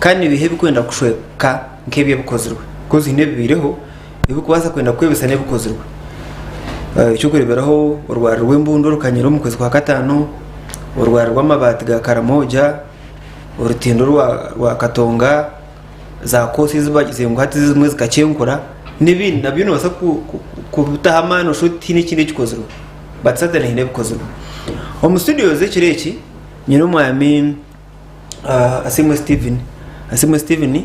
Kandi nibiiha ebirikwenda kushweka nk'ebyo ebikozirwe? Ahakuba haine ebibaireho ebirikubaasa kwenda kwebisa n'ebikozirwe. Eky'okureeberaho orwari rw'embundu orukanyire omu kwezi kwa kataano, orwari rw'amabaati ga Karamoja, orutindo rwa Katonga, za koosi ezi bagizire ngu hati ezimwe zikakyenkura n'ebindi nabyo noobaasa kubitaho amaani oshushe oti tihaine ekindi ekikozirwe but certainly haine ebikozirwe. Omu studio z'ekiro eki nyine omwami Asiimwe Steven. Asiimwe Steven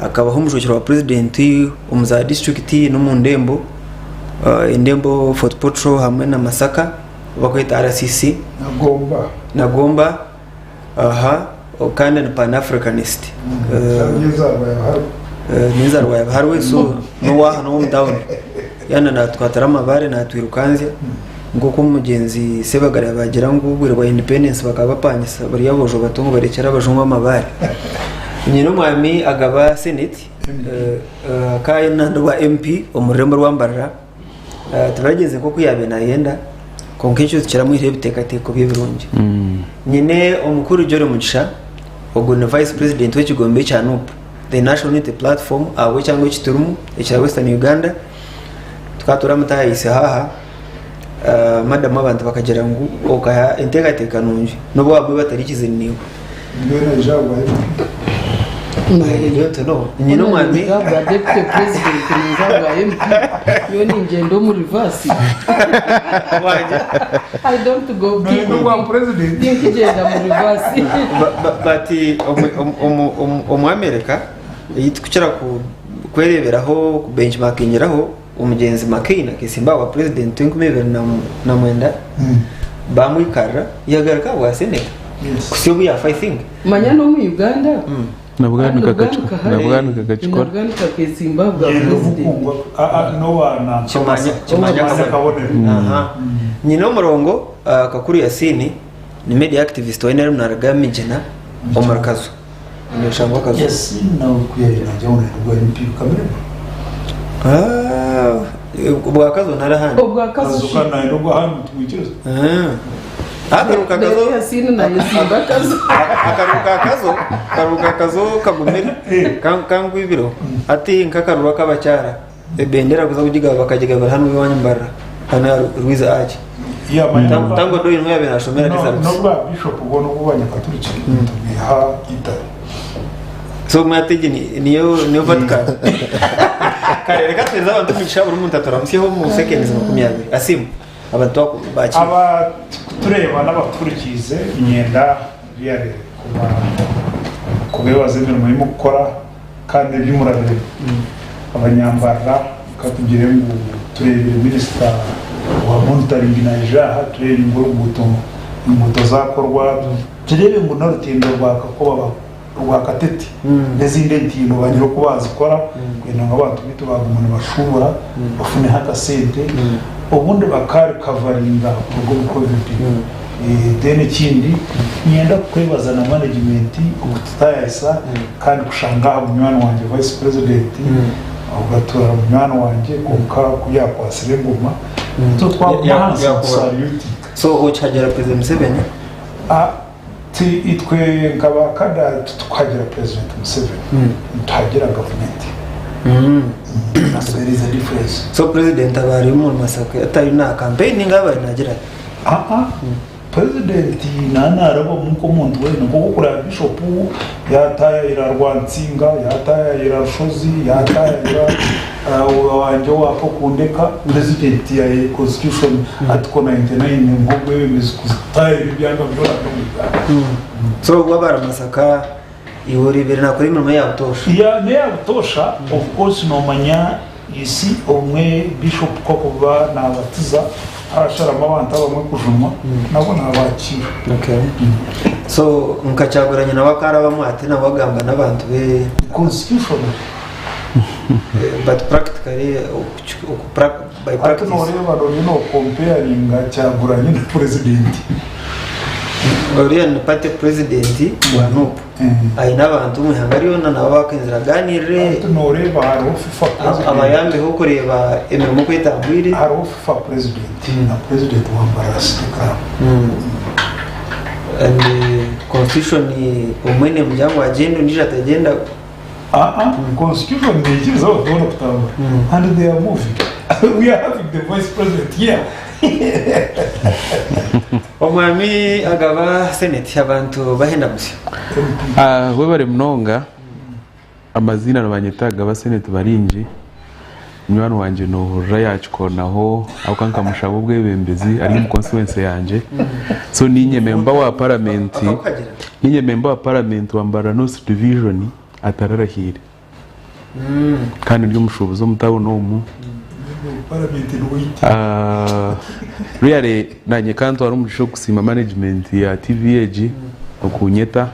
akabaho omujwekyerwa wa purezidenti omu za disiturikiti n'omu ndembo, endembo Fort Portal hamwe na Masaka ei barikweta RCC. Na Gomba. Na Gomba aha kandi ni Pan Africanist. N'enzaarwa ya Biharwe so n'owaaha n'ow'omu tawuni. Yaaba naatwatira amabaare naatwirukanzya. Nk'oku omugyenzi Sebagara yaabagira ngu obwire bwa independence bakaba bapangisa bari aboojo bato ngu barekyere abajungu amabaare. Nyine omwami agaba senate akaba nandi obwa MP omu rurembo rwa Mbarara tibaragyenzire nk'oku yaabaire naayenda kwonka ekyo tikiramwihireho ebiteekateeko bye birungi. Nyine omukuru Jolly Mugisha ogu ni vice president w'ekigombe ekya NUP, the National Unity Platform ahabw'ekyanga eki turimu ekya Western Uganda. Tukaba turamutayaayise haaha. Madamu abantu bakagira ngu okaha enteekateeka nungi n'obu abamwe batarikize naiwe. Mbwenu aija ahabwa MP. I don't know. Nyine omwami. Ninza ahabwa deputy president ninza ahabwa MP nyowe ningyenda omu reverse. I don't go Noyenda obwa president. Tinkugyenda mu reverse. But omu America ei tukukira kwereeberaho ku benchmarkingiraho Omugyenzi McCain akesimba ahabwa purezidenti w'enkumi ibiri na mwenda bamwikarira yagaruka ahabwa seneta kuhisya obu yaafa I think. Manya n'omu Uganda Na Bwanika Kandi Bwanika akakikora. Na hare. Bwanika akakikora. Na Bwanika akesimba ahabwa Yenda purezidenti. obukungwa n'owa nanka Kimanya Kimanya Kabonero. Aha. Nyine omurongo Kakuru Yasin ni media activist wa NRM naruga Migina omuri Kazo. Neshangwa Kazo. Yasin nawe ku yabaire naagira ngu nayenda obwa MP bukamirema. Ah, obwa Kazo nari ahandi. Obwa Kazo Kazo shi. kandi nayenda obwa ahandi nitumwikiriza. Ah. Akaruru ka Kazo. Reero Yasin nayesimba Kazo. Akaruru ka Kazo, akaruru ka Kazo kagumire. Kangwibiro. Hati nk'akaruru ak'abakyara. Ebendera kuza kugigaba bakagigabira hanu owanyu Mbarara hanu aha Rwizi Arch. Tango Doyi niho yabaire nashomera results. N'obwa bishop bwona obw'abanyakaturiki nitubwiha Italy. So obumwe hati egi niyo niyo Vatican. Kare reka tuhereze abantu omugisha buri muntu aturamutsyeho omu seconds 20. Asiimwe abantu bakiire. Abakutureeba n'abatuhurikiize niinyenda really kubeebaza emirimo ei murikukora. Kandi ebi murabiremu abanyambarara ka tugire ngu tureebire minisita wa monitoring naija aha tureebe ngu oruguuto enguuto zaakorwa, tureebe ngu n'orutindo rwa Kakoba rwa Katete n'ezindi entindo bagire oku baazikora kwenda ngu abantu baitu baaguma nibashuubura bafuneho akasente obundi bakaarikavaringa kuruga omu Covid. Then ekindi niinyenda kukwebaza na management okututaayayisa kandi kushanga aha munywani wangye vice president ogatura munywani wangye kwonka ku yakwatsire engoma itwe twaguma ahansi nitusalutinga. So okihagira president Museveni? Ti itwe nka ba kada titukuhagira president Museveni nituhagira gavumenti there is a difference. So president aba ari omuri Masaka atari na campaigning aba ari nagira ata? Aa Purezidenti naaba naarabamu nk'omuntu weena nk'oku orikureeba Bishopu yaataayayira Rwansinga, yaataayayira Rushozi, yaataayayira owangye owa Kokundeka, Purezidenti ya Constitution Article 99 emuha obwebembezi kutaayayira ebyanga byona by'omu Uganda. So obwo aba ari Masaka iwe oreebire naakora emirimo ya butoosha? Ya n'eya butoosha of course noomanya You see obumwe bishop ku akuba nabatiza arasharamu abantu abamwe kujunwa nabo nabakiira. Okay. So nka Kyagulanyi nawe akarabamu ati nawe agamba n'abantu be Constitution. But practically by Hati practice. noreeba noriyo no comparinga Kyagulanyi na president. Oriya ni party president wa NUP. Aine abantu omu ihanga ryona nabo abakwenzire aganirire. Hati noreeba hariho FIFA president. Abayambeho kureeba emirimo oku etambwire. Hariho FIFA president na president wa Mbarara City Club. And. Constitution omwe nemugira ngu agyende ondiijo atagyenda. Aa constitution neikiriza abantu boona kutambura and they are moving we are having the vice president here. Omwami agaba senate abantu bahenda busya. Ah, webare munonga amaziina nibanyeta Agaba Senate Baringi munywani wangye nohurira yakikonaho ahabw'okuba nkamushaba obwebembezi ari omu constituency yangye so ninye member wa parliament Akakuhagira? ninye member wa parliament wa Mbarara North Division atararahiire kandi ndi omushuubuzi omu town omu Parliament niwite. Ah, really nanye kantwara omugisha okusiima management ya TV egi okunyeta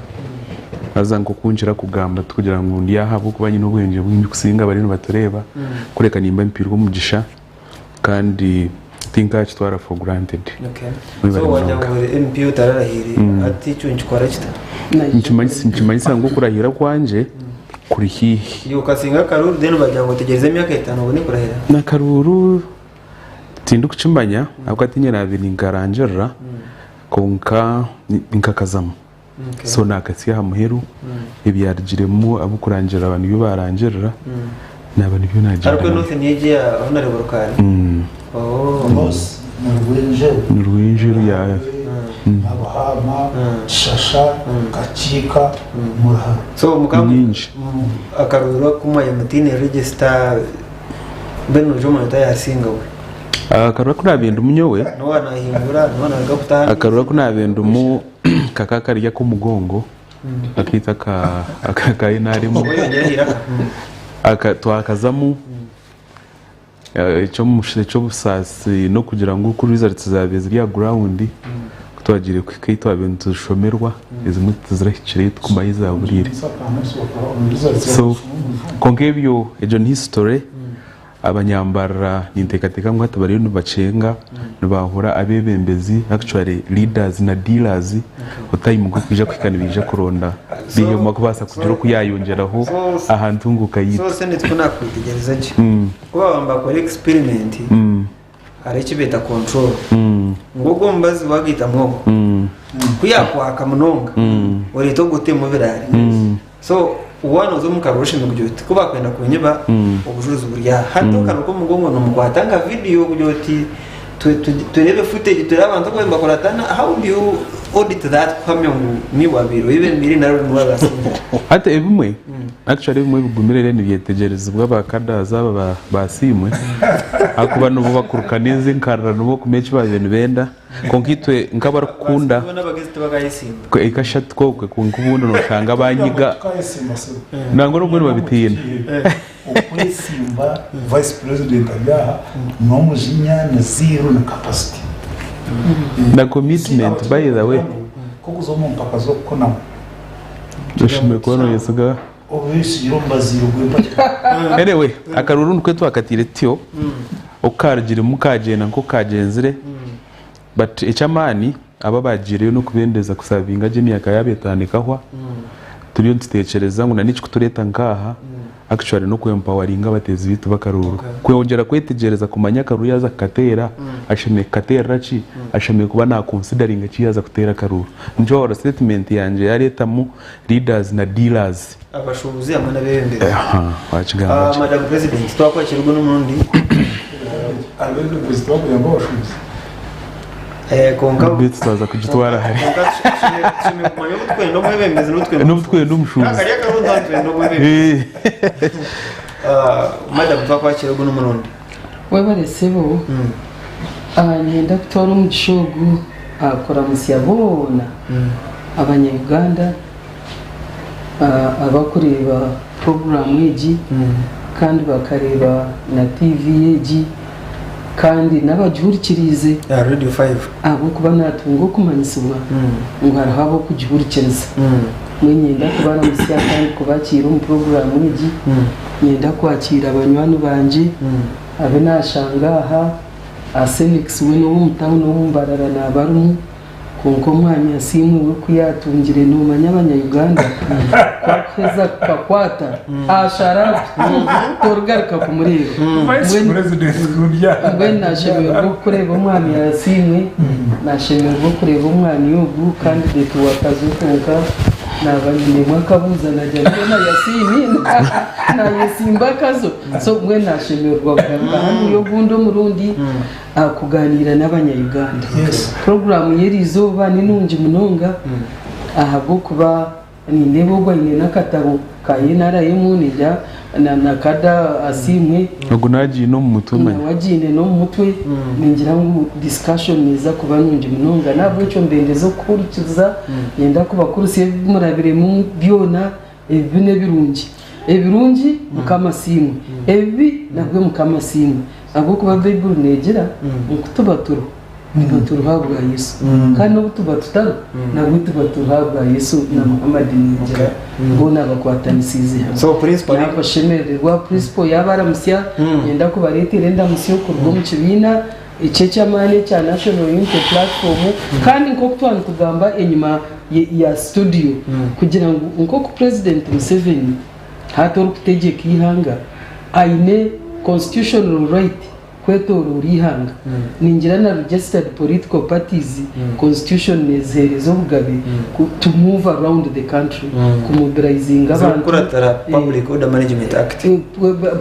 haza nk'oku nkira kugamba tikugira ngu ndi aha ahabw'okuba nyine obwengye bwingi kusinga abariyo nibatureeba kureka nimba mpairwe omugisha kandi tinkakitwara for granted. Okay. Mwebare So wagira munonga. ngu ori MP otararahiire hati ekyo nikikora kita? Nikimanyisa nikimanyisa ngu okurahira kwangye kuri haihi. Iwe okasinga akaruuru then bagira ngu otegyereze emyaka etaano obone kurahira? N'akaruuru tindikukimanya ahabw'okuba tiinye naabaire ninkarangirira kwonka nkakazamu. Okay. So naakatsya aha muheru ebyarugiremu ab'okurangirira ba nibyo baarangirira naaba nibyo Ariko naagyenda. North niyo egi ya Honorable Rukari? Oh. North ni Rwenjeru. Ni Rwenjeru ya Nabuhama, Kishasha, Kakiika, Muraharo. So Ni mukaba nyingi. akaruuru aku mwaya mutaine register mbwenu noija omanya oti yasinga we. Akaruru aku naabaire ndimu nyowe. N'owa naahingura, n'owa naaruga kutaaha. Akaruru aku naabaire ndimu kakaba kari ak'omugongo akaitu aka NRM. Obwo yongyera eiraka. Aka twakazamu eky'obusaasi n'okugira ngu ku results zaabaire ziri aha ground ku twagiire kuhika ahu twabaire nituzishomerwa ezimwe tizirahikire tikumanya ahu zaaburiire. So kwonka ebyo egyo ni history. Abanyambarara ninteekateeka ngu hati bariyo nibakyenga nibahura abeebembezi actually leaders na dealers time ku erikwija kuhika nibaija kuronda biihemu akubaasa kugira oku yaayongyeraho aha ntunguuka So yaitu. Senate ku naakwetegyereza gye, ku baaba nibakora experiment hariho eki beeta control ngu ogwo omubazi waagaitamu ogwo ku yaakwaka munonga oreeta ogwo otemu biraare. So waaba nooza omu karuru oshemereire kugira oti ku baakwenda kunyiba obujurizi buri aha. Hati akaruru k'omugongo noomukwata nka vidiyo kugira oti tureebe footage tureebe abantu oku nibakuratana how do you audit that kuhamya ngu niiwe waabaire oyebembeire nari niiwe waabaire asingire? Hati ebimwe actually ebimwe bigumire reero nibyetegyerezibwa ba cadres aba basiimwe ahakuba nibo bakuruka n'ezi enkarira nibo bakumanya eki baabaire nibenda. Kwonka itwe nk'abarikukunda Boona abagezi tibakayesimba. ekashatu kokwe kwonka obundi noshanga banyiga nangwa n'obwo nibabitiina. Okwesimba vice president ari aha n'omujinya ni zeal na capacity. Na commitment by the way. Nkokuza omu mpaka z'okukonamu. Oshemereire kuba noyesiga. Obesigire omu bazaire gw'empaka. Anyway akaruru nikwo twakatiire tutyo oku karugiremu kagyenda nk'oku kagyenzire but eky'amaani abo abaagiireyo n'okubendeza kusavinga gye emyaka yaabo etaano ekahwa turiyo nitutekyereza ngu n'ekikutureeta nk'aha actually n'okwempoweringa abateezi baitu b'akaruuru kwongyera kwetegyereza kumanya akaruuru yaaza kukateera ashemereire kukateerera ki ashemereire kuba naakonsidaringa ki yaaza kuteera akaruuru nikyo waahurira sitetimenti yangye yaareetamu Leaders na dealers. Abashuubuzi hamwe n'abeebembezi. Aha, wakigamba gye. Madam President, twakwakira ogu n'omurundi. Abeebembezi tibakuyamba abashuubuzi. Kwonka Beitu twaza kugitwara hare. Kwonka tushemereire kumanya obu tukwenda omwebembezi n'obu tukwenda N'obu tukwenda omushuubuzi. Kariya akarundi ahu nitwenda omwebembezi. Madam, twakwakira ogu n'omurundi. Webare sebo. Niinyenda kutwara omugisha ogu kuramutsya boona abanya Uganda abarikureeba puroguraamu egi kandi bakareeba na tiivi egi kandi n'abagihurikiriize ahabw'okuba naatunga okumanyisibwa ngu hariho ab'okugihurikiriza. Mbwenu niinyenda kubaramutsya kandi kubakiira omu puroguraamu egi. Niinyenda kwakiira banywani bangye abu naashanga aha. Asenix we n'ow'omu tawuni ow'omu Mbarara naaba arimu. Kwonka omwami Asiimwe we ku yaatungire noomanya abanya-Uganda ku arikuheza kukakwata ashara torigaruka kumureeba. Vice Mbwenu President kurya. mbwenu naashemererwa okureeba omwami Asiimwe, naashemererwa okureeba omwami ogu candidate wa Kazo kwonka naaba nyinemu akabuuza naagira ngu na Yasiini naayesimba Kazo. So mbwenu naashemererwa kugaruka hanuya ogundi omurundi. aha kugaaniira n'abanya-Uganda. Puroguraamu y'eri izooba ni nungi munonga ahabw'okuba nindeeba ogwo aine n'akatabo ka NRM ningira na Kada Asiimwe. Ogu nagiine omu mutwe manya. Nawe agiine n'omu mutwe. Ningira ngu discussion neeza kuba nungi munonga. N'ahabw'ekyo mbendeza okuhurikiriza, niinyenda kubakurutsya ebi murabiremu byona. Ebibi n'ebirungi. Ebirungi Mukama asiimwe, ebibi nabwo Mukama asiimwe. Ahabw'okuba Baiburi neegira ngu ku tuba turiho, tuba turiho ahabwa Yesu. Kandi n'obu tuba tutariho, nabwo tuba turiho ahabwa Yesu na Muhammad ningira boona bakwatanisiize hamwe. So principal Nabashemerererwa principal yaabaramutsya, niinyenda kubareetera endamutsyo kuruga omu kibiina Eki eky'amaani ekya National Unity Platform kandi nk'oku twaba nitugamba enyima ya studio kugira ngu nk'oku Purezidenti Museveni hati orikutegyeka eihanga aine constitutional right kwetoroora eihanga ningira na registered political parties constitution neziheereza obugabe to move around the country kumobilizinga abantu. Zirikukuratira Public Order Management Act.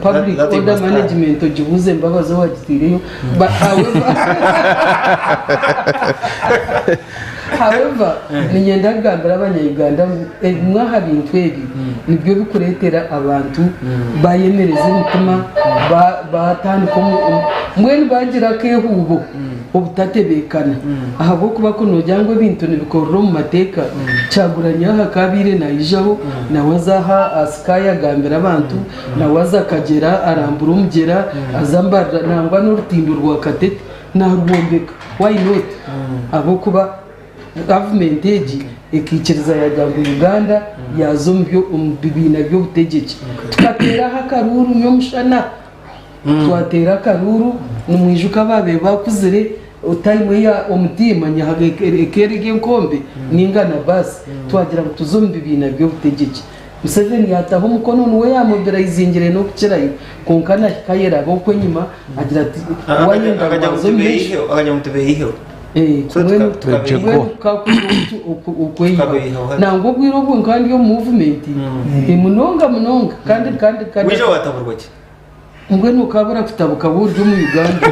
Public That they Order must have. Management ogibuuze Mbabazi owagiteireyo but however however niinyenda kugambira abanya Uganda ngu ebimwe aha bintu ebi nibyo bikureetera abantu bayemereza emitima ba- batandika omu- omu- mbwenu bagira akeehuubo obutatebeekana ahabw'okuba ku noogira ngu ebintu nibikorera omu mateeka Kyagulanyi aha ku abaire naijaho nawe aza aha Sky agambira abantu nawe aza Kagyera arambura omugyera aza Mbarara nangwa n'orutindo rwa Katete narwombeka why not ahabw'okuba gavumenti egi ekaikiriza yagira ngu Uganda yaaza omu bibiina by'obutegyeki tukateeraho akaruuru nyomushana. Twateera akaruuru, nimwijuka abaabaire baakuzire time eya omuti manya eka eri enkombe ninga na baasi, twagira ngu tuze omu bibiina by'obutegyeki. Museveni yaataho omukono niwe yaamobilayizingire n'okukirayo kwonka nahika ayeraba okwo enyima agira ati wayenda Akagira ngu waaza omu maisho. tubeyiheho, akagira ngu tubeyiheho. Eh, So mbwenu tukabeyihaho. mbwenu kukakuza okweyihaho. Tukabeyihaho hati. Nangwa obwire obwo nkaba ndi omu movement eh, munonga munonga kandi kandi kandi Waija wataburwa ki? Mbwenu okabura kutabuka waaba ori omu Uganda.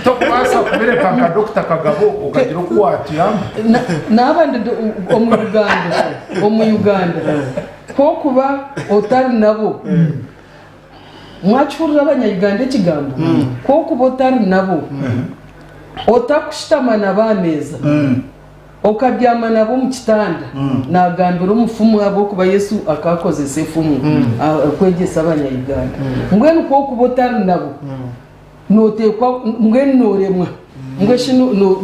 Tokubaasa kubireka nka Dokita Kagabo okagira oku watuyamba? Naaba ndi omu Uganda, omu Uganda ku okuba otari nabo, mwakihurira abanya Uganda ekigambo? Ku okuba otari nabo, otakushutama nabo aha meeza. Okabyama nabo omu kitanda. Naagambira omufumu ahabw'okuba Yesu akaakozesa efumu kwegyesa Abanya-Uganda. Mbwenu ku orikuba otari nabo, nooteekwa mbwenu nooremwa. Mbwenu shi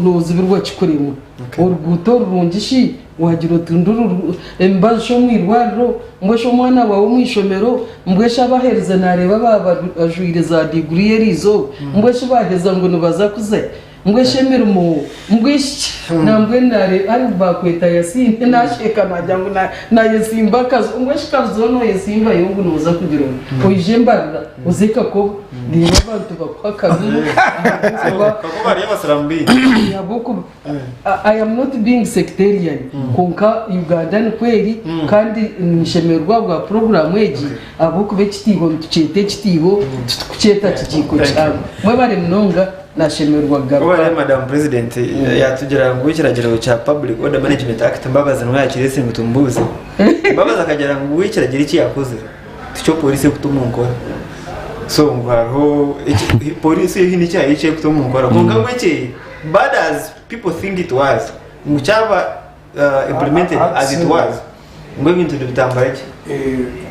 noozibirwa ki kuremwa? Oruguuto rurungi shi waagira oti nduru, emibazi shi omu irwariro, mbwenu shi omwana waawe omu ishomero, mbwenu shi abaherize naareeba baaba bajwaire za diguri eriizooba, mbwenu shi baaheza ngu nibaza kuza? Mbwe shi emirimo mbwe shi ki nambwenu nareeba ari bakweta Yasiime nasheka nagira ngu nayesimba akazu mbwe shi kazu noyesimbayo ngu noza kugira ota oije Mbarara oze Kakoba reero abantu bakuhe akaruru ahabwokuba Kakoba hariyo abasiramu baingi. ahabwokuba I am not being sectarian kwonka Uganda nikwo eri kandi ninshemererwa ahabwa puroguramu egi ahabwokuba ekitiiho nitukyeta ekitiiho titukukyeta kigiiko kihango mwebare munonga. Nashemererwa kugaruka. Kuba rero Madam President yatugira ngu ekiragiro kya Public Order Management Act Mbabazi niwe yakiretse ngu tumubuuze. Mbabazi akagira ngu we ekiragiro eki yakozire tikyo polisi erikuta omu nkora. So ngu hariho polisi yo haine ekyayo eki erikuta omu nkora kwonka ngu eki bad as people think it was ngu kyaba implemented as it was ngu ebintu nibitambura gye.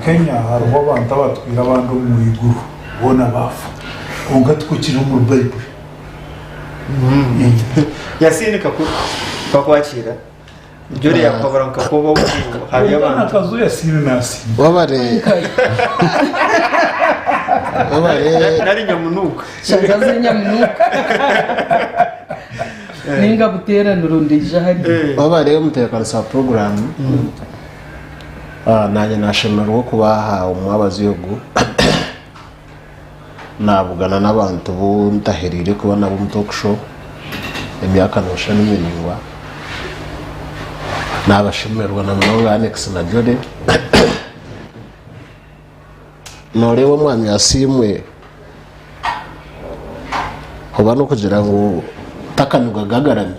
Kenya hariho abantu abatwire abandi omu iguru boona baafa kwonka tikwo kiri omuri Baibuli. Yasiini Kakuru twakwakira Jolly yakuhabura ngu kakuba ogu hariyo Kwonka abantu nakazu Yasiini nasiima. Wabare. Webare. Nari nyamunuuka. Shanja ziri nyamunuuka. Ninga buteeraniro ndaija hariya. Webare omutebeekanisa wa puroguraamu. Naanye nashemererwa okuba aha omwabazyo ogu. Nabugana n'abantu bu ntaheriire kuba nabo omu talk show emyaka noshusha ni miraingwa. Nabashemererwa na munonga Alex na Jolly. Noreeba omwami Asiimwe oba n'okugira ngu takanywa gagarami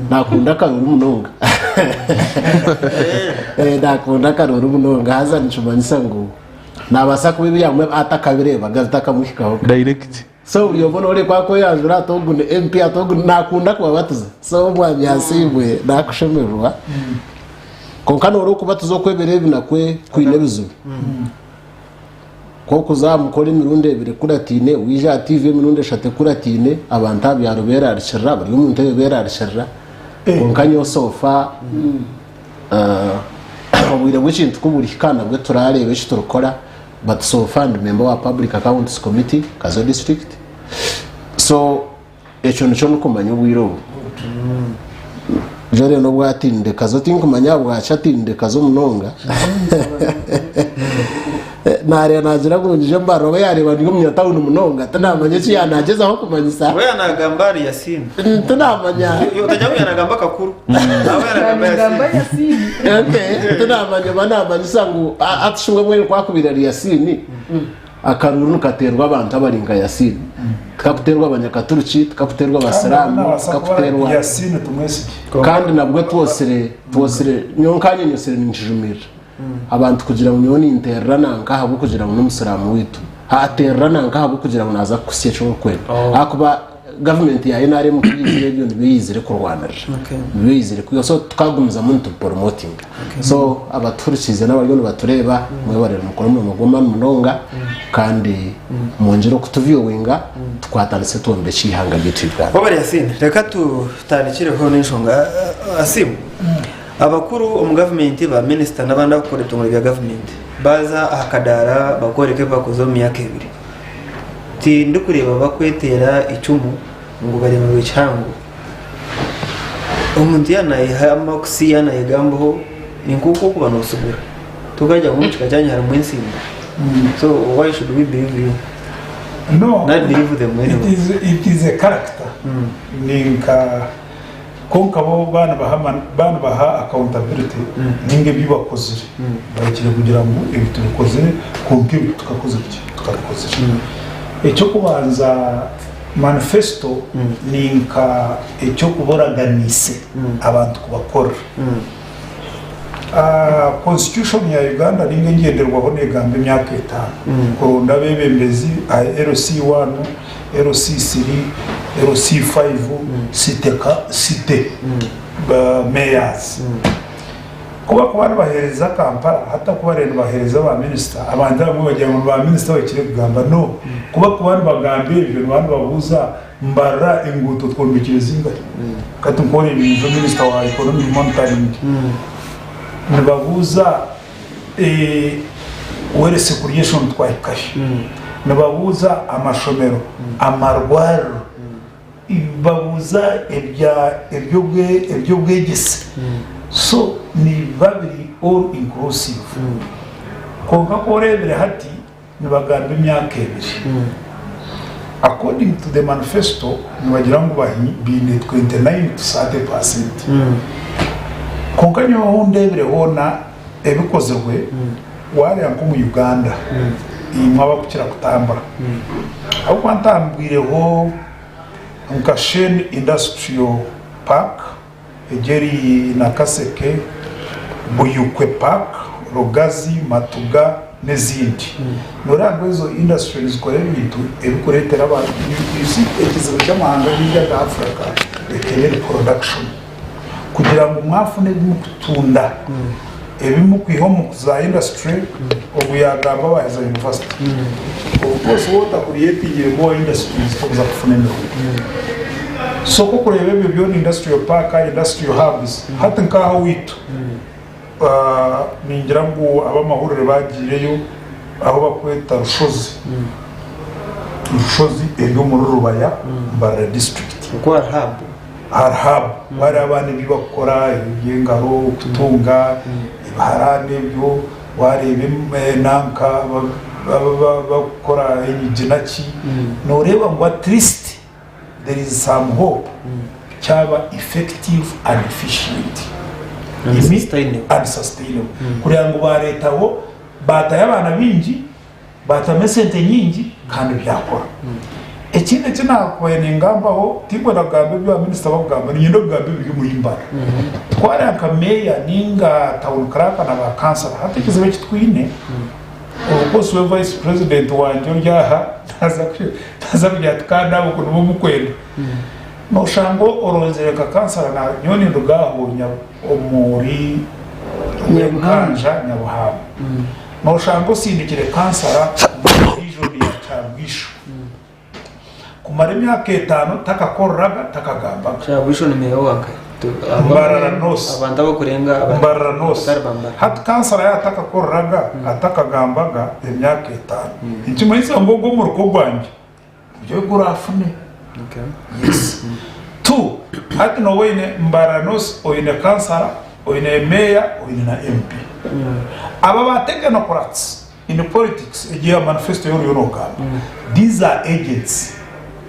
nakunda akaruru munonga nakunda akaruru munonga haza nikimanyisa ngu nabaasa kuba ebi yamwe atakabireebaga bitakamuhikaho. Direct. So buri omwe noreeba ku akweyanjura ati ogu ni MP ati ogu nakunda kubabatiza so omwami Asiimwe nakushemererwa kwonka noreeba okubatiza okwebiro ebi nakwe kwine ebizibu. Ku orikuza aha mukoro emirundi ebiri ekurataine, waija aha tiivi emirundi eshatu ekurataine, abantu aha byaro beerarikirira, bari omu ntebe beerarikirira. Kwonka nyowe so far obwire bw'ekintu ku burihika nabwo turareeba eki turikukora but so far ndi member wa Public Accounts Committee Kazo District. So ekyo nikyo ndikumanya obwire obu. Jolly n'obu atiinire Kazo tinkumanya ahabwaki atiinire Kazo munonga. Nareeba nagira ngu nyije mbarira oba yareeba ndi omunyatawuni munonga tinamanya eki yanagyezaho kumanyisa. We yanagamba ahari Yasiini. Tinamanya. Otagira ngu yanagamba kakuru. Aho yanagamba Yanagamba Yasiini. Yasiini. Okay, tinamanya oba namanyisa ngu hati shi mbwenu ku akubaire ari Yasiini. Akaruuru nikateerwa abantu abari nka Yasiini. Tikakuteerwa abanyakaturiki, tikakuteerwa abasiraamu, Nabaasa kuba tikakuteerwa. Yasiini tumwesigye. Kandi nabwo twosire, twosire, nyowe nkanye nyosire ninkijumirira. Abantu kugira ngu nyowe ninteerera nanka ahabw'okugira ngu n'omusiraamu waitu. Ateerera nanka ahabw'okugira ngu naaza kukuhitsya eki orikwenda. Ahakuba gavumenti ya NRM ku yaizire ebyo nibyo yaizire kurwanirira. Nibyo yaizire kwihaho. So tukagumizamu nitubiporomotinga. So abatuhurikiize n'abariyo nibatureeba mwebare nimukora omurimo gw'amaani munonga kandi mwongyere okutuviewinga tukwatanise twombekye eihanga ryaitu Uganda. Webare Yasin, reka tutandikireho n'enshonga. Asim, abakuru omu gavumenti ba minisita n'abandi abakukora ebitongore bya gavumenti baaza aha kadaara bakworeka ebi bakozire omu myaka ebiri. Tindikureeba bakweteera eicumu ngu baremirwe kihango. Omuntu yaaba naayeha amakisi yaaba naayegambaho ni nk'oku orikuba nootsigura. Tokagira ngu omu kika kyanyu harimu entsimba. So why should we believe you? No, Not believe them it anyway. is, it is a character. Ni nka konka bo baanibaha baanibaha accountability ninga ebi bakozire bahikire kugira ngu ebi tubikozire kwonka ebi tukakoze ki tukabikozire. Eky'okubanza Manifesto ni nka eky'okuba oraganiise abantu kubakorera. Constitution ya Uganda ninga engyenderwaho negamba emyaka etaano kuronda abebembezi aha LC1, LC3, LC5, city mayors. Ku bakuba nibaheereza Kampala hati aku bariyo nibaheereza ba minisita, abantu abamwe bagira ngu ni ba minisita abahikire kugamba. No, ku bakuba nibagamba ebyo nibaba nibabuuza Mbarara enguuto twombekire zingahi? Hati nk'oreeba nka minisita wa economic monitoring nibabuuza wealth creation twahikahi? Nibabuuza amashomero, amarwariro. Babuuza eby'obwegyese so nibiba biri all inclusive kwonka ku oreebire hati nibagamba emyaka ebiri according to the manifesto nibagira ngu baine 29 to 30 percent kwonka nyowe ahu ndeebire hoona ebikozirwe waareeba nk'omu Uganda imwe abakukira kutambura ahabw'okuba ntambwireho nka Shane Industrial Park egyo eri Nakaseke, Buyukwe Park, Rugazi, Matuga n'ezindi. Nooreeba ngu ezo industry nizikora ebintu ebirikureetera abantu, you see ekizibu ky'amahanga maingi aga Africa ekeine production. Kugira ngu mwafuna ebi murikutunda, ebi murikwiha omu za industry, ogu yaagamba waaheza university. Of course waaba otakureatingire more industries tokuza kufuna emirimo. So ku orikureeba ebyo byona industrial park, industrial hubs, hati nk'aha owaitu ningira ngu ab'amahurire baagiireyo ahu barikweta Rushozi. Rushozi eri omuri Rubaya, Mbarara district. Okwo hari hub. Hari hub. Hariho abaana ebi bakukora eby'engaro, okutunga, ebiharaani ebyo, wareeba enanka bakukora enyigi naki, noreeba ngu at least there is some hope kyaba effective and efficient And sustainable. and sustainable. Kureba ngu bareetaho baatayo abaana baingi, baatamu esente nyingi kandi byakora. Ekindi eki naakubaire ningambaho, tinkwenda kugamba ebi ba minisita barikugamba, niinyenda kugamba ebiri omuri Mbarara. Twareeba nka meeya nainga tawuni kiraaka na ba kansara, hati ekizibu eki twine, Of course we vice president wangye ori aha naaza kugira ati kandi abo ku nibo mukwenda. Noshanga oronzire nka kansara nyowe ninduga aho omuri Rwenkanja Nyabuhanga. Noshanga osindikire kansara omu division ya Kyabwisho. Kumara emyaka etano takakoreraga, takagambaga. Kyabwisho ni meeya owa nkahi? Mbarara North. Abantu abakurenga Mbarara North. Hati kansara yaaba atakakoreraga, atakagambaga emyaka etano, nikimanyisa ngu ogwo omuruka ogwangye nigwo gurafune. Yes. Two, hati nooba oine Mbarara North, oine kansara, oine meeya, oine na MP. Aba ba technocrats In politics egyo ya manifesto ei oriyo nogamba these are agents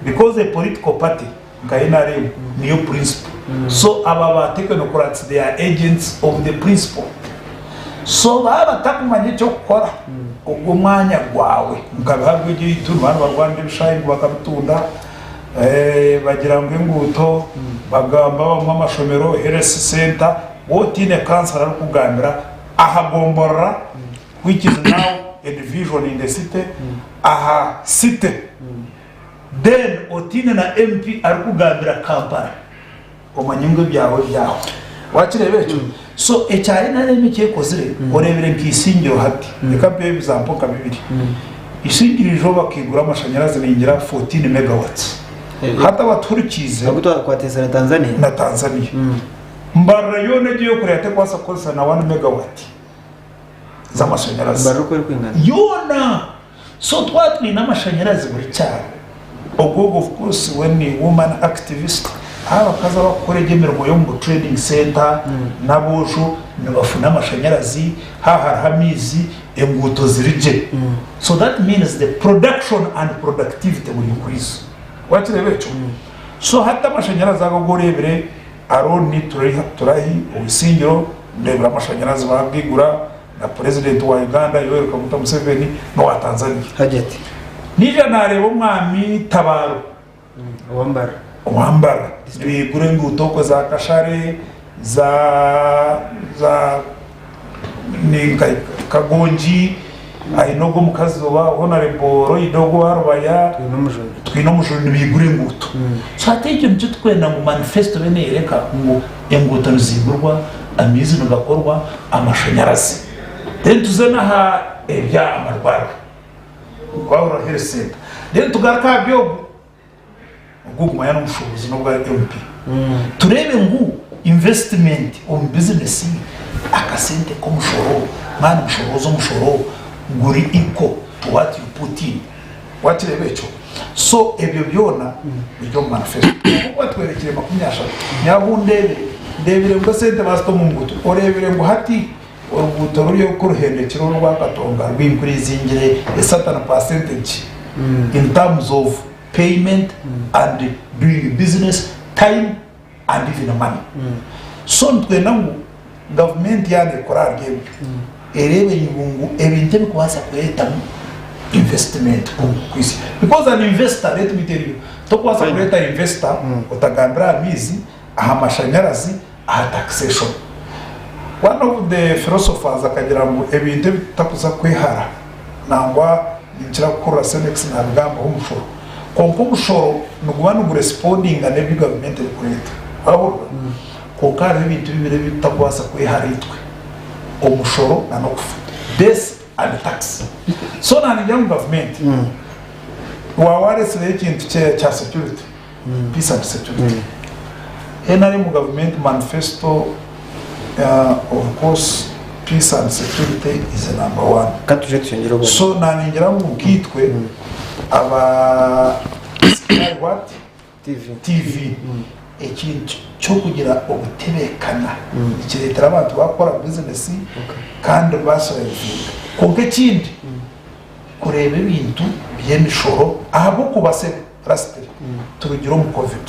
because a political party nka nrm niyo principle so aba ba technocrats they are agents of the principle so baba batakumanya ekyokukora ogwo omwanya gwawe nka biharwe byaitu nibaba nibarwanira ebishaayi ngu bakabitunda bagira ngu enguuto bagamba abamwe amashomero health center waaba otaine kansara arikukugambira aha gomborora which is now a division in the city aha city then otiine na MP arikugambira Kampala omanye ngu ebyawe byahwa wakireeba ekyo so ekya NRM ekyekozire oreebire nka Isingiro hati reka mpeho ebizampo nka bibiri Isingiro eizooba bakaigura amashanyarazi ningira 14 megawatts hati abatuhurikiize Agu twakwatisa na Tanzania. na Tanzania Mbarara yoona egyo eyokureeba tekubaasa kukozesa na 1 megawatt. z'amashanyarazi Mbarara oku erikwingana. yoona so twaba twine amashanyarazi buri kyaro ogwo of course we ni woman activist aho abakazi abakukora egyo emirimo y'omu bu trading center n'aboojo nibafuna amashanyarazi haaba hariho amaizi enguuto ziri gye so that means the production and productivity will increase wakireeba ekyo so hati amashanyarazi ago agu oreebire Arooni Turahi Owisingiro ndebera amashanyarazi bagaigura na president wa Uganda Yoweri Kaguta Museveni nowa Tanzania. Hajati. Naija nareeba omwami Tabaro. Owa Mbarara. Owa Mbarara. Nibaigura enguuto okwo za Kashare za za ninka Kagongi aine ogwo omukazi oba Honorable Loyda ogwo owa Rubaya. Twinomujuni. Twinomujuni nibaigura enguuto. So hati ekyo nikyo turikwenda ngu manifesto ebe neyoreka ngu enguuto niziigurwa, amaizi nigakorwa, amashanyarazi. Then tuze n'aha ebya amarwariro, Kwahura Health Centre. Then tugaruke aha by'ogu, ogu ogumanya n'omushuubuzi n'obu ari MP. Tureebe ngu investment omu bizinesi, akasente k'omushoro, mwaba nimushorooza omushoro guri equal to what you put in. Wakireeba ekyo? So ebyo byona biri omu manifesto. Kwonka oku batworekire makumyashatu, nyowe ahu ndeebire, ndeebire ngu esente baazita omu nguuto. Oreebire ngu hati oruguuto ruri oku ruhendekire oru orwa Katonga rwi increasingire a certain percentage in terms of payment and doing business, time and even money. So nitwenda ngu gavumenti yaaba nekora ahari ebyo, ereebe ngu ebintu ebikubaasa kureetamu investment kwitsya. Because an investor, let me tell you, tokubaasa kureeta investor otagambire aha maizi, aha mashanyarazi, aha taxation. One of the philosophers akagira ngu ebintu ebi tutakuza kwehara nangwa ninkira kuhurira Senex nabigambaho omushoro. Kwonka omushoro niguba nigurespondinga n'ebi gavumenti erikureeta. Wahurira? Kwonka hariho ebintu bibiri ebi tutakubaasa kwehara itwe, omushoro na n'okufa. Death and tax. So naningira ngu gavumenti waaba waretsireho ekintu kya security, peace and security, NRM gavumenti manifesto of course peace and security is number one. Ka tuje tushengire obwo. So naningira ngu nkaitwe. Aba Sky what? TV. Ekintu ky'okugira obutebekana nikireetera abantu baakora bizinesi kandi baasurayivinga. Kwonka ekindi, kureeba ebintu by'emishoro ahabw'okuba lastly turugire omu Covid,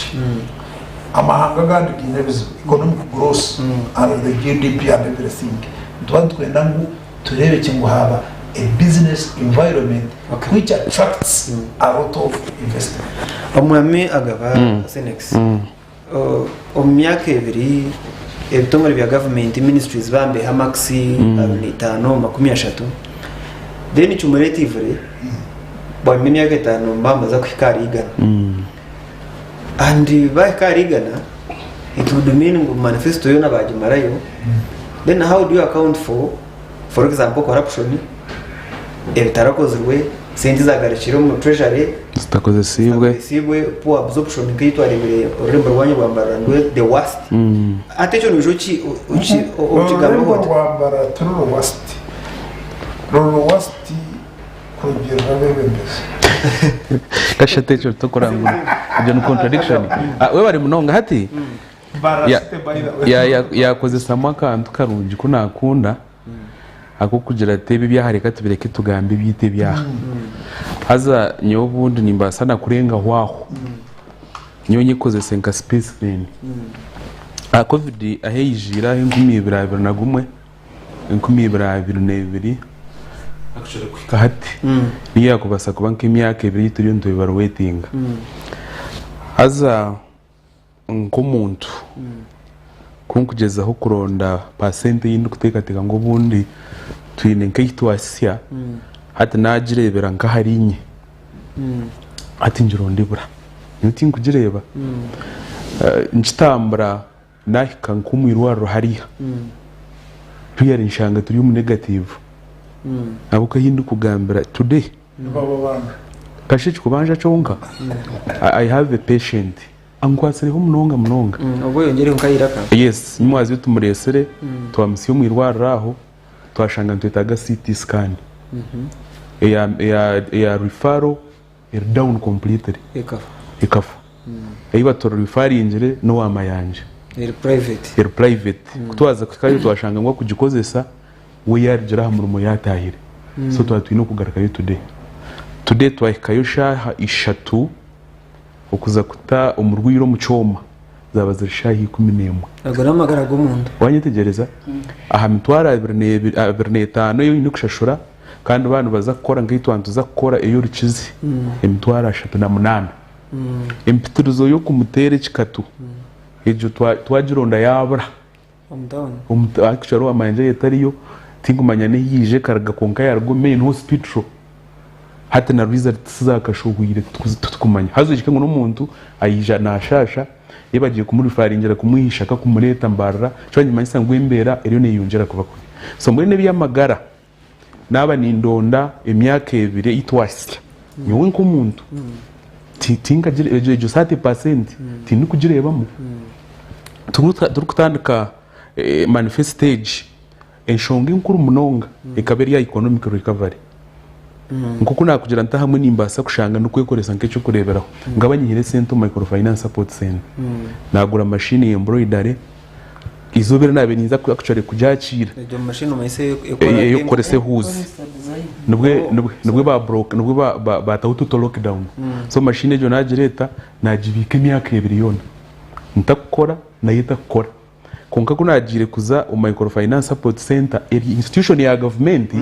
amahanga agandi gaine ebizibu, economic growth and the GDP and everything. Nituba nitwenda ngu tureebekye ngu haaba a business environment which attracts a lot of investment. Omwami Agaba Senex, omu myaka ebiri ebitongore bya gavumenti, ministries bambeho amakisi abiri n'etaano 30, then cumulatively bwanyima y'emyaka etaano nibabaza kuhika ahari igana. And bahika ahari igana, it would mean ngu manifesto yoona bagimarayo. Then how do you account for example, corruption, ebitarakozirwe, sente ezagarukire omu treasury zitakozesibwe, zitakozesibwe, poor absorption nk'ei twarebire orurembo rwanyu rwa Mbarara nirwo the worst. Hati ekyo noija okigambaho Orurembo ota? Rwa Mbarara tiri ruwasiti, ruri ruwasiti kurugiirira abeebembezi. Kashatu ekyo tokora ngu egyo ni contradiction. Ah, webare munonga hati Mbarara City, by the way. Yakozesamu akantu karungi ku nakunda akokugira ati ebi ebyaha reka tubireke tugambe ebyaitu ebyaha. Haza nyowe obundi nimbaasa na kurengaho aho, nyowe nyekozese nka specimen. Aha Covid ahu eyijiire aho 2021, 2022 kuhika hati, niyo yakubaasa kuba nk'emyaka ebiri ei turiyo nituevaluatinga. Haza nk'omuntu ku nkugyezaho kuronda pasente ei ndikuteekateeka ngu obundi twine nk'ei twasya, hati naagireebera nk'ahariinye, hati ngironda ebura. Nyowe tinkugireeba. Nkitambura naahika nk'omu irwariro hariya, really nshanga turi omu negative ahabw'okuba ahi ndikugambira today, Nibababanja. Kasha ekikubanja kyonka, I have a patient ankwatsireho munonga munonga. Obwo oyongyereho nk'airaka. Yes, nyimwazyo tumureetsire, twamutsya omu irwariro aho, twashanga nitwetaaga CT scan eya eya eya referral eri down completely. Ekafa. Ekafa. Ei baturifaringire n'owa Mayanja. Eri private. Eri private. Ku twaza kuhikayo twashanga ngu akugikozesa we yarugira aha murimo yatahire. So twaba twine okugarukayo today. Today twahikayo shaaha ishatu okuza kuta omurwaire omu kyoma zaaba ziri shaaha 11. Ago n'amagara g'omuntu. Wanyetegyereza? Aha mitwaro 25 ei oine kushashura kandi baaba nibaza kukora nka ei twaba nituza kukora ey'orukizi emitwaro 38. Empitirizo y'okumuteera ekikatu egyo twagironda yaabura. Omu tawuni. Actually owa Mayanja yo etariyo, tinkumanya n'ehi yaija ekaruga kwonka yaruga omu main hospital. Hati na result tizakashohwire titukumanya. Haza oijuke ngu n'omuntu aija nashaasha, ei bagiye kumurifaringira kumwiha ishaka kumureeta Mbarara, kyaba nikimanyisa ngu embeera eriyo neyeyongyera kuba kubi. So mbwenu eby'amagara naaba nindonda emyaka ebiri ei twahitsya, nyowe nk'omuntu egyo 30% tindikugireebamu. Turikutandika manifesito egi, enshonga enkuru munonga ekaba eri aha economic recovery. Nk'oku naakugira nti ahamwe nimbaasa kushanga ndikwekoresa nk'eky'okureeberaho, nkaba nyihire esente omu microfinance support centre, naagura mashini ya embroidery, Eizooba eri naabaire ninza actually kugyakiira Egyo machine omanyise ekora ey'okukoresa ehuuzi nibwe nibwe nibwe ba broke nibwe ba ba bataho total lockdown. So machine egyo nagireeta nagibiika emyaka ebiri yoona ntakukora nayo etakukora. Kwonka ku nagiire kuza omu microfinance support centre eri institution ya gavumenti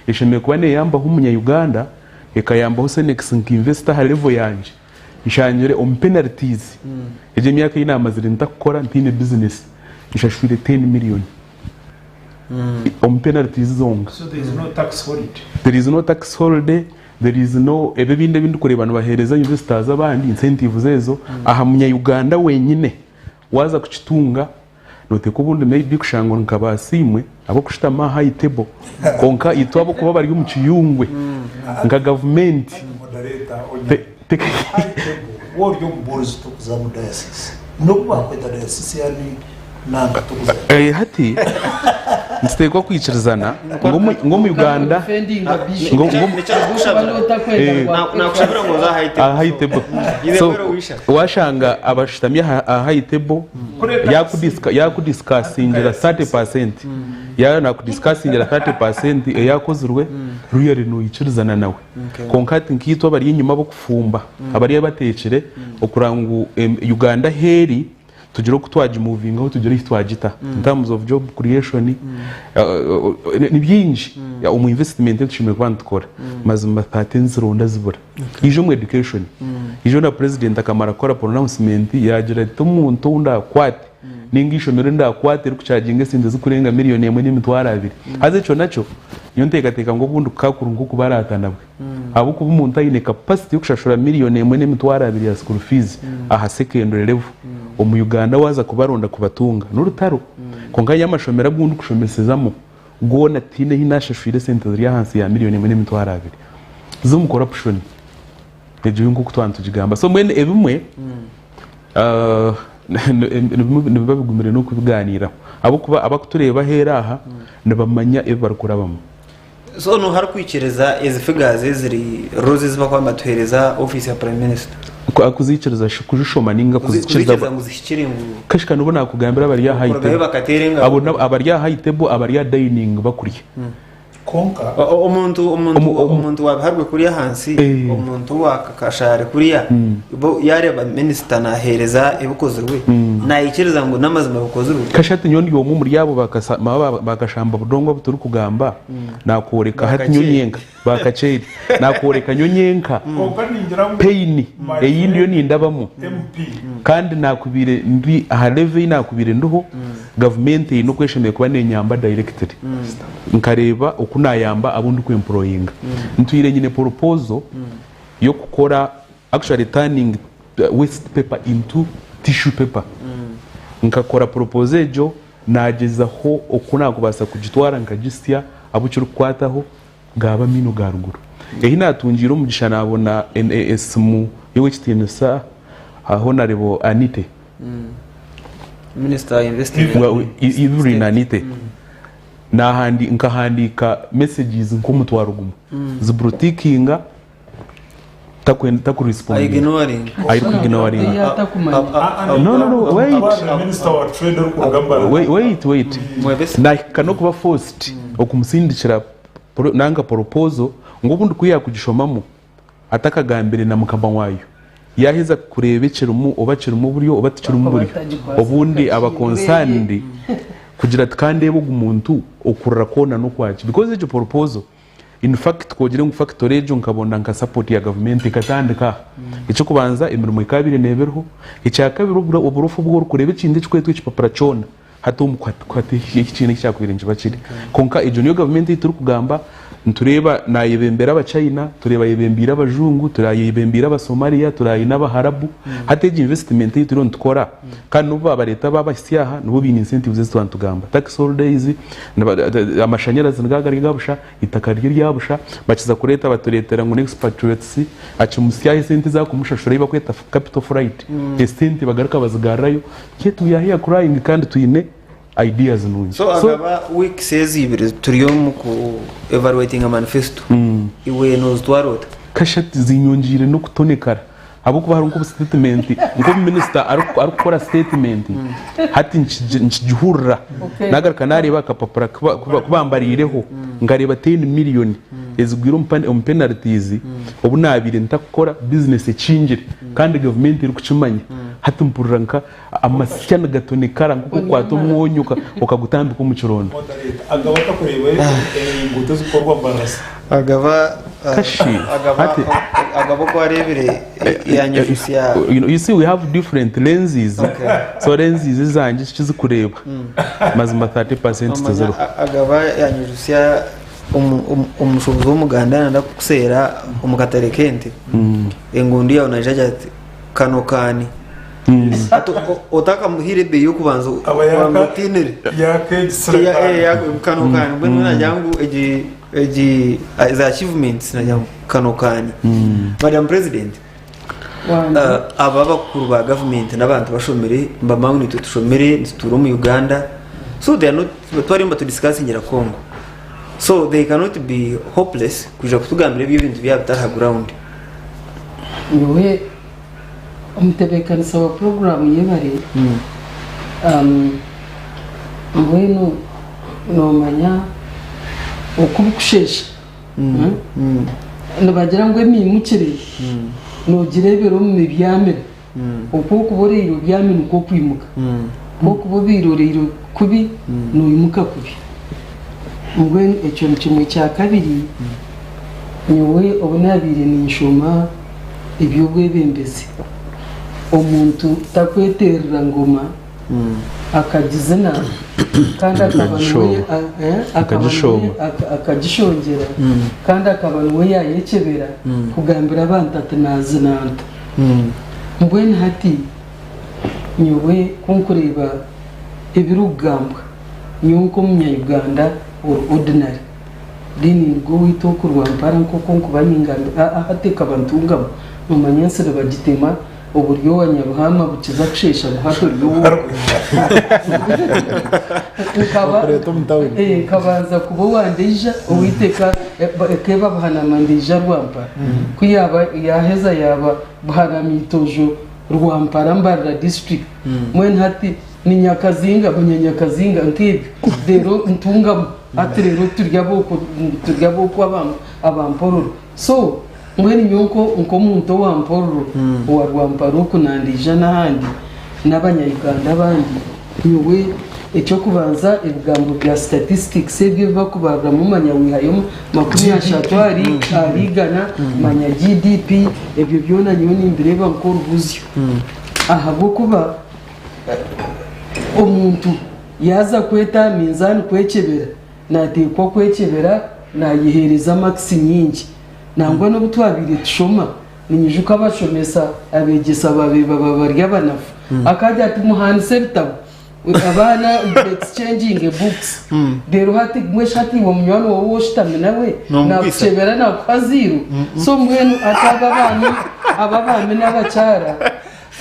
eshemereire kuba neyambaho omunya Uganda ekayambaho Senex nka investor aha level yangye. Nshangire omu penalties egyo emyaka ei naamazire ntakukora ntaine business nshashwire 10 million omu penalties zonka. So there is no tax holiday. There is no tax holiday, there is no ebyo ebindi ebi ndikureeba nibaheereza investors abandi incentives ezo aha munya Uganda wenyine waaza kukitunga Noteekwa obundi maybe kushangwa nka ba Asiimwe ab'okushutama aha high table kwonka itwe ab'okuba bari omu kiyungwe nka gavumenti. Moderator Onyari, high table, waaba ori omubuurizi torikuza mu diocese. N'obu baakweta diocese yani. Nanka tukuza. Eh, hati nituteekwa kwikirizana ngu omu- ngu omu Uganda Defendinga bishop. ngu- ngu- Nikyo arikukushabira. Kuba notakwenda Eh. rwa Nakushabira ngu oze aha high table. aha high table. Iwe So, wero wisha. washanga abashutami aha aha high table yakudiscussingira 30% yaaba nakudiscussingira 30% eyakozirwe really noikirizana nawe. Kwonka hati nkaitwe abari enyima ab'okufumba abari abateekire okureba ngu Uganda ahu eri tugire oku twagimuvingaho tugire ahu twagita in terms of job creation ni bingi omu investment ei tushemereire kuba nitukora mazima hati enzironda zibura. Ija omu education ijo na president akamara kukora pronouncement yagira ati omuntu ou ndakwate ninga eishomero eri ndakwate erikucharginga esente zirikurenga million emwe n'emitwaro abiri haza ekyo nakyo nyowe nteekateeka ngu obundi kukakuru nk'okubaraatana bwe Ahabw'okuba omuntu aine capacity y'okushashura million emwe n'emitwaro abiri ya school fees aha secondary level, omu Uganda waaza kubaronda kubatunga n'orutaro. Kwonka hariyo amashomero agu ndikushomesezamu goona tihaine ahu naashashwire esente ziri ahansi ya million emwe n'emitwaro abiri. Zirimu corruption. Egyo yo nk'oku twaba nitugigamba. So mbwenu ebimwe nibiba bigumire n'okubigaaniiraho ahabw'okuba abarikutureeba aheeru aha nibamanya ebi barikurabamu. So nooha arikwikiriza ezi figures eziri rozi ezi barikuba nibatuheereza ofiisi ya Prime Minister? Kuziikiriza shi kuzishoma ninga kuzikiriza Kuzikiriza ngu zihikire ngu Kashika nibo nakugambira abari aha high kurugayo table. bakateera engaro. Abo nabo abari aha high table abari aha dining bakurya. Kwonka Omuntu omuntu omuntu wa Biharwe kuriya ahansi, Eh. omuntu wa Kakashaari kuriya, bo yareeba minisita naheereza ebikozirwe, naikiriza ngu n'amazima bikozirwe. Kashi hati nyowe ndi omwe omuri abo bakashamba budongo abu turikugamba, nakworeka hati nyowe Bakakyeeri. nyenka, bakakyeeri, nakworeka nyowe nyenka Kwonka ningira ngu pain my ei ndiyo friend nindabamu. MP Kandi nakubaire ndi aha level ei nakubaire ndiho, gavumenti eine oku eshemereire kuba nenyamba directly. Nkareeba oku nayamba abu ndiku employinga. Ntwire nyine proposal y'okukora actually turning waste paper into tissue paper. Nkakora proposal egyo nagyezaho oku nakubaasa kugitwara nkagisya abu kirikukwataho gaaba amaino ga ruguru. Ehi natungiire omugisha nabona esimu y'owekitiinisa Honarebo Anite. Minister wa investment. Evelyn Anite. Nkahandiika messages nk'omutwaro gumwe. Ziburutikinga takurespondinga. Ignoring. Ayirikuignoringa. Yatakumanya. No, no, no, wait. Abaana minisita wa trade orikuruga Mbarara. Wait, wait, wait. Mwebese. Nahika n'okuba forced okumusindikira nanka proposal ngu obundi ku yaakugishomamu atakagambire na mukama waayo yaaheza kureeba ekirimu oba kirimu oburyo oba tikirimu buryo obundi aba concerned kugira ati ka ndeebe ogu muntu okurira kwona n'okwaki because egyo proposal In fact ku ogire ngu factory egyo nkabona nka support ya gavumenti ekatandika aha. Eky'okubanza emirimo ekaabaire neeba eriho, ekyakabiri oburofa obu orikureeba ekintu ekirikwetwa ekipapura kyona hati omu hati ekiine eki kyakubaire nikiba kiri. Kwonka egyo niyo gavumenti ei turikugamba, nitureeba naayebembera Abachina, tureeba ayebembeire Abajungu, tureeba ayebembeire Abasomaliya, tureeba aine Abaharabu. Hati egi investment ei turiyo nitukora kandi n'obu baabareeta baabahitsya aha nibo baine incentives ezi twaba nitugamba, tax holidays, Amashanyarazi nigo gari agabusha, eitaka riri eryabusha, bakiza kureeta batureetera ngu n'expatriates akimutsyaho esente ezi arikumushashura ei barikweta capital flight, esente bagaruka bazigarurayo, yet we are here crying kandi twine ideas nungi. So akaba weeks ezi ibiri turi omu ku evaluatinga manifesto, iwe nozitwara ota? Kashatu zinyongiire n'okutonekara. Ahabw'okuba hariho nk'obu sitetimenti, nk'obu minisita arikukora sitetimenti, hati nkigihurira, nagaruka nareeba akapapura ku bambariireho, nkareeba teni miriyoni ezigwire omu penalitizi obu nabaire ntakukora bizinesi ekingire kandi gavumenti erikukimanya. Hati mpurira nka amasya nigatonekara nk'oku orikukwata omwonyo okagutambika omu kironda. Moderator, Agaba atakureeba enguuto ezikukorwa Mbarara. Agaba Kashi, agaba hati- agaba oku areebire yanyejusya You know, you see we have different lenses. Okay. So lenses ezangye tikizikureeba. Mazima 30% Omanya, tiziriho. agaba yanyejusya omushuubuzi w'omuganda nanda kukuseera omu katare k'ente engundu yawe naija agira ati kano kaani Hati otakamuhaire ebeeyi y'okubanza Aba yaka- kubanza otiinire Yakegisire Kano kaani mbwenu nagira ngu egi egi ezi achievements nagira ngu kano kaani. Madam President. Aba abakuru ba gavumenti n'abantu bashomire nibamanya ngu naitwe tushomire nitutuura omu Uganda so they are not twariyo nibatudisikasingira Congo so they cannot be hopeless kwija kutugambira ebi ebintu byaba bitari aha ground. Nyowe omutebeekanisa wa puroguraamu yebare, mbwenu noomanya oku burikusheesha. Nibagira ngu emiimukire noogireebera omu mibyamire. Oku orikuba oraire obyami nikwo okwimuka. Ku orikuba obaire oraire kubi, noimuka kubi. Mbwenu ekyo ni kimwe. Ekya kabiri, nyowe obu naabaire ninshoma eby'obwebembezi, omuntu takweteerera ngoma akagizina kandi akaba niwe akagishongyera kandi akaba niwe yayekyebera kugambira abantu ati nazina nta. Mbwenu hati nyowe ku nkureeba ebirikugambwa nyowe nk'omunya Uganda ori ordinary then nigwo owaitu oku Rwampara nk'oku nkuba ningambira hati ekaba Ntungamo nomanya ensi nibagitema Oburyo owa Nyaruhama bukiza kusheesha ngu hati ori ow'oku. Nkaba Okureeta omu tawuni. eh, nkabanza kuba owa Ndeija owaitu eka eka eba Buhanama Ndeija Rwampara. Ku yaaba yaaheza yaaba Buhanama Itojo Rwampara Mbarara district. Mbwenu hati ni Nyakazinga Munyanyakazinga nk'ebyo. Reero Ntungamo hati reero turi ab'okwo turi ab'okwo aba aba Mpororo. So Mbwenu nyowe nk'omuntu owa Mpororo, owa Rwampara oku nandaija n'ahandi n'abanya-Uganda abandi, nyowe eky'okubanza ebigambo bya statistics ebyo ebi barikubariramu manya wihayo 30 ahari igana, manya GDP, ebyo byona nyowe nimbireeba nk'orubuzyo ahabw'okuba omuntu yaaza kweta aha minzaani kwekyebera, naateekwa kwekyebera naayeheereza makisi nyingi. Nangwa n'obu twabaire tushoma, ninyijuka abashomesa abeegyesa baabaire baba bari abanafu. Akaagira ati, Muhanise ebitabo, abaana exchanginge books. Reero hati mbwenu shi hati iwe munywani waawe ou oshutami nawe Noomugwisa? naakukyebera naakuha ziiro? So mbwenu hati aba abaami aba abaami n'abakyara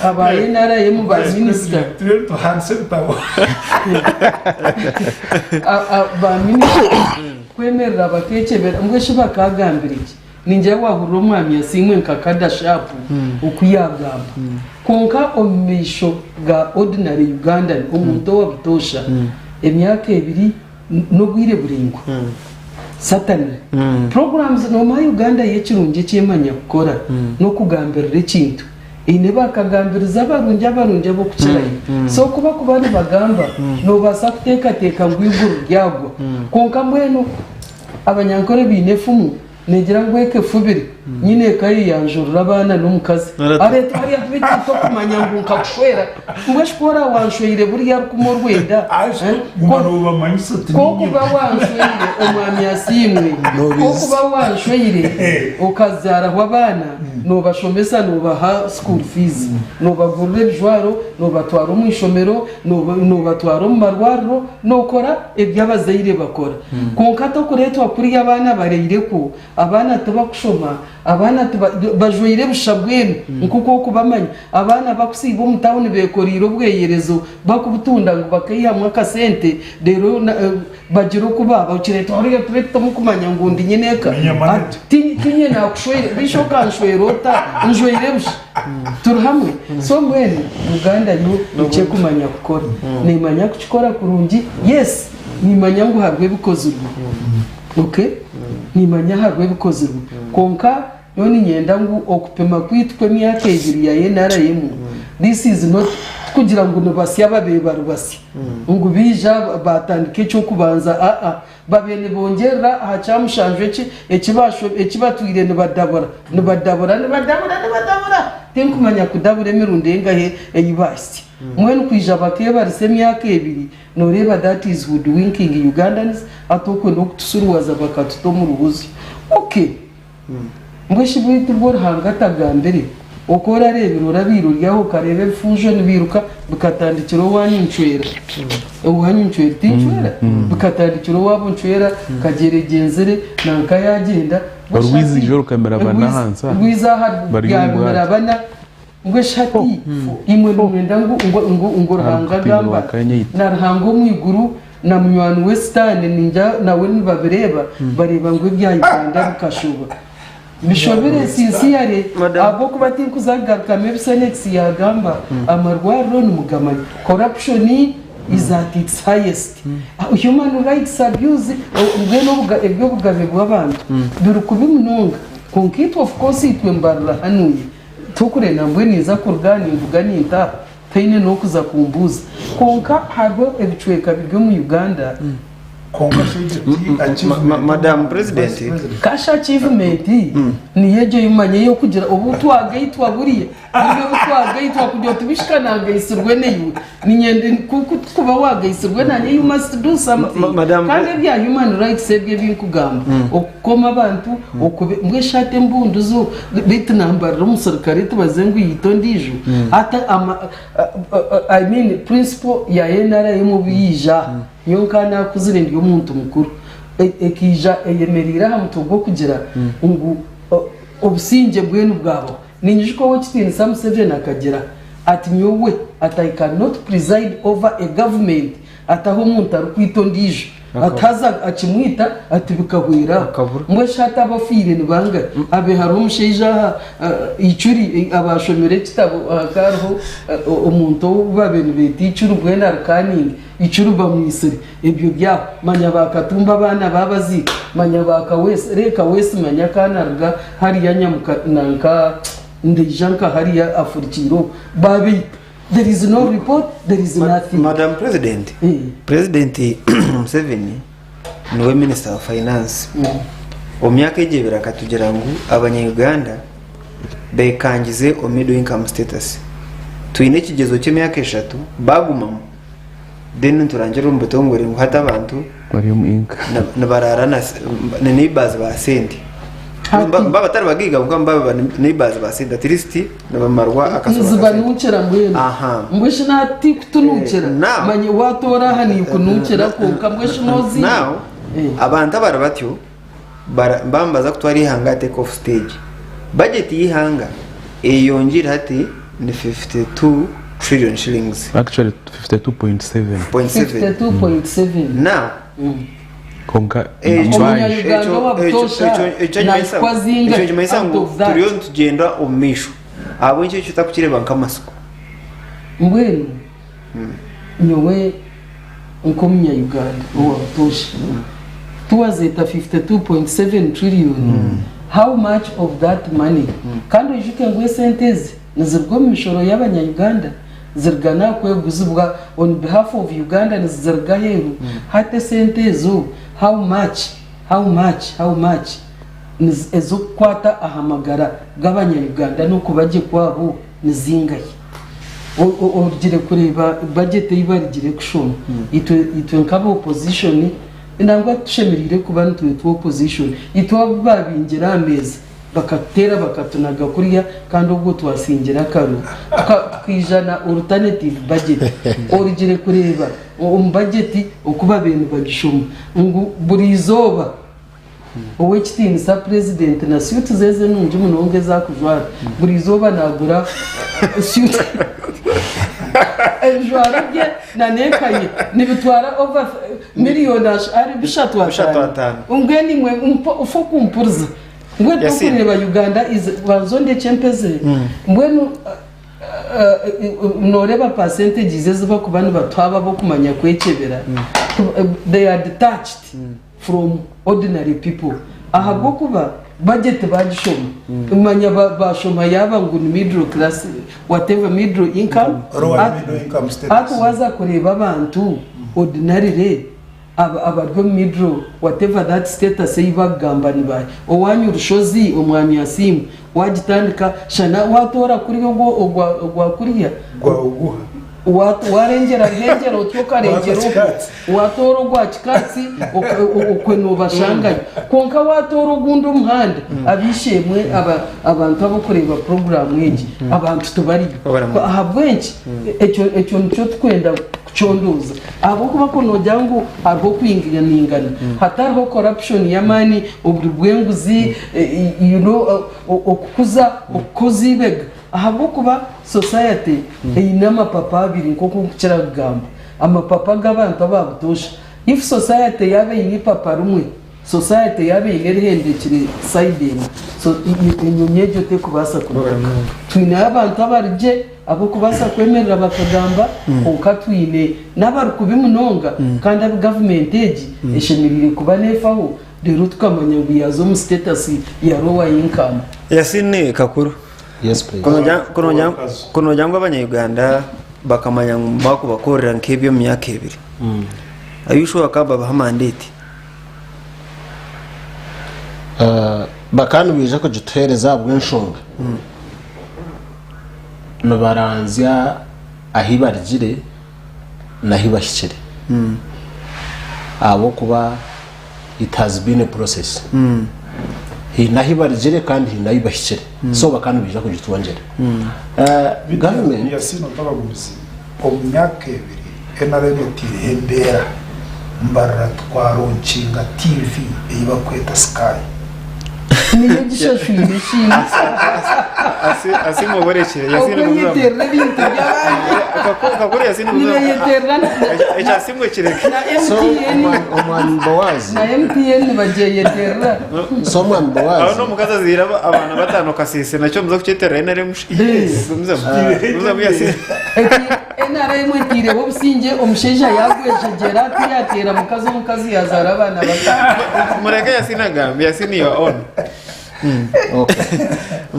aba NRM ba Vice minisita President, turiyo nituhanisa ebitabo. Ba minisita kwemerera bakekyebera mbwenu shi bakagambire ki? Ningira wahurira omwami Asiimwe nka Kada Sharp oku yagamba. Kwonka omu maisho ga ordinary Ugandan, omuntu owa butoosha, emyaka ebiri n'obwire buraingwa. Certainly. Programs nomanya Uganda yo ekirungi eki emanya kukora n'okugambirira ekintu. Eine bakagambiriza abarungi abarungi ab'okukirayo. So ku bakuba nibagamba, noobaasa kuteekateeka ngu eiguru ryagwa. Kwonka mbwenu Abanyankore baine efumu neegira ngu eka efubire, nyine eka ye yanjurira abaana n'omukazi. Areeta hariya beitu tokumanya ngu nkakushwera. Mbwenu shi ku oraabe wanshweire buriya rukumi orwenda, Guma noobamanyisa oti Ku okuba wanshweire omwami Asiimwe, ku okuba wanshweire okazaaraho abaana, noobashomesa noobaha school fees, noobagurira ebijwaro, noobatwara omu ishomero, noobatwara omu marwariro, nookora ebi abazaire bakora. Kwonka tokureetwa kuriya abaana barairekwo, abaana tibakushoma, abaana bajwaire busha mbwenu nk'oku orikubamanya. Abaana bakusiiba omu tawuni bekoreire obweyerezo bakubutunda ngu bakaihamu akasente reero bagire oku baaba okireetwa hariya tube tutamukumanya ngu ndi nyineeka. Tinye nakushweire beitu okanshwera ota njwaire busha turi hamwe. So mbwenu Uganda yo nikyo ekumanya kukora nemanya kukikora kurungi yes nimanya ngu hariho ebikozirwe okay nimanya hariho ebikozirwe kwonka Nyowe niinyenda ngu okupima kwaitu kw'emyaka ebiri ya NRM, this is not tikugira ngu ni basya babaire bari basya ngu baija baatandika eky'okubanza aa, babaire nibongyerera aha kyamushanju eki eki batwire nibadabura, nibadabura, nibadabura, nibadabura, tinkumanya kudabura emirundi engahi ei baahitsya. Mbwenu kwija bakeebarisa emyaka ebiri, nooreeba that is hoodwinking Ugandans, hati okwo n'okutusuruwaza bakatuta omu ruhuzyo. Okay. Mbwe shi beitu bwo Ruhanga atagambire? Oku orareebire orabaire ori aho okareeba ebifunjo nibiiruka bikatandikira owaanyu ncwera. Owaanyu ncwera ti ncwera? Bikatandikira owaabo ncwera, Kagyere egyenzire, nanka yaagyenda. Mbwe shi Orwizi hati ijo rukamira bana ahansi aha, rwiza aha bari omu ryamira bwato. bana. Ngu eshati imwe nimwenda ngu ngu ngu Ruhanga agamba na Ruhanga omu iguru na munywani we sitaane ningira nawe nibabireeba bareeba ngu ebya Uganda bikashoba. Bishobire sincerely ahabw'okuba tinkuza kugarukamu ebi Senex yagamba amarwariro nimugamanya corruption is at its highest human rights abuse mbwenu eby'obugabe bw'abantu biri kubi munonga kwonka itwe of course itwe mbarira hanuya Tokurenda mbwenu ninza kuruga aha ninvuga nintaaha taine n'okuza kumbuuza. Kwonka hariho ebicweka biri omu Uganda. Kwonka shi egyo ti achievement Madam omu President. Vice President. Cash achievement niyo egyo eyimanya eyokugira obu twagaitwa buriya buriya obu twagaitwa kugira oti bishika nagaitsirwe naiwe Niinyenda ku ku kuba waagaitsirwe naanye you must do something. Ma- Madam Kandi ebya human rights ebyo ebi nkugamba, okukoma abantu, okube mbwenu shi hati embundu zo beitu nambarira omusirikare tubaze ngu yaita ondiijo, hati ama I mean principle ya NRM obu yaija aha, nyowe nka naakuzire ndi omuntu mukuru, ekaija eyemereire aha mutwe gw'okugira ngu obusingye mbwenu bwabaho. Ninyijuka Ow'ekitiinisa Museveni akagira ati nyowe ati I cannot preside over a government ati ahu omuntu arikwita ondiijo ati haza akimwita ati bikahwera aho. Akabura. Mbwenu shi hati abafiire ni bangahi? Habe hariho omushaija aha Icuri abaashomire ekitabo hakaba hariho omuntu ou baabaire nibeeta Icuri mbwenu ari Kaningi. Icuri bamwitsire ebyo byabo. Manya ba Katumba abaana baabaziika, manya ba Kaweesi, re Kaweesi manya ka naruga hariya Nyamuka nanka ndaija nka hariya afurikiire okwo, baabaita. There is no report, there is nothing. Madam President, President Museveni niwe Minister wa Finance. Omu myaka egi ebiri akatugira ngu abanya Uganda bekangize omu middle income status. Twine ekigyezo ky'emyaka eshatu bagumamu then niturangirira omu butongore ngu hati abantu Bari omu inka. nibaraara na na neighbors ba sente. Hati- Baba batari bagaiga kwonka baba neighbors ba sente at least nibamarwa akasoro ka sente. Nizibanukira mbwenu. Aha. Mbwenu shi natikutunukira Eh, now- manya watoora aha nikunukira kwonka mbwenu shi noziiba. Now Eh. abantu abari batyo bara- baba nibaza kutwara eihanga aha take off stage. Budget y'eihanga eyeyongiire hati ni 52 trillion shillings. Actually 52.7. Point 7. 52.7. Now Kwonka ekyo- Omunya-Uganda ekyo- owa butoosha ekyo- ekyo nahikwa zingahi ekyo nikimanyisa out ngu of that? turiyo nitugyenda omu maisho. Ahabw'enki ekyo otakukireeba nk'amatsiko? Mbwenu nyowe nk'omunya-Uganda owa butoosha, tuwazeeta 52.7 trillion, how much of that money? Kandi oijuke ngu esente ezi niziruga omu mishoro y'abanya-Uganda, ziruga n'aha kweguzibwa on behalf of Uganda niziruga aheeru. Hati esente ezo how much, how much, how much ez'okukwata aha magara g'abanya-Uganda n'okuba gye kwabo ni zingahi? Orugire kureeba bajeti ei barugire kushoma, itwe itwe nk'aba opposition nangwa titushemereire kuba nitwetwa opposition, itwe abu baabingire aha meeza bakatuteera bakatunaga kuriya kandi obwo twasingire akaruru tukaija na alternative budget. Orugire kureeba omu bajeti oku babaire nibagishoma ngu buri izooba Ow'ekitiinisa Purezidenti na suit ze ezi enungi munonga ezi arikujwara, buri izooba naagura suit. Ebijwaro bye na n'eka ye nibitwara over miriyoni ari bishatu Bishatu ataano. ataano. Mbwenu imwe mpa- ufe okumpuriza. Mbwenu Yasin. tokureeba Uganda is banza ondekye mpeze. Mbwenu Noreeba percentages ezi bakuba nibatuha abo abokumanya kwekyebera, they are detached from ordinary people ahabw'okuba budget bagishoma manya bashoma yaaba ngu ni middle class whatever middle income Lower middle income status. hati waaza kureeba abantu ordinarily Abari omu middle whatever that status ei bakugamba ni baahi? Owanyu Rushozi omwami Asiimwe wagitandika shana watoora kuriya ogwo ogwa kuriya Gwa oguha. Warengyera ruhengyera otyo okarengyera Gwa okwo Kikaatsi. watoora ogwa Kikaatsi okwe nobashangayo kwonka watoora ogundi omuhanda ab'eishe-emwe abantu abarikureeba puroguraamu egi abantu tibariyo ahabw'enki ekyo nikyo turikwenda kucondooza ahabw'okuba ku noogira ngu hariho okwinganingana hatariho corruption y'amaani, oburi bw'enguzi, you know, okukuza, okukoza eibega. Ahabw'okuba society eine amapapa abiri nk'oku nkukira kugamba. Amapapa g'abantu aba butoosha. If society yaaba eine ipapa rimwe, society yaaba eine erihendekire side emwe, so enyonyi egyo terikubaasa kuguruka. Twineyo abantu abari gye abarikubaasa kwemerera bakagamba kwonka twine n'abari kubi munonga kandi abu gavumenti egi eshemereire kuba neefaho reero tukamanya ngu yaaza omu status ya lower income. Yasin Kakuru, Yes, please. Ku noogira ngu abanya-Uganda bakamanya ngu baakubakorera nk'ebi omu myaka ebiri, are you sure bakaba babaha mandate? Bakaba nibaija kugituheereza ahabw'enshonga nibaranzya ahu barugire n'ahu bahikire ahabw'okuba it has been a process. Haine ahu barugire kandi haine ahu bahikire so bakaba nibaija kugitwongyera. Gavumenti. Yasin Otabagumizi, Omu myaka ebiri NRM etaireho embeera mbarira twaronkinga TV ei barikweta Sky. Niyo egishashwire eshiingi. Asiimwe oborekire. Yasin Okweyeterera ebintu by'abandi. Kakuru Yasin Nibeyeterera na Ekyo Asiimwe kireke. na So MTN. omwami Boazi. Na MTN nibagyeyeterera. So omwami Boazi. Aho n'omukazi azaire abaana batano Kasese nakyo muza kukyeterera NRM shi? Gumizamu Yasin. Eti NRM etaireho obusingye omushaija yagwejegyera tiyateera mukazi omukazi yazaara abaana batano. Mureke Yasin agambe. Yasin you are on. Okay.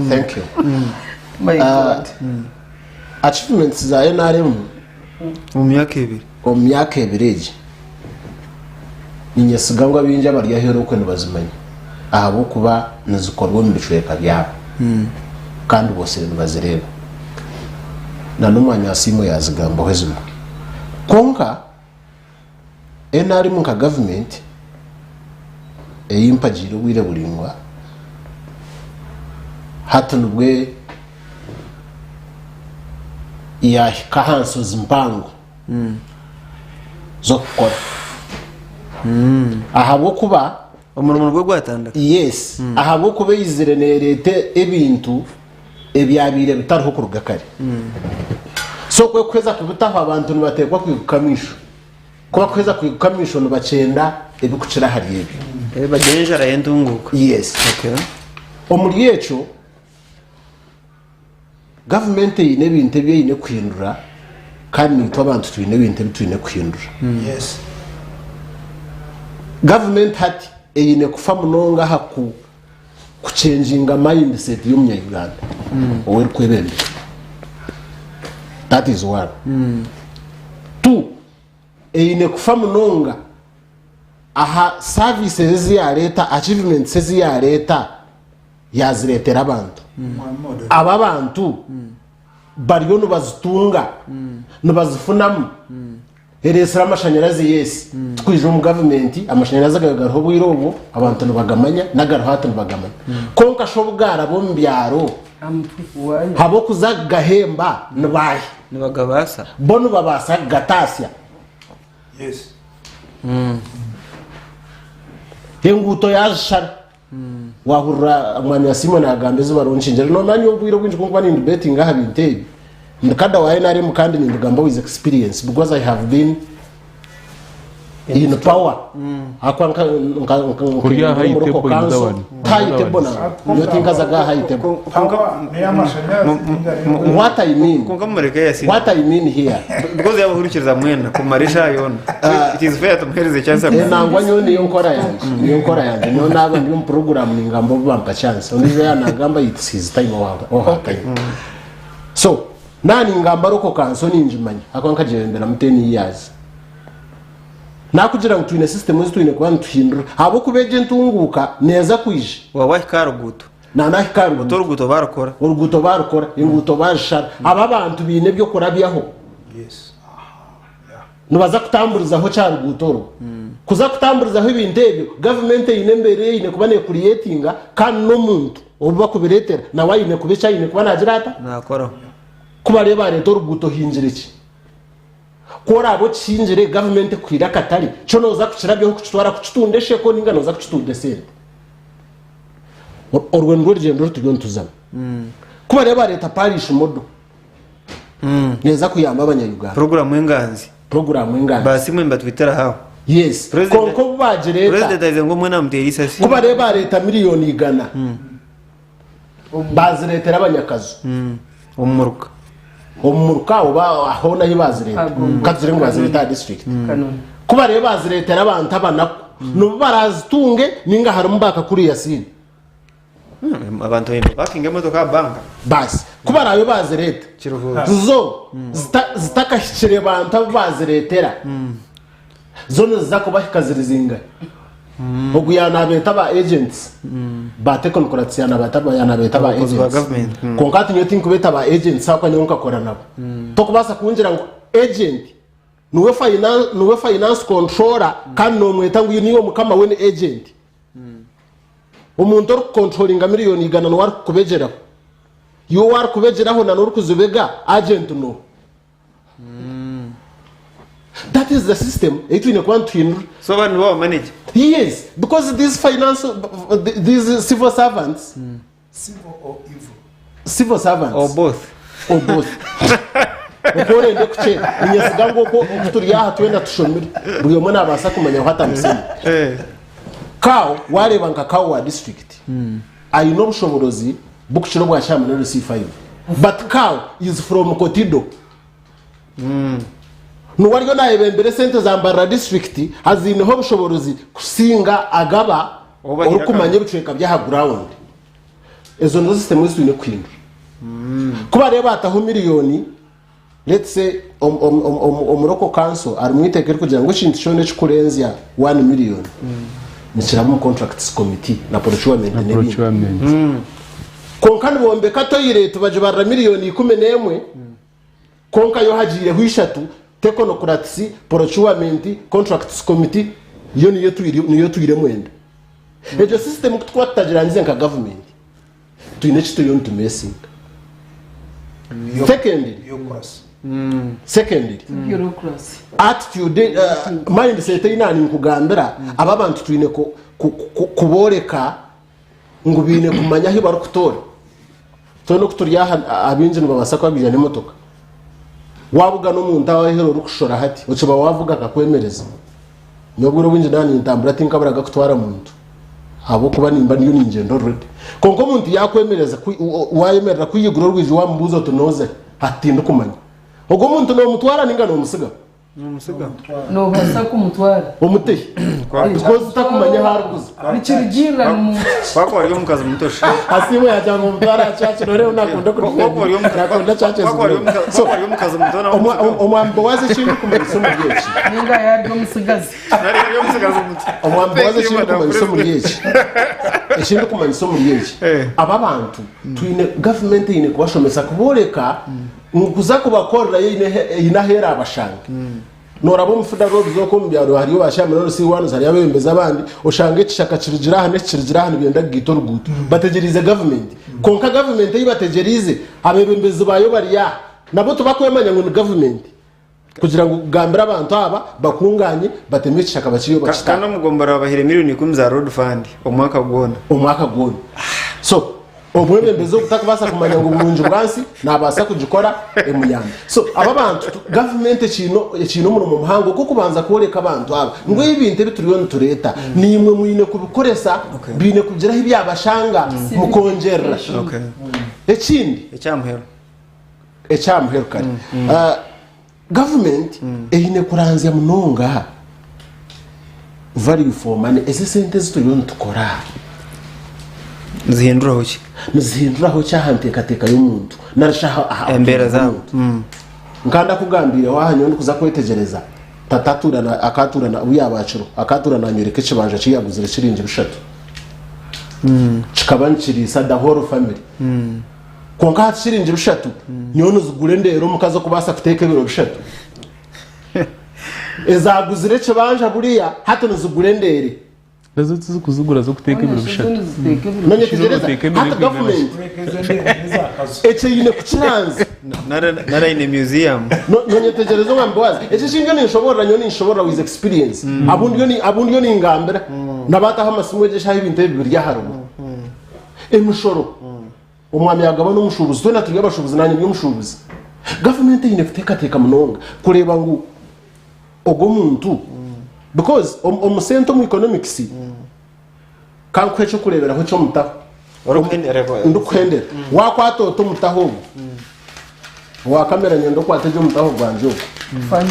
Thank you. My God. Achievements za NRM Omu myaka ebiri. omu myaka ebiri egi ninyesiga ngu abaingi abari aheeru okwe nibazimanya ahabw'okuba nizikorwa omu bicweka byabo kandi boosire nibazireeba na n'omwanya Asiimwe yaazigambaho ezimwe. Kwonka NRM nka gavumenti ei mpagiire obwire buraingwa hati nibwe yaahika aha nshozi mpango z'okukora ahabw'okuba Omurimo nibwo gwatandika. Yes, ahabw'okuba eizire neereeta ebintu ebyabaire bitariho kuruga kare. So ku erikuheza kubitaho abantu nibateekwa kwiguka amaisho. Ku bakuheza kwiguka amaisho nibakyenda ebirikukira ahari ebyo. Eh, bagira enjara y'entunguuka. Yes. Okay. Omuri ekyo, gavumenti eine ebintu ebi eine kuhindura kandi naitwe abantu twine ebintu ebi twine kuhindura. Yes. Gavumenti hati eine kufa munonga aha ku kuchenjinga mindset y'omunya-Uganda ou erikwebembera. That is one. Two, eine kufa munonga aha services ezi yareeta, achievements ezi yareeta yazireetera abantu. Aba abantu bariyo nibazitunga, nibazifunamu. Ereetsire amashanyarazi yes. Tukwija omu gavumenti amashanyarazi agabaire gariho obwire obwo abantu nibagamanya n'agariho hati nibagamanya. Kwonka shi obu gaaraba omu byaro ab'okuza kugahemba ni baahi? Nibagabaasa. Bo nibabaasa kugataasya? Yes. Enguuto yaazishara. Waahurira Mwami Asiimwe naagamba ezi baronkingira. Noomanya obwire obwingi ku ndikuba nindibetinga aha bintu ebi, ndi kada wa NRM kandi nimbigamba with experience because I have been in power. Ahakuba nka nka nka Kuri aha ndi high omuri table in council. that one. High table na. Nyowe tinkazaga aha high table. Power n'ey'amashanyarazi What I mean, Kwonka mumureke Yasin. what I mean here. Because yabahurikiriza mwena kumara eshaaha yoona. It is fair tumuheereze chance Eh, agambe. nangwa nyowe niyo nkora yangye niyo nkora yangye nyowe naaba ndi omu program ningamba obu bampa chance ondiijo yaaba nagamba it's his time or or her time so naaba ningamba local council ningimanya ahakuba nkagyebemberamu 10 years nakugira ngu twine system ezi twine kuba nituhindura ahabw'okuba egyo entunguuka neeza kwija Waaba wahika aha ruguuto. Nanahika aha ruguuto. Oti oruguuto barukora. Oruguuto barukora, enguuto bazishara. Aba abantu baine eby'okurabyaho. Nibaza kutamburizaho ki aha ruguuto orwo? Kuza kutamburizaho ebintu ebyo, gavumenti eine embeera ei eine kuba neekuriyetinga kandi n'omuntu ou bakubireetera nawe aine kuba eki aine kuba naagira ata? Naakoraho. Ku bareeba bareeta oruguuto hingire ki? Ku oraabe okihingire, gavumenti ekuhaire akatare, kyo nooza kukirabyaho kukitwara kukitunda esheko nainga nooza kukitunda esente? Orwo nirwo rugyendo oru turiyo nituzamu. Ku barebe bareeta parish model neeza kuyamba abanya-Uganda. Puroguramu enganzi. Puroguramu enganzi. Basimwe nibatwitira aho. Yes. President- Kwonka obu bagireeta, Purezidenti aize ngu omwe namuteera eisasi. ku barebe bareeta miriyoni igana bazireetera abanyakazu. Omu muruka. Omu muruka oba hoona ahi bazireeta. Agomba. Ka tugire ngu bazireeta aha district. Kanoni. Ku barebe bazireetera abantu abanaku, nobu barazitunge ninga harimu baakakuru Yasiini. Abantu baine pakinga emotoka aha banka. Basi ku baraabe baazireeta, Kiruhuura. zo zita- zitakahikire bantu abu baazireetera, zo niziza kubahika ziri zingahi? Ogu yaanabeeta ba agents ba technocrats yaanabeeta yaanabeeta ba Abakozi ba agents. government, mm. Kwonka hati nyowe tinkubeeta ba agents ahabw'okuba nyowe nkakora nabo. Tokubaasa kungira ngu agent niwe finan- niwe finance controller kandi noomweta ngu niiwe mukama we ni agent. Omuntu orikukontrolinga miriyoni igana niwe arikukubegyeraho. Iwe ou arikubegyeraho na n'orikuzibega agent n'oha? That is the system ei twine kuba nituhindura. So abandi nibo ba manager. Yes, because these finance, these civil servants, Civil or evil? civil servants Or both. or both. Oku orenda ekukyera ninyesiga ngu oku oku turi aha twena tushomire buri omwe nabaasa kumanya what I'm saying. Eh. Cow wareeba nka cow wa district aine obushoborozi bukukira obwa chairman LC5 but cow is from Kotido. Niwe ariyo nayebembera esente za Mbarara district aziineho obushoborozi kusinga agaba Obahira orikumanya ebicweka by'aha ground. Ezo nizo system ezi twine kuhindura. Ku barebe bataho miriyoni let's say omu local council harimu eiteeka erikugira ngu ekintu kyona ekikurenzya one million nikiraba omu contracts committee na procurement n'ebindi. Procurement. Kwonka nibombeka toilet bagibarira miriyoni 11 Kwonka yo hagiireho ishatu, Technocrats, Procurement, Contracts Committee, yo niyo niyo etwire mwenda. Egyo system ku tukuba tutagirangize nka gavumenti, twine eki turiyo nitumeesinga. Secondly, Bureaucracy. secondly, Bureaucracy. attitude, mindset ei naaninkugambira, aba abantu twine ku, ku, ku, kubooreka ngu baine kumanya ahu barikutoora. Twena oku turi aha abaingi nibabaasa kuba baija n'emotoka. Waabugana omuntu aheeru orikushora hati, okiba waavuga akakwemereza. Nyowe obwire obwingi naaba nintambura tinkaburaga kutwara muntu ahabw'okuba nimba ndiyo ningyenda already. Kwonka omuntu yaakwemereza, waayemerera kwiyigura orwigi waamubuuza oti nooza hi? Ati tindikumanya. Ogwo omuntu noomutwara nainga noomutsigaho? Nomusiga. Nobaasa kumutwara. Omutehi. Because takumanya ahu arikuza. Nikirugirira ni muntu ki. Wakuba ori omukazi muto shi. Asiimwe yagira ngu omutware aha church noreeba nakunda Wakuba ori omukazi nakunda churches wakuba ori munonga. omukazi So wakuba ori omukazi muto nawe omusigaho. omwami Bowazi ekindikumanyisa omuri eki. Ninga yarya omutsigazi. Nari yari omutsigazi muto. Omwami Thank Bowazi you, Madam ekindikumanyisa omuri President. eki. Ekindikumanyisa omuri eki. Eh. Aba bantu twine gavumenti eine kubashomesa kuboreka Ngu kuza kubakorera yo eine ahu eraabashange. Nooraba omu FIDA roads okwo omu byaro hariyo ba chairman LC ones, hariyo abeebembezi abandi, oshanga ekishaka kirugire aha n'eki kirugire aha nibyenda kugaita oruguuto. Bategyereize gavumenti. Kwonka gavumenti ei bategyereize, abeebembezi baayo bari aha. Nabo tibakwemanya ngu ni gavumenti. Kugira ngu gambira abantu aba bakunganye bateme ekishaka bakiiheyo bakite Kandi aha. omugombora babahaire miriyoni ikumi za road fund omwaka gwona. Omwaka gwona. So omwebembezi ogu takubaasa kumanya ngu burungi bwansi nabaasa kugikora emuyambe. So aba abantu gavumenti ekiine ekiine omurimo muhango ogw'okubanza kworeka abantu aba ngu ebintu ebi turiyo nitureeta niimwe mwine kubikoresa biine kugira ahu byabashanga mukongyerera. Okay. Ekindi. Ekyamuheru. Ekyaha muheru kare gavumenti eine kuranzya munonga value for money ezi esente ezi turiyo nitukora Nizihinduraho ki? nizihinduraho ki aha nteekateeka y'omuntu nari shi aha Embeera zaabo. Nka ndakugambiireho aha nyowe ndikuza kwetegyereza tata atuura akatuura obu yaaba akiriho akatuura nanyoreka ekibanja ki yaguzire shiringi bishatu kikaba nikiriisa the whole family. Kwonka hati shiringi bishatu nyowe nizigura endeere omukazi okubaasa kuteeka ebiro bishatu. Ezaguzire ekibanja buriya hati nizigura endeere. Nazo tizikuzigura z'okuteeka ebiro bishatu. Nonyetegyereza? Hati gavumenti ekyo eine kukiranzya. Nari aine museum. Nonyetegyereza omwami Boazi? Eki eki ndiyo ninshoboorora nyowe ninshoboorora with experience. Abu ndiyo ningambira nabaataho amasimu egyo eshaaha ebintu ebi biri aha ruguru. Emishoro. Omwami Agaba n'omushuubuzi, twena turi abashuubuzi, naanye ndi omushuubuzi. Gavumenti eine kuteekateeka munonga kureeba ngu ogwo omuntu because omu sente omu economics, ka nkuhe eky'okureeberaho ky'omutaho. Ndikuhendera. Waakwata ota omutaho ogwo? Owa kamera nyenda okwate gye omutaho gwangye ogwo.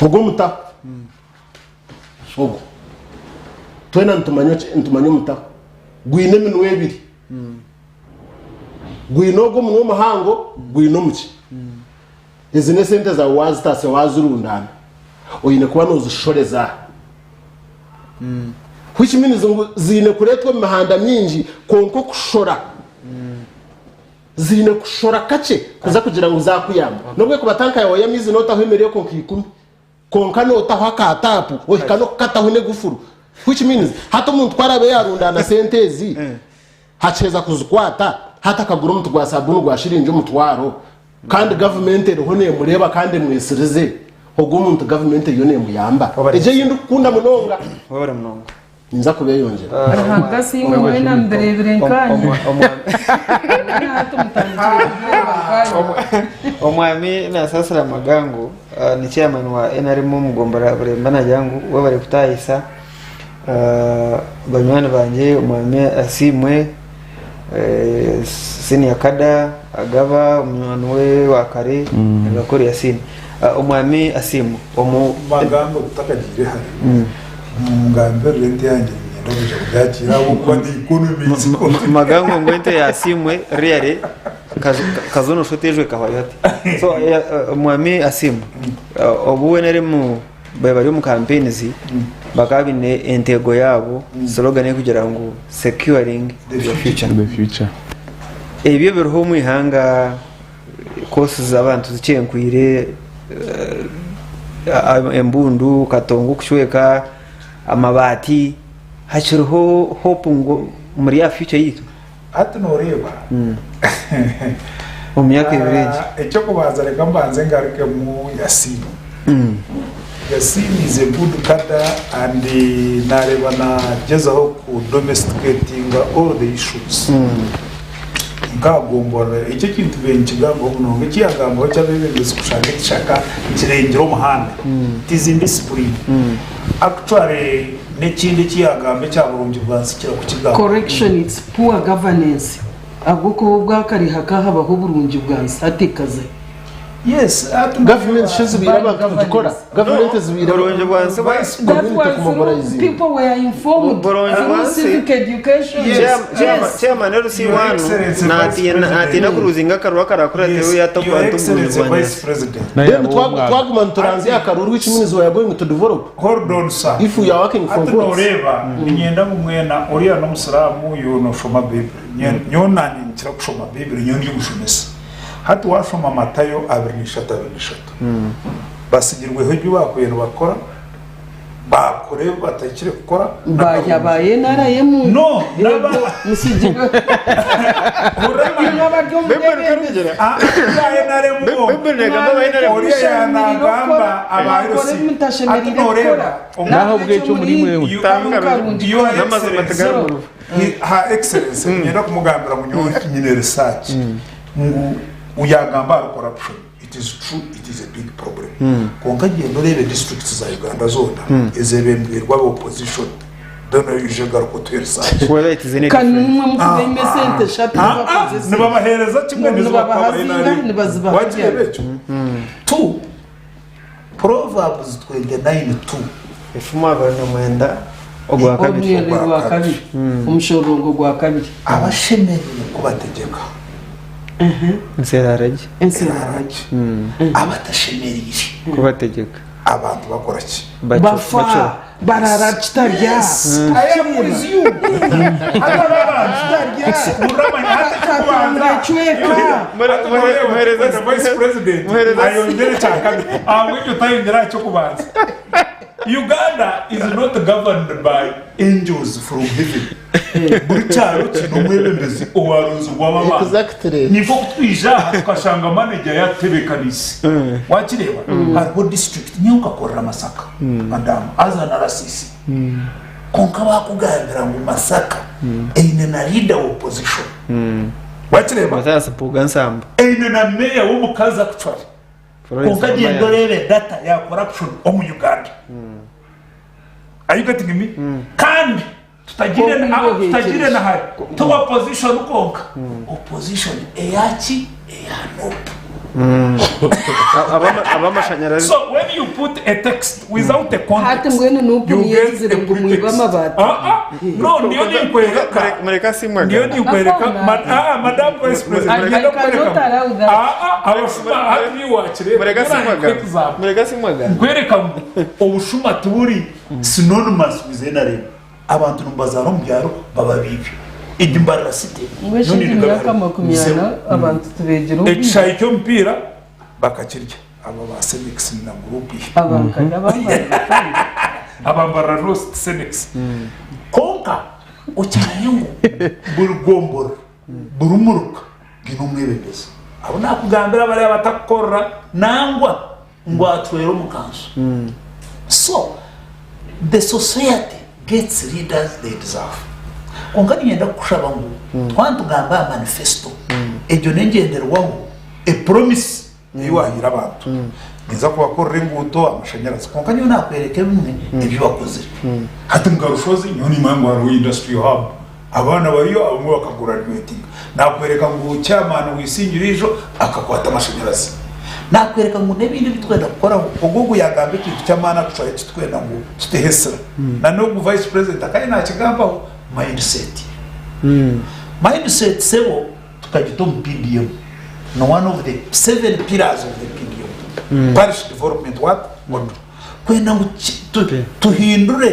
Ogwo omutaho. Ogwo twena nitumanya ki- nitumanya omutaho gwine eminwa ebiri gwine ogwo omunwa omuhango gwine omukye ezi n'esente zaawe waazitaasya waazirundaana oine kuba noozishoreza which means ngu ziine kureetwa omu mihanda mingi kwonka okushora ziine kushora kakye kuza kugira ngu zaakuyamba n'obu ekuba tanka yaawe y'amaizi nootaho emireko nka ikumi Kwonka nootaho aka taapu ohika n'okukataho n'egufuru which means hati omuntu ku araabe yaarundaana sente ezi hakiheza kuzikwata hati akagura omuti gwa sabuuni gwa shiringi omutwaro kandi gavumenti eriho neemureeba kandi emwesirize ogwo omuntu gavumenti eriyo neemuyamba. Egyo ei ndikukunda munonga Webale munonga. ninza kubeeyongyera. Ruhanga asiimwe mwena mubireebire nkaanye. Mwena hati mutandikire kubireeba nkaanye. Omwami Nasasira Magango ni chairman wa NRM omu gombolola Buremba nagira ngu webare kutahisa banywani bangye omwami Asiimwe, senior kada Agaba omunywani we wa kare Gakuru Yasin. Omwami Asiimwe omu Magambo tutakagiire hare. Mungambirire ente yangye niinyenda kwija kugyakiira ahabw'okuba ndi economist. Magango ngu ente yasiimwe really kazoona oshusha oti ejo ekahwayo hati. So omwami Asiimwe obu NRM baba bari omu campaigns bakaba baine entego yaabo slogan erikugira ngu securing your future. The future. Ebyo ebiriho omu ihanga courses z'abantu zikyenkwire embundu katongo kushweka amabaati hakiriho hope ngu omuri aha future yaitu Hati noreeba omu myaka ebiri egi. Eky'okubanza reka mbanze ngarukemu Yasin. Yasin is a good cadre and nareeba nagyezaho ku domesticatinga all the issues. Nk'aha gomborora ekyo ekintu mbaire nikigambaho munonga eki yaagambaho ky'abeebembezi kushanga ekishaka kirengire omuhanda it is indiscipline actually n'ekindi eki yaagamba ekya burungi bwa nsi kira kukigamba. Correction it's poor governance ahabw'okuba obwakare hakahabaho oburungi bwa nsi hati ekazayo. Yes hati Gavumenti shi ezibaire Bad abantu kugikora? governance. Gavumenti ezibaire Burungi bwa nsi bwa- That community was through kumobilizinga. people were informed Burungi through bwa nsi. civic education. Yes. Yes. Chairman LC Your wanu Excellency, Vice natiina President. natiina kuruzinga akaruru akarakuratiraho Yes, yata Your abantu omu Excellency burungi bwa Vice nsi. President. Naye Then abo omwaka. twaguma nituranzya akaruru which means we are going to develop Hold on sir. if we are working for Hati votes. noreeba niinyenda ngu mwena oriya n'omusiraamu iwe noshoma Baiburi. Nyowe naanye ninkira kushoma Baiburi nyowe ndi omushomesa. Hati waashoma Matayo 23, 23, batsigirweho ebi baakubaire nibakora, baakora ebi batahikire kukora. Baahi aba NRM? No, n'aba. Mutsigirweho. Imwe abari omu Baibuli bwebembezi. erikugira Ah, aba NRM bo. Baibuli negamba aba NRM. Oriya yaanagamba aba Mwakora ebi LC. mutashemereire Hati nooreeba. kukora. N'ahabw'ekyo muri imwe Karungi. Your N'amazima Excellency, tigari mu rufu. Her Excellency, niinyenda kumugambira ngu nyowe nyine research. Ngu yagamba ahari corruption it is true it is a big problem kwonka gyenda oreebe districts za Uganda zoona ezebembwirwe aba opposition then oije garuka otuhe research. Whether it is any Kandi different. nimwe mukubaima esente shatu Ah, ah, nibakozesa. nibabahereza kimwe Ngo nizibakuha nibabaha aba zingahi, NRM. nibazibaha Wakireeba ryari? ekyo? Two, Proverbs 29:2. Efumu 29 ogwa kabiri. Orwere rwa kabiri. Omushororongo gwa kabiri. Abashemereire kubategyeka. Ensi eraara gye. Ensi eraara gye. Abatashemereire. Kubategyeka. Abantu bakora ki? Bafa, barara kitarya. I am with you. Hati aba abantu muramanya hati Katonda ecweka. Muhereza vice president ayongyere ekyakabiri ahabw'ekyo otayongyera aha ky'okubanza. Uganda is not governed by angels from heaven. Buri kyaro kiine omwebembezi owaronzirwe abo abantu. Exactly. Ni nk'oku twija aha tukashanga manager yatutebeekaniise. Wakireeba? Hariho district nyowe nkakorera Masaka madamu haza na RCC. Kwonka baakugambira ngu Masaka eine na leader wa opposition. Wakireeba? Mathias Mpuuga Nsamba. Eine na meeya w'omukazi actually. Florence Kwonka gyenda Amayanja. oreebe data ya corruption omu Uganda. Are you getting me? Kandi tutagiire Kwonka na- iwe tutagiire na hare. Ti opposition kwonka. Opposition eyaki? Eya NUP. Ab'amashanyarazi. So when you put a text without a context, Hati mbwenu NUP you niyo get egizire a ngu mwibe pretext. amabaati. Ah, ah. No, niyo ninkwereka. Mureka simwaga. Niyo ninkwereka. Akona. Ah, Madam Vice President, I ngenda cannot kukwereka. allow that. Ah, ah, abashuma hati wakire. Mureka simwaga. Mureka simwaga. Nkwereka ngu obushuma tiburi synonymous with NRM. Abantu nimubazaara omu byaro baba bibi. Egi Mbarara City. Mbwenu niyo egi nirugaba myaka 40 abantu tubeegyire obubi. Ekishaayi ky'omupiira bakakirya aba ba Senex na group ye. Abankari abambarira kandi. Abambarira Lost Senex. Kwonka okimanye ngu buri gomborora, buri muruka gwine omwebembezi. Abu nakugambira bariya abatakukorera nangwa ngu atwere omu kanso. So the society gets leaders they deserve. Kwonka niinyenda kukushaba ngu twaba nitugamba aha manifesto, egyo n'engyenderwaho, a promise ei waahaire abantu. Ninza kubakorera enguuto, amashanyarazi. Kwonka nyowe naakworeka ebimwe ebi bakozire. Hati nka Rushozi nyowe niimanya ngu hariho industrial hub. Abaana bariyo abamwe bakaguraduwetinga. Naakworeka ngu chairman w'eisingiro eijo akakwata amashanyarazi. Naakworeka ngu n'ebindi ebi turikwenda kukoraho. Ogwo ogu yaagamba ekintu ky'amaani akucwaho eki turikwenda ngu tuteho esira. Na n'ogu vice president akaba naakigambaho, mindset. Mindset sebo tukagita omu PDM. Ni one of the seven pillars of the PDM. Parish Development what? Model. Kwenda ngu tuhindure.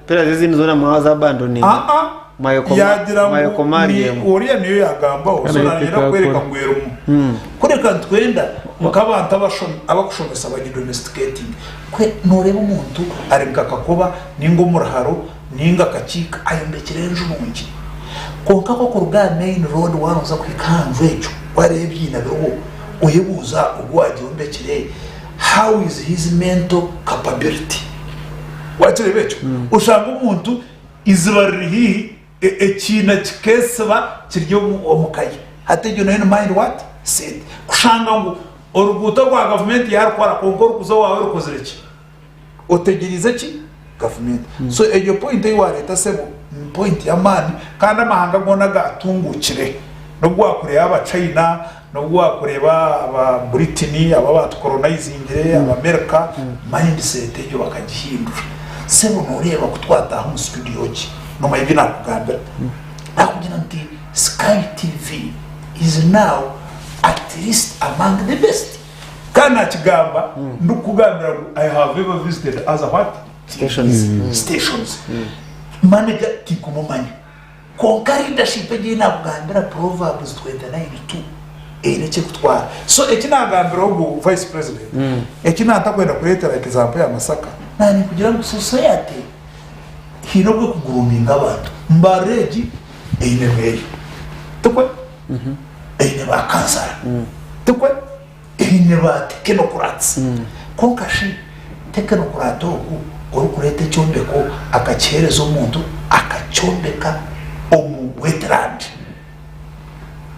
Pillars ezindi zoona mwaza abandoninga. Aa, yagira ngu Mwayekoma ni- aryemu. oriya niyo yagambaho so Kandi nanyenda ayeteka kwereka akora. ngu erimu. Kureka nitwenda nk'abantu abakushomesa bagidomesticating. Kwe noreeba omuntu ari nka Kakoba ninga omuruharo ninga Kakiika ayombekire enju nungi. Kwonka kokuruga aha main road waronza kuhika aha nju egyo wareeba ebiina biriho oyebuuza ogu owagyombekire how is his mental capability? Wakireeba ekyo? Oshanga omuntu eiziba riri haihi, ekiina kikeesiba kiri omu ka ye. Hati egyo nayo ni mind what? Set. Kushanga ngu oruguuto rwa gavumenti yaarukora kwonka orikuza owaawe rukozire ki? Otegyereize ki? Gavumenti. So egyo point ei waareeta sebo ni point y'amaani kandi amahanga goona agaatunguukire n'obu waakureeba aba China, N'obu waakureeba aba Britain, abo abaatukoronayizingire, Abamerika, mindset egyo bakagihindura. Sebo nooreeba ku twataaha omu studio gye, noomanya ebi naakugambira? Naakugira nti Sky TV is now at least among the best. Kandi naakigamba ndikukugambira ngu I have ever visited other what? Stations. Stations. Manager tinkumumanya. Kwonka leadership egi ei naakugambira Proverbs 29:2 eine eki erikutwara. So eki naagambira ogu vice president, eki naatakwenda kureetera example ya Masaka, naanikugira ngu society haine obu erikuguruuminga abantu. Mbarara egi eine meeya, tikwe? Eine ba kansara, tikwe? Eine ba technocrats. Kwonka shi technocrat ogu orikureeta ekyombeko akakiheereza omuntu akakyombeka omu wetland?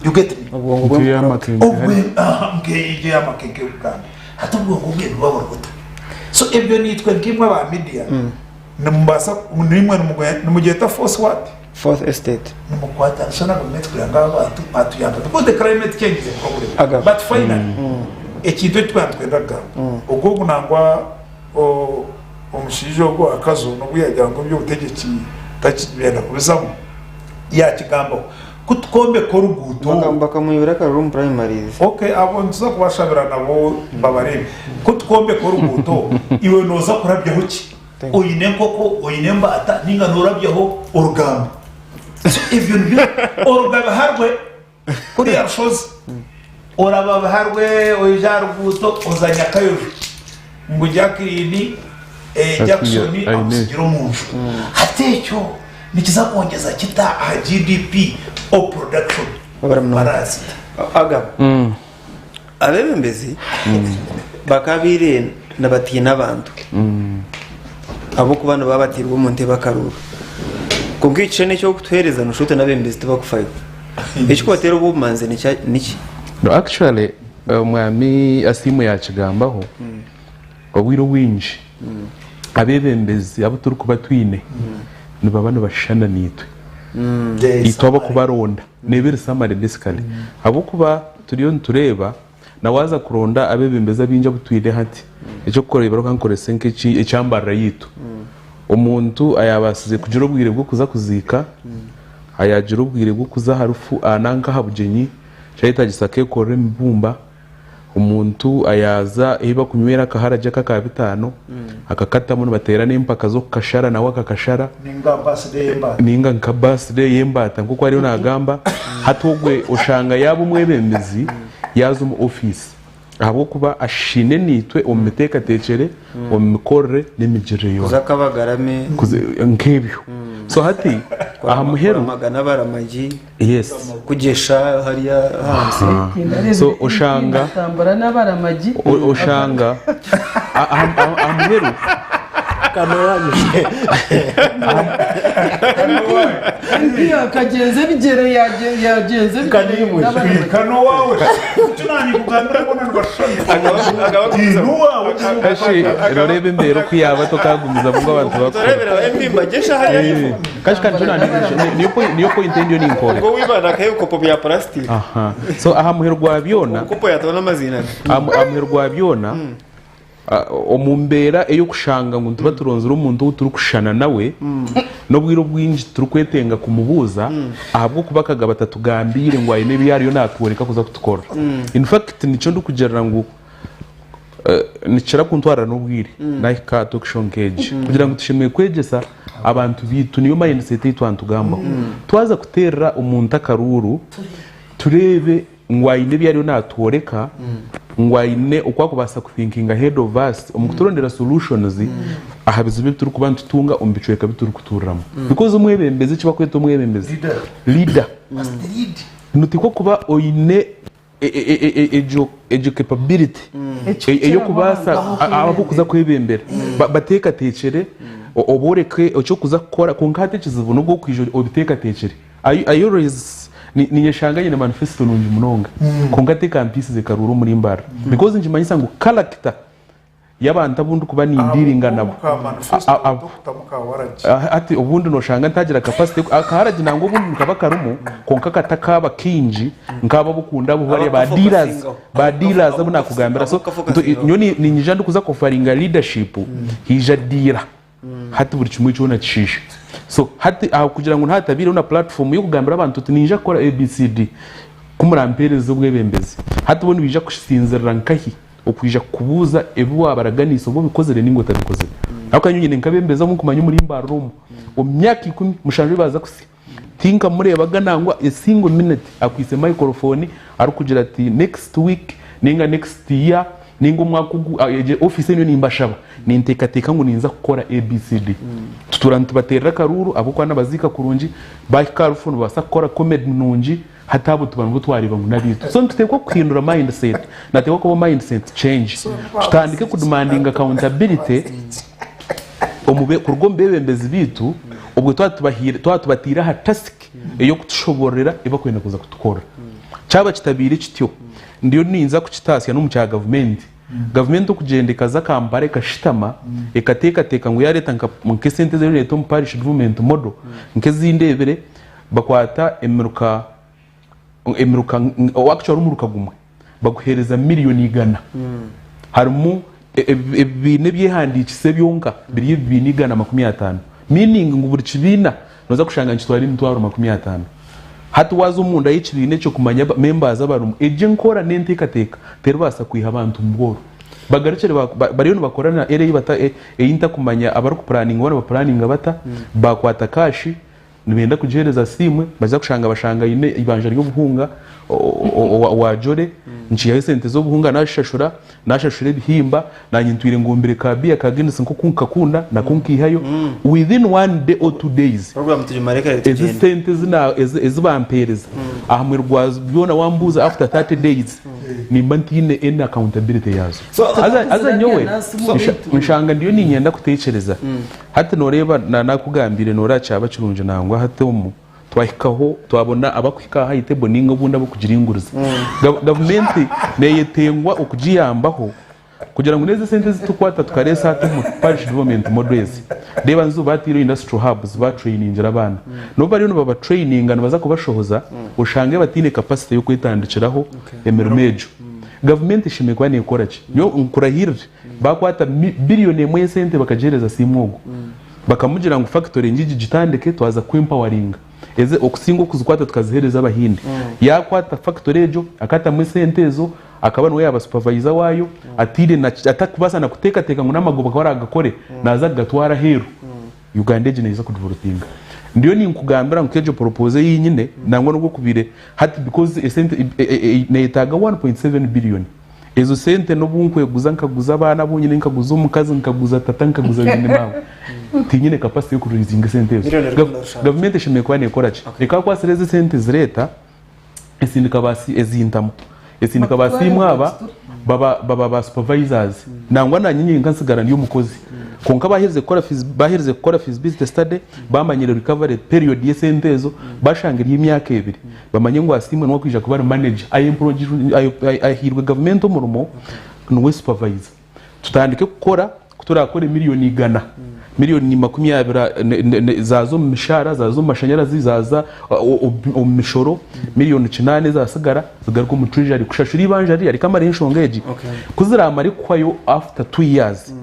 You get me? Obwongo bwe Nk'eya Makenke Obwe hariya. aha nk'eyo eya Makenke ey'okugamba. Hati obwongo bwe nibuba buri buta? So ebyo naitwe nkaimwe aba media nimubaasa naimwe nimugyeta force what? Fourth estate. Nimukwatanisa na gavumenti kugira ngu aba bantu batuyamba because the climate change is a problem. Aga. But finally ekintu eki twaba nitwenda kugamba ogwo ogu nangwa o- omushaija ogwo Akazo nobu yagira ngu eby'obutegyeki takibenda kubizamu yakigambaho ku tukombeka oruguuto Baka- Bakamwibira akaruru omu primaries. Okay, abo nituza kubashabira nabo babareebe. Ku tukombeka oruguuto iwe nooza kurabyaho ki? Oine enkoko, oine embaata ninga norabyaho orugamba. So ebyo nibyo oruga Biharwe kuriya rushozi oraba Biharwe oija aha ruguuto oza Nyakayojo ngu Jacqueline eh, Jackson Aine. akusigire omu nju. Hati ekyo nikiza kwongyeza kita aha GDP or production Babara munonga. barazita. Agaba. Abeebembezi bakaabaire nibatiina abantu ahabw'okuba nibaba batairwe omu ntebe akaruuru. Kwonka ekishushani eki orikutuheereza nooshusha oti n'abeebembezi tibakufayo. Ekikubateera obwo obumanzi niki? No actually omwami Asiimwe yakigambaho, obwire obwingi abebembezi abu turikuba twine nibaba nibashushana naitwe. Itwe abakubaronda nebiri summary basically ahabw'okuba turiyo nitureeba na waaza kuronda abebembezi abaingi abu twine hati ekyokureeberaho kankorese nk'ekyambarira yaitu omuntu ayabaasize kugira obwire bw'okuza kuziika ayagira obwire bw'okuza aha rufu nanka aha bugyenyi kyayetagisa akekorera emibumba Omuntu ayaaza ahi bakunywera akaharagye aka aka bitaano, akakatamu nibateera n'empaka z'okukashara nawe akakashara. Ninga birthday y'embaata. Ninga nka birthday y'embaata nk'oku ariyo naagamba. Hati ogwe oshanga yaaba omwebembezi yaaza omu ofiisi ahabw'okuba ashushine naitwe omu miteekateekyere, omu mikorere n'emigirire yoona. Kuza akabagarame. Nk'ebyo. So hati aha muheru. Kuramaga n'abaramagi. Yes. Kugyesha hariya ahansi. So oshanga Atambura n'abaramagi. Oshanga aha muheru. MP akagyenza ebigyere yagyenza ebigyere n'abaramagi. Kano wawe tunani kugambira bona nibashushana. Nuwawe. Kashi noreeba embeera oku yaaba tokagumizamu ngu abantu bakukore. Tureebera MP mbagyesha hariya. Kashi kandi niyo point ei ndiyo ninkworeka. Ogwo wibanda akaha ebikopo bya plastic. Aha. So aha muheru gwa byona. Obukopo yataho n'amaziina ge. Aha muheru gwa byona, omu mbeera ey'okushanga ngu nituba turonzire omuntu ou turikushushana nawe, n'obwire obwingi titurikwetenga kumubuuza ahabw'okuba akagaba atatugambiire ngu aine ebi ariyo naatworeka kuza kutukorera. In fact nikyo ndikugirira ngu Nikikira kuntwarira n'obwire nahika aha talk show nk'egi kugira ngu tushemereire kwegyesa abantu baitu niyo mindset ei twanitugambaho. Twaza kuteerera omuntu akaruuru tureebe ngu aine ebi ariyo natworeka ngu aine oku arikubaasa ku thinkinga ahead of us omu kuturondera solutions aha bizibu ebi turikuba nitutunga omu bicweka ebi turikutuuriramu. Because omwebembezi eki barikweta omwebembezi, leader, noteekwa kuba oine egyo egyo capability ey'okubaasa ahabw'okuza kwebembera bateekateekyere obooreke eky'okuza kukora kwonka hati ekizibu n'obu orikwija obiteekateekyere. I always niinyeshanga nyine manifesto nungi munonga kwonka tekampiisize karuuru omuri Mbarara because nikimanyisa ngu character y'abantu abu ndikuba nindiiringa nabo. Hati obundi noshanga ntagira capacity akaharagi nangwa obundi nikaba karimu kwonka katakaaba kaingi nk'abo abokunda abo bariya ba dealers ba dealers abu nakugambira so nyowe ninyija ndikuza kuofaringa leadership haija dealer hati buri kimwe kyona kishiisha so hati aha kugira ngu nihatabiireho na platform y'okugambira abantu oti ninyija kukora ABCD ku murampeereza obwebembezi hati bo nibaija kusinzirira nkahi Okwija kukubuuza ebi waabaraganiise oba obikozire nainga otabikozire. Ahabw'okuba nyowe nyine nk'abeebembezi abu nkumanya omuri Mbarara omu, omu myaka 17 ei baaza kutsya, tinkamureebaga nangwa a single minute akwaitse microphone arikugira ati next week nainga next year nainga omwaka ogu egyo ofiisi ei ndiyo nimbashaba ninteekateeka ngu ninza kukora ABCD. Tutuura nitubateerera akaruuru ahabw'okuba nibaziika kurungi, baahika aha rufu nibabaasa kukora comedy nungi. Hati abo tuba nibwo twareeba ngu n'abaitu. So nituteekwa kuhindura mindset, nateekwa kubaho mindset change. Tutandike kudemandinga accountability omu be- kuruga omu beebembezi baitu obwo twaba tubahaire twaba tubataire aha task ey'okutushoboororera ebi barikwenda kuza kutukorera. Kyaba kitabaire kityo, ndiyo ninza kukitaasya n'omu kya gavumenti. Gavumenti okugyenda ekaza Kampala ekashutama ekateekateeka ngu yaareeta nka nk'esente ezi eriyo nereeta omu parish development model nk'ezindeebire, Bakwata emiruka emiruka actually omuruka gumwe baguhereza miriyoni igana harimu ebibiina ebyehandiikise byonka biri ebibiina 150 meaning ngu buri kibiina noza kushanga nikitwara emitwaro 50. Hati waaza omunda y'ekibiina ekyo kumanya members abarimu egyo enkora n'enteekateeka teribaasa kwiha abantu omu bworo. Bagarukire bariyo nibakora na area ei ntakumanya abarikupuraninga boona bapuraninga bata bakwata kaashi Nibenda kugiheereza Asiimwe, baza kushanga bashanga aine eibanja ry'obuhunga owa Jore, nkiihayo esente z'obuhunga naazishashura, naashashura ebihimba, naanye ntwire ngombire ka beer ka Guinness nk'oku nkakunda nako nkiihayo, within one day or 2 days, Program tugimare kare ezi tugyende. sente ezi na- ezi ezi bampeereza aha muheru gwa byona wambuuza after 30 days nimba ntaine any accountability yaazo. So, Haza haza nyowe So- nsha- nshanga ndiyo niinyenda kuteekyereza. Hati nooreeba na nakugambiire nooreeba kyaba kirungi nangwa hati omu. Twahikaho twabona abakuhika aha high table ninga obundi abokugiringuriza. Gavumenti neyetengwa okugiyambaho kugira ngu nezi esente ezitukwata tukaresa hati omu parish development model ezi. Reeba nizo bateireho industrial hubs ba trainingira abaana. Nobu bariyo nibaba traininga nibaza kubashohoza oshange bataine capacity yokwetandikiraho emirimo egyo. Gavumenti eshemereire kuba nekora ki? Nyowe nkurahirire bakwata billion emwe yesente bakagihereza Asiimwe ogwo. Bakamugira ngu factory ngigi gitandike twaza ku empoweringa eze okusinga okuzikwata tukazihereza abahindi. Yakwata factory egyo akatamu esente ezo akaba niwe yaba supervisor wayo ataire na atakubaasa na kutekateka ngu namagoba ku aragakore naza kugatwara aheru. Uganda egi neyija kudevelopinga. Ndiyo ninkugambira ngu nkegyo proposal eyi nyine nangwa nobu okubiire hati because esente neyetaaga 1.7 billion. Ezo sente n'obu nkweguza nkaguza abaana abu nyine, nkaguza omukazi, nkaguza tata, nkaguza beene maama, tinyine capacity y'okuraisinga esente ezo. Million rukumi na rushanju. Gavumenti eshemereire kuba nekora ki? Ekakwasire ezo esente ezireeta esindika ba ezintamu esindika ba siimwe aba baba baba ba supervisors nangwa nanye nyenka nsigara ndi omukozi kwonka baherize kukora baherize kukora feasibility study bamanyire recovery period y'esente ezo bashanga eri emyaka ebiri Bamanye ngu Asiimwe niwe arikwija kuba ari manager, ahairwe gavumenti omurimo niwe supervisor. Tutandike kukora, ku turakore miriyoni igana, miriyoni makumyabiri zaaza omu mishaara, zaaza omu mashanyarazi, zaaza omu mishoro, miriyoni kinaana ezaatsigara zigaruke omu treasury kushashura eibanja ririya rikamara enshonga egi. Ku ziramare kuhwayo after two years,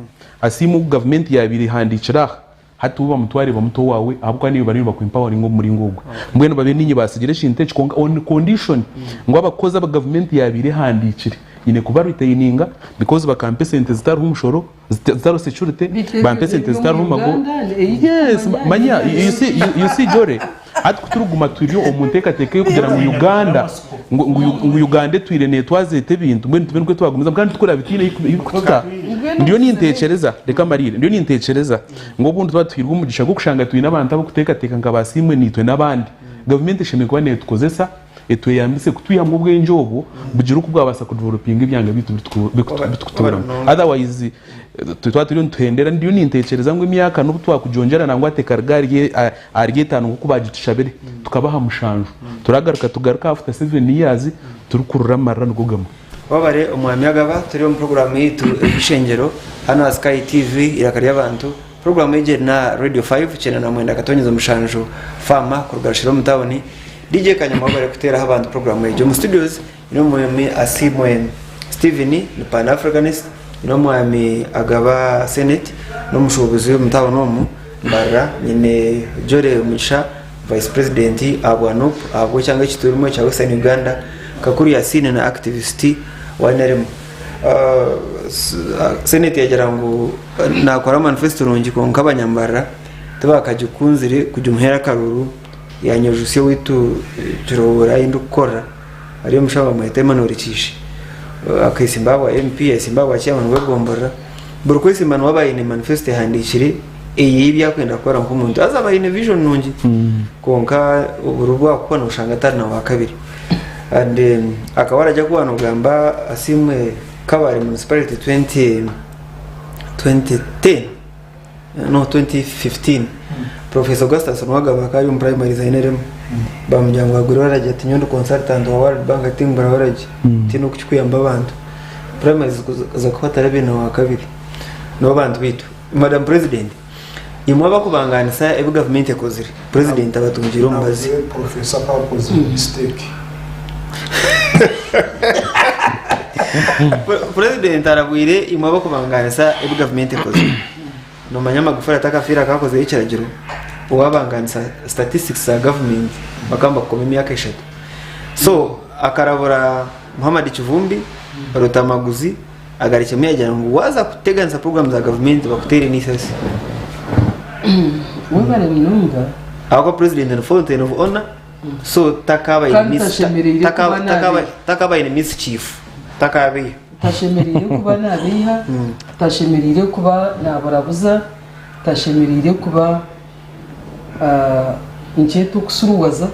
Asiimwe ogu gavumenti yaabaire ehandiikire aha, Hati bo bamutware bamuta owaawe ahabw'okuba naiwe bariyo nibaku empoweringa omu muringo ogwo. Mbwenu babe niinye baasigira ekintu eki kwonka on condition ngu abakozi aba gavumenti yaabaire ehandiikire nyine kuba retaininga because bakampa esente zitariho mushoro, zitariho security, Beitu bampa ebyo esente ebiri zitariho omu mago. Uganda ei Yes, kumanya manya you see, you see Jolly, hati ku turikuguma turi omu nteekateeka ey'okugira ngu Uganda ngu, ngu, ngu Uganda etwire neetwaza eta ebintu mbwenu tube nikwo twagumizamu kandi tikuraabe tihaine ei kututa. Mbwenu Ndiyo obuzibu ninteekyereza, reka mmarire, ndiyo ninteekyereza ngu obundi twaba tuhairwe omugisha gw'okushanga twine abantu abarikuteekateeka nka ba Asiimwe naitwe n'abandi, gavumenti eshemereire kuba neetukozesa etweyambise kutwihamu obwengye obwo bugire oku bwabaasa kudevelopinga ebyanga byaitu ebi turikutuuramu. Otherwise twaba turiyo nituhendera, ndiyo ninteekyereza ngu emyaka n'obu twakugyongyera nangwa hati ekaruga ahari etaano nk'oku baagitushabire tukabaha mushanju, turagaruka tugaruke after seven years turikurira amarira nigo gamwe. Wabare Omwami Agaba, turi omu puroguraamu yaitu ey'eishengyero hanu aha Sky TV Eiraka ry'Abantu. Puroguraamu egi eri n'aha Radio 5 99.7 Faama kuruga Rushera omu tauni. DJ Kanyama wabare kuteeraho abantu puroguraamu egi. Omu studios nyine Omwami Asiimwe Steven ni Pan Africanist, nyine Omwami Agaba Senate n'omushuubuzi omu tauni omu Mbarara, nyine Jolly Mugisha Vice President ahabwa Nup ahabw'ekyanga eki turimu ekya Western Uganda, Kakuru Yasin na activist wa NRM. Senate yagira ngu nakora manifesto nungi kwonka abanyambarara tibakagikunzire kugimuheera akaruru yanyejutsya owaitu Kiruhura ahu ndikukorera hariyo omushaho bamweta Emmanuel Kiishi akesimba ahabwa MP yayesimba ahabwa chairman w'egomborora buri kwesimba niwe aba aine manifesto ehandiikire eyi akwenda kukora nk'omuntu haza aba aine vision nungi kwonka oburi bwakuhwa noshanga atari na wakabiri and akaba arajya kuba nogamba Asiimwe Kabale municipality 20 2010 no 2015 Professor Augustus Nuwagaba akaba ari omu primaries aine eremu bamugira ngu agure waragi ati nyowe ndi consultant wa World Bank ati ngura waragi tihaine oku kikuyamba abantu primaries kuza kuhwa tarabe na wakabiri nibo bantu baitu Madam President, imwe abakubangaanisa ebi gavumenti ekozire, Purezidenti abatungiire omubazi. Nawe Professor akaba akozire mistake. Purezidenti arabwire imwe abakubangaanisa ebi gavumenti ekozire. Nomanya Magufuli atakafiire akaba akozeyo ekiragiro owabangaanisa statistics za gavumenti bakaba nibakukoma emyaka eshatu. So akarabura Muhammad Kivumbi, Rutamaguzi, Agarukyemu yagira ngu waaza kuteganisa puroguraamu za gavumenti bakuteere n'eisasi. Webare munonga. Ahabw'okuba purezidenti ni fountain of honour so takaaba aine Kandi mis- tashemereire taka- kuba takaaba- naabe. takaaba aine mischief takaabeyo. Tashemereire kuba nabeiha, tashemereire kuba naburabuza, tashemereire kuba Nikyetwa okusuruwaza,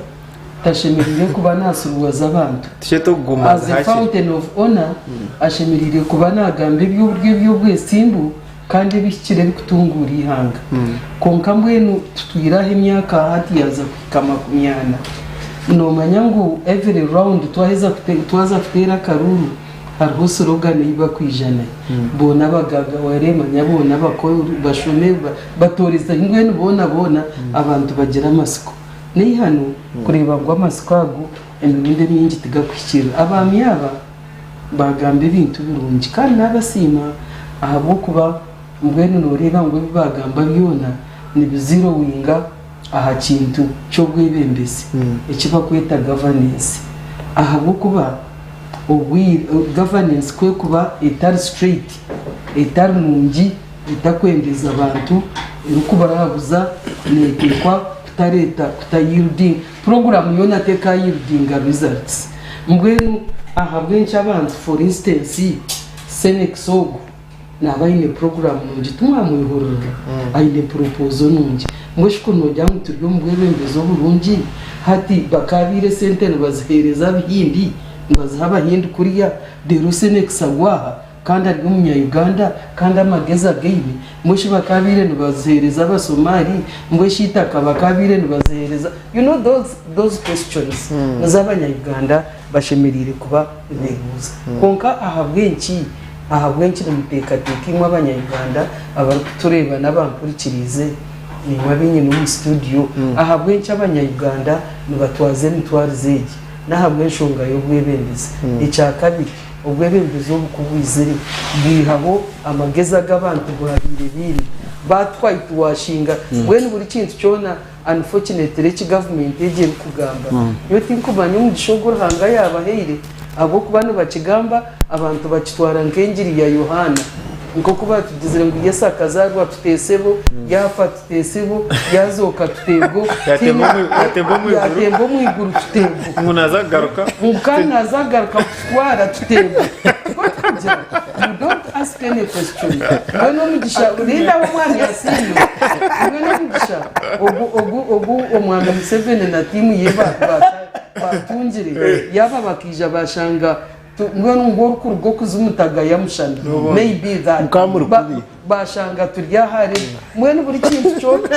tashemereire kuba nasuruwaza abantu. Tikyetwa okugumaza As a hakiri. fountain of honor, ashemereire kuba nagamba eby'oburyo eby'obwesimbu kandi ebihikire ebikutunguura eihanga. Kwonka mbwenu tutwire aha emyaka hati yaaza kuhika makumyana. Noomanya ngu every round twaheza twaza kuteera akaruuru hariho slogan ei bakwija nayo. Boona abagagaware manya boona abakuru bashome batooreza mbwenu boona boona abantu bagira amatsiko. N'eihano kureeba ngu amatsiko ago emirundi emingi tigakuhikiirira. Abaami aba baagamba ebintu birungi kandi naabasiima ahabw'okuba mbwenu nooreeba ngu ebi baagamba byona nibizirowinga aha kintu ky'obwebembezi eki barikweta gavanensi ahabw'okuba gavanensi ku erikuba etari straight, etari nungi, etakwendeza bantu, erikubarabuza, neeteekwa kutareeta kutayieldinga, puroguraamu yoona tekaayieldinga results. Mbwenu ahabw'enki abantu for instance Senex ogu naaba aine puroguraamu nungi timwamwehurira? Aine proposal nungi. Mbwenu shi kuri noogira ngu turi omu bwebembezi oburungi, hati bakaabaire esente nibaziheereza abahindi, nibaziha abahindi kuriya, reero Senex agwe aha? Kandi ari omunya-Uganda kandi amagezi againe. Mbwenu shi bakaabaire nibaziheereza Abasomaali? Mbwenu shi eitaka bakaabaire nibaziheereza. You know those, those questions nizo abanya-Uganda bashemereire kuba nibeebuuza. Kwonka ahabw'enki, ahabw'enki nimuteekateeka imwe abanya-Uganda abarikutureeba n'abampurikiriize, naimwe abu nyine omu studio, ahabw'enki abanya-Uganda nibatwaza emitwarize egi? N'ahabw'enshonga y'obwebembezi. Ekya kabiri. Obwebembezi obu ku bwizire, bwihaho amagezi agu abantu baabaire baine. Baatuhwayituwashinga. Mbwenu buri kintu kyona unfortunately eki gavumenti egi erikugamba. Nyowe tinkumanya omugisha ogu Ruhanga yaabahaire ahabw'okuba nibakigamba abantu bakitwara nk'engiri ya Yohaana. Nk'oku baatugizire ngu Yesu akazaarwa tuteesebo, yaafa tuteesebo, yaazooka tuteego, Yaatemba omu iguru. yaatemba omu iguru tuteego. Ngu naaza kugaruka. Ngu kandi naaza kugaruka kututwara tuteego. Nikwo tukugira. You don't ask any question. Mbwenu omugisha, rindaho omwami asiime. Mbwenu omugisha ogu, ogu, ogu omwami Museveni na tiimu ye ba- ba- baatungire, yaaba bakaija baashanga tu- mbwenu ngu orikuruga okuzimu tagaya mushana. Maybe that. Mukaba muri Ba- kubi. Baashanga turi ahare. Mbwenu buri kintu kyona,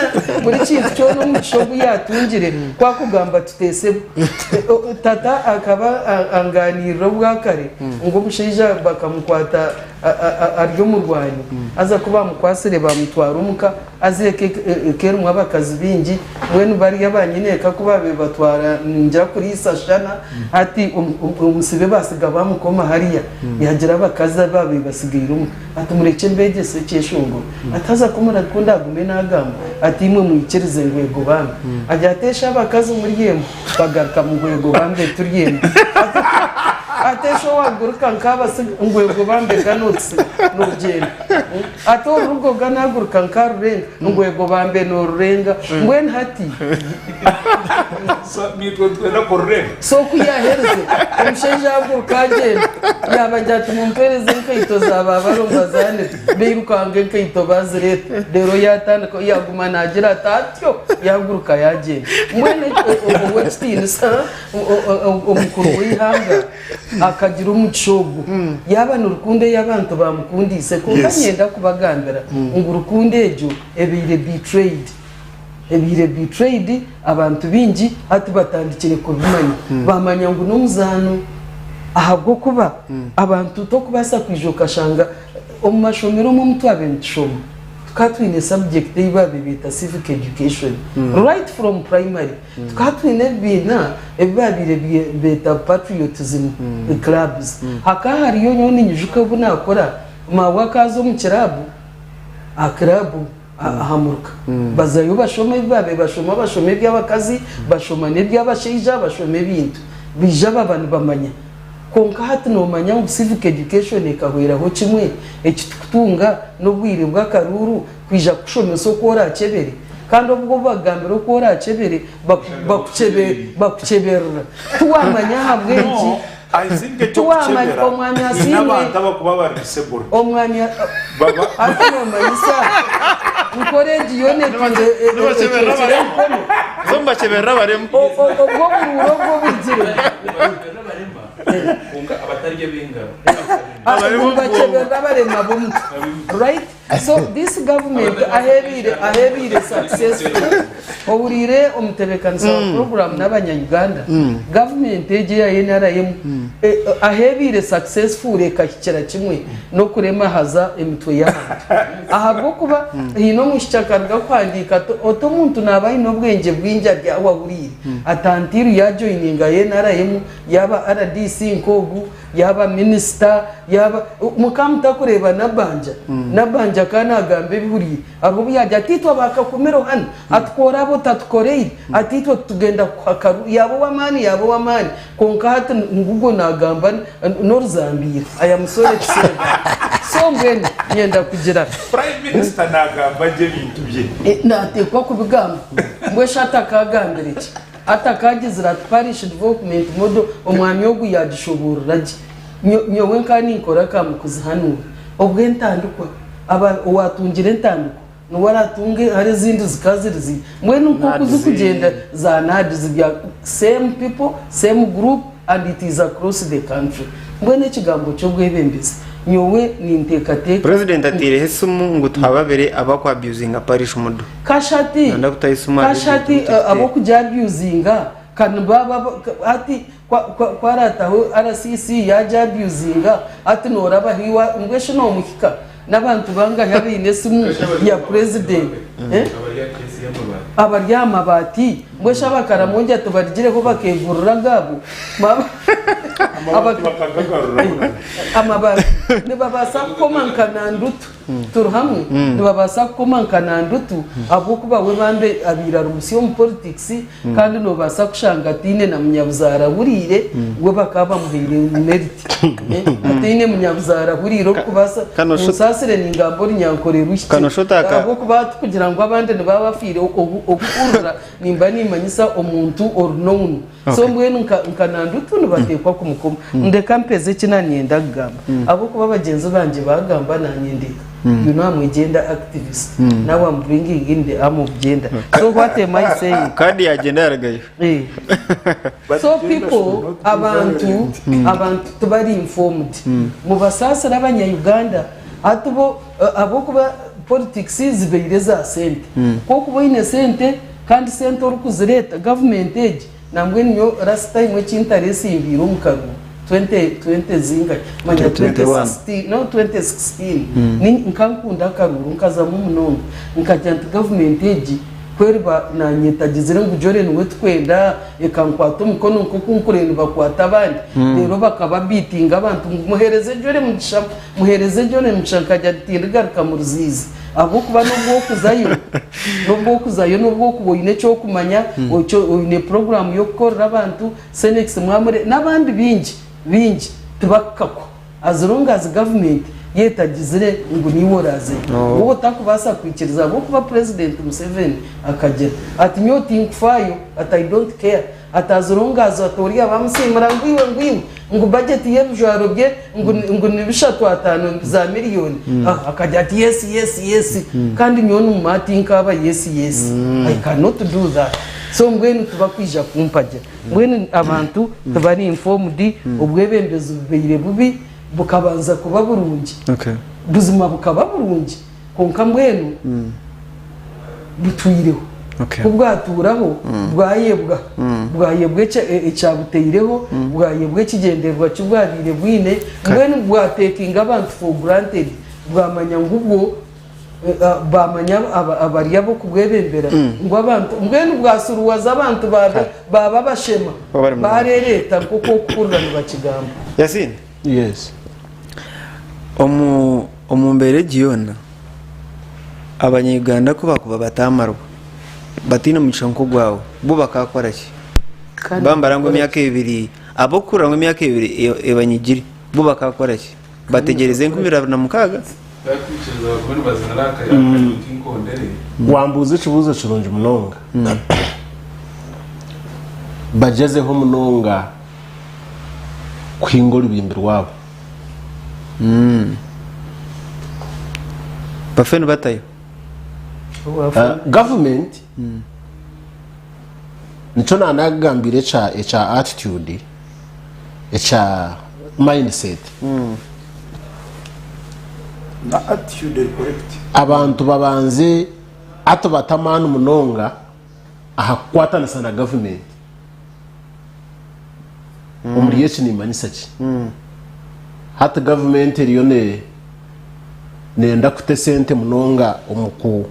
buri kintu kyona omugisha ogu yaatungire, ku akugamba tuteesebwa. Tata akaba angaaniirira obwakare ngu omushaija bakamukwata ari omurwani, haza ku baamukwatsire baamutwara omuka, haza eka eka erimu abakazi baingi, mbwenu bariya ba nyineeka ku baabaire batwara ningira kuriisa shana, hati omusibe baatsiga baamukoma hariya, yaagira abakazi abaabaire batsigaire omuka. Ati, Murekye mbeegyese ekyeshongoro. Ati, Haza ku murabikunda agume naagamba ati, Imwe mwikirize ngu eego bambe. Agira ati, Esha abakazi muri emwe? Bagarukamu ngu, Eego bambe turi emwe. Ati, Ati, Esha owaguruka nk'abasiga? Ngu, Eego bambe ga nootusiga noogyenda. Ati, Orurugo ga naaguruka nkaarurenga? Ngu, Eego bambe noorurenga. Mbwenu hati. So naitwe nitwenda kururenga. So ku yaaherize, omushaija ahaguruka agyenda. Yaabagira ati, Mumpeereze enkaito za baabaro mbazaanire. Bairukanga enkaito baazireeta. Reero yaatandika, yaaguma naagira ati atyo, yaaguruka yaagyenda. Mbwenu ow'ekitiinisa omukuru w'eihanga akagira omugisha ogwo. Yaaba ni rukundo ei abantu baamukundiise. Kwonka niinyenda kubagambira ngu rukundo egyo ebaire betrayed. Ebaire betrayed, abantu baingi hati batandikire kubimanya. Bamanya ngu n'omuzaano ahabw'okuba abantu tokubaasa kwija okashanga omu mashomero omwe omu twabaire nitushoma tukaba twine subject ei baabaire beeta civic education right from primary. Tukaba twine ebibiina ebi baabaire beeta patriotism clubs. Hakaba hariyo nyowe ninyijuka obu naakura, maawe akaaza omu kiraabu, aha kiraabu aha muruka. Bazayo bashoma ebi baabaire bashoma, bashoma eby'abakazi, bashoma n'eby'abashaija, bashoma ebintu. Baija baba nibamanya. Kwonka hati noomanya ngu civic education ekahweraho kimwe, eki tukutunga n'obwire bw'akaruuru kwija kukushomesa oku oraakyebere. Kandi obwo obu bakugambira oku oraakyebere, bakukyeberera. Tiwaamanya ahabw'enki. I think Tiwamanya eky'okukyebera omwami haine asiimwe abantu abakuba bari disabled. omwami Baba hati nomanyisa nka oregi yoona etwire Nibakyebera ecwekire abarema. emikono Zo nibakyebera abarema. O- o- obwo oburuuru obwo oburugire Nibakyebera abarema kwonka abatari ab'engaro. Ah, Abarema omu bwongo. nibakyebera abarema b'omutwe right. So this government ahebiire ahebiire successful ohuriire omutebekanisa wa program n'abanya Uganda government egi eya nrm ahebiire successful ekahikira kimwe n'okuremahaza emitwe y'abantu ahabw'okuba haine omwishiki akaruga kuhandiika ati oti omuntu naaba aine obwengye bwingi ari aho ahuriire ati until yajoininga nrm yaaba rdc nk'ogu yaaba minisita yaaba mukaba mutakureeba Nabbanja Nabbanja akaba naagamba ebihuriire hariho obu yaagira ati itwe abaakakumiro hanu ati ku oraabe otatukoreire ati itwe titugenda kukuha karuru yaaba ow'amaani yaaba ow'amaani kwonka hati ngugwo naagamba n'oruzambiire I am sorry to say that so mbwenu nyenda kugira Prime Minister naagamba gye ebintu bye. Naateekwa kubigamba mbwenu shi atakaagambire ki? Atakagizire ati Parish Development Model omwami ogu yagishoboorora gye. Nyowe nkaba ninkora aka mukuzihanuura. Obwo entandikwa, aba owatungire entandikwa niwe aratunge hare ezindi zikaba ziri zi mbwenu nkoku zikugyenda za NAADS bya same people, same group and it is across the country. Mbwenu ekigambo ky'obwebembezi nyowe ninteekateeka. President ateireho esimu ngu tuhababire abaku abusinga parish mudo. Kashati Nanda kutaho esimu aha kashati radio ngu ab'okugi abusinga ka nibaba hati ku arataho RCC yagi abusinga hati norabaho iwe mbwenu shi nomuhika n'abantu bangahi abaine esimu ya president abari aha mabaati mbwenu shi abakaramoja tibarigireho bakegurira agaabo Amabaati bakagagarura. Amabaati nibabaasa kukoma nka Nandutu. Turi hamwe nibabaasa kukoma nka Nandutu ahabw'okuba we bambe abaire ari musya omu politics kandi nobaasa kushanga ataine na munyabuzaare ahuriire we bakaba bamuhaire merit ataine munyabuzaare ahuriire orikubaasa Kano sho- munsaasire ningamba orunyankore ruhikire Kano sho taka- ahabw'okuba tikugira ngu abandi nibaba bafiire okuhurira nimba nimanyisa omuntu ori known So mbwenu nka nka Nandutu nibateekwa kumukoma. Ndeka mpeze eki nanyenda kugamba. Ahabw'okuba bagyenzi bangye baagamba nanye ndeka. You know I'm a gender activist. Now I'm bringing in the arm of gender. So what am I saying? Kandi yagyenda yarugayo. Eh. But So gender should people, not be abantu, violent. abantu tibari informed. Mubasaasire abanya-Uganda hati bo ahabw'okuba politics zibaire eza sente. Ku orikuba oine sente kandi sente orikuzireeta gavumenti egi Nambwenu nyowe last time eki ntaresimbiire omu karuru 20 20 zingahi manya 2021. 2016 no 2016 ni nka nkunda akaruru nkazamu munonga nkagira nti gavumenti egi ku eriba nanye etagizire ngu Jolly niwe tukwenda ekankwata omukono nkoku nkureba nibakwata abandi reero bakaba beatinga abantu ngu muhereze Jolly mugisha muhereze Jolly mugisha nkagira nti tindigaruka mu ruziizi Ahabw'okuba n'obu orikuzayo, n'obu orikuzayo n'obu orikuba oine eki orikumanya, oine puroguraamu y'okukorera abantu, Senex mwamure n'abandi baingi, baingi tibakukakwa as long as gavumenti yo etagizire ngu niiwe oraazeyo. Waaba otarikubaasa kwikiriza ahabw'okuba Purezidenti Museveni akagira ati nyowe tinkufaayo, ati I don't care. Ati as long as ati oriya bamusiimura ngu iwe ngu iwe ngu budget y'ebijwaro bye ngu ngu ni bishatu ataano za million ah akagira ati yes yes yes kandi nyowe nimumanya tinkaaba yes yes I cannot do that so mbwenu tibakwija kumpagira mbwenu abantu tibari informed obwebembezi bubaire bubi bukabanza kuba burungi Okay. buzima bukaba burungi Kwonka mbwenu butwireho. Okay. Ku bwatuuraho bwayebwa, bwayebwa ekyabutaireho, bwayebwa ekigyendererwa ki bwabaire bwine, mbwenu bwatekinga abantu for granted, bwamanya ngu bwo bamanya abari ab'okubwebembera ngu abantu mbwenu bwasuruwaza abantu baaba abashema barereeta nk'oku orikuhurira nibakigamba. Yasin. Yes. Omu omu mbeera egi yoona, Abanya-Uganda ku baakuba bataamarwa, bataine mugisha nk'ogwawe, bo bakaakora ki? Kandi Bambara ngu bakora emyaka ebiri, ab'okuhurira ngu emyaka ebiri e- ebanyigire, bo bakaakora ki? Bategyereze 2006? Bakwikiriza bagume nibazinira aha kanyonyi k'inkondere. Wambuuza ekibuuzo kirungi munonga. Bagyezeho munonga kuhinga orubimbi rwabo. Bafe nibatayo. Gavumenti nikyo nanagambire ekya ekya attitude ekya mindset. Na attitude eri correct. Abantu babanze ati bate amaani munonga aha kukwatanisa na gavumenti. Omuri eki nimanyisa ki? Hati gavumenti eriyo neyenda kuta esente munonga omu ku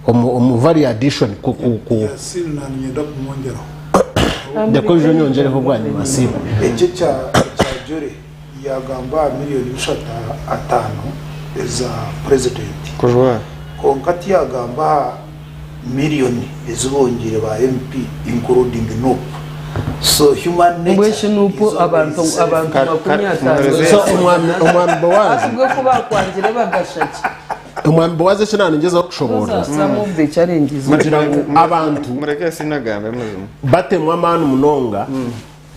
omu value addition ku ku ku Yasin nanyenda kumwongyeraho. Ndeka oije onyongyereho bwanyima Asiimwe. Eki ekya ekya Jolly yagamba aha miriyoni bishatu ataano eza purezidenti Kujwara. kwonka tiyagamba aha miriyoni ezi bongyeire ba MP including Nup so human Mbwenu nature shi Nup is always abantu selfish. abantu makumi ataano So omwami omwami Bowazi hati bwe ku bakwangire bagasha ki? omwami Bowazi eki naaningyezaho Those kushoboorora are some of the challenges. kugira ngu abantu Mureke sinagambe muzima. batemu amaani munonga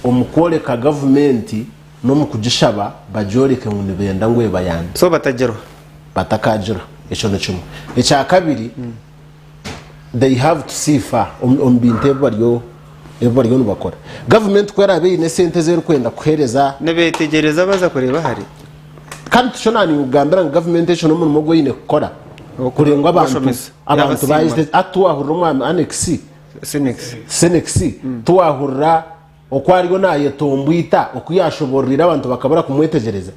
omu kworeka gavumenti n'omu kugishaba bagyoreke ngu nibenda ngu ebayambe. So batagirwa. Batakagira. Ekyo ni kimwe. Ekya kabiri, they have to see far omu bintu ebi bariyo ebi bariyo nibakora. Gavumenti ku eraabe eine esente ezi erikwenda kuheereza. Nibeetegyereza baza kureeba hare. Kandi tikyo naaninkugambira ngu gavumenti ekyo n'omurimo ogu eine kukora kureeba ngu abantu Kubashomesa. abantu Yabasiima. baayete hati tiwaahurira omwami Annex, Senex. Senex, tiwaahurira oku ariyo naayetomboita oku yaashoboororeire abantu bakabura kumwetegyereza.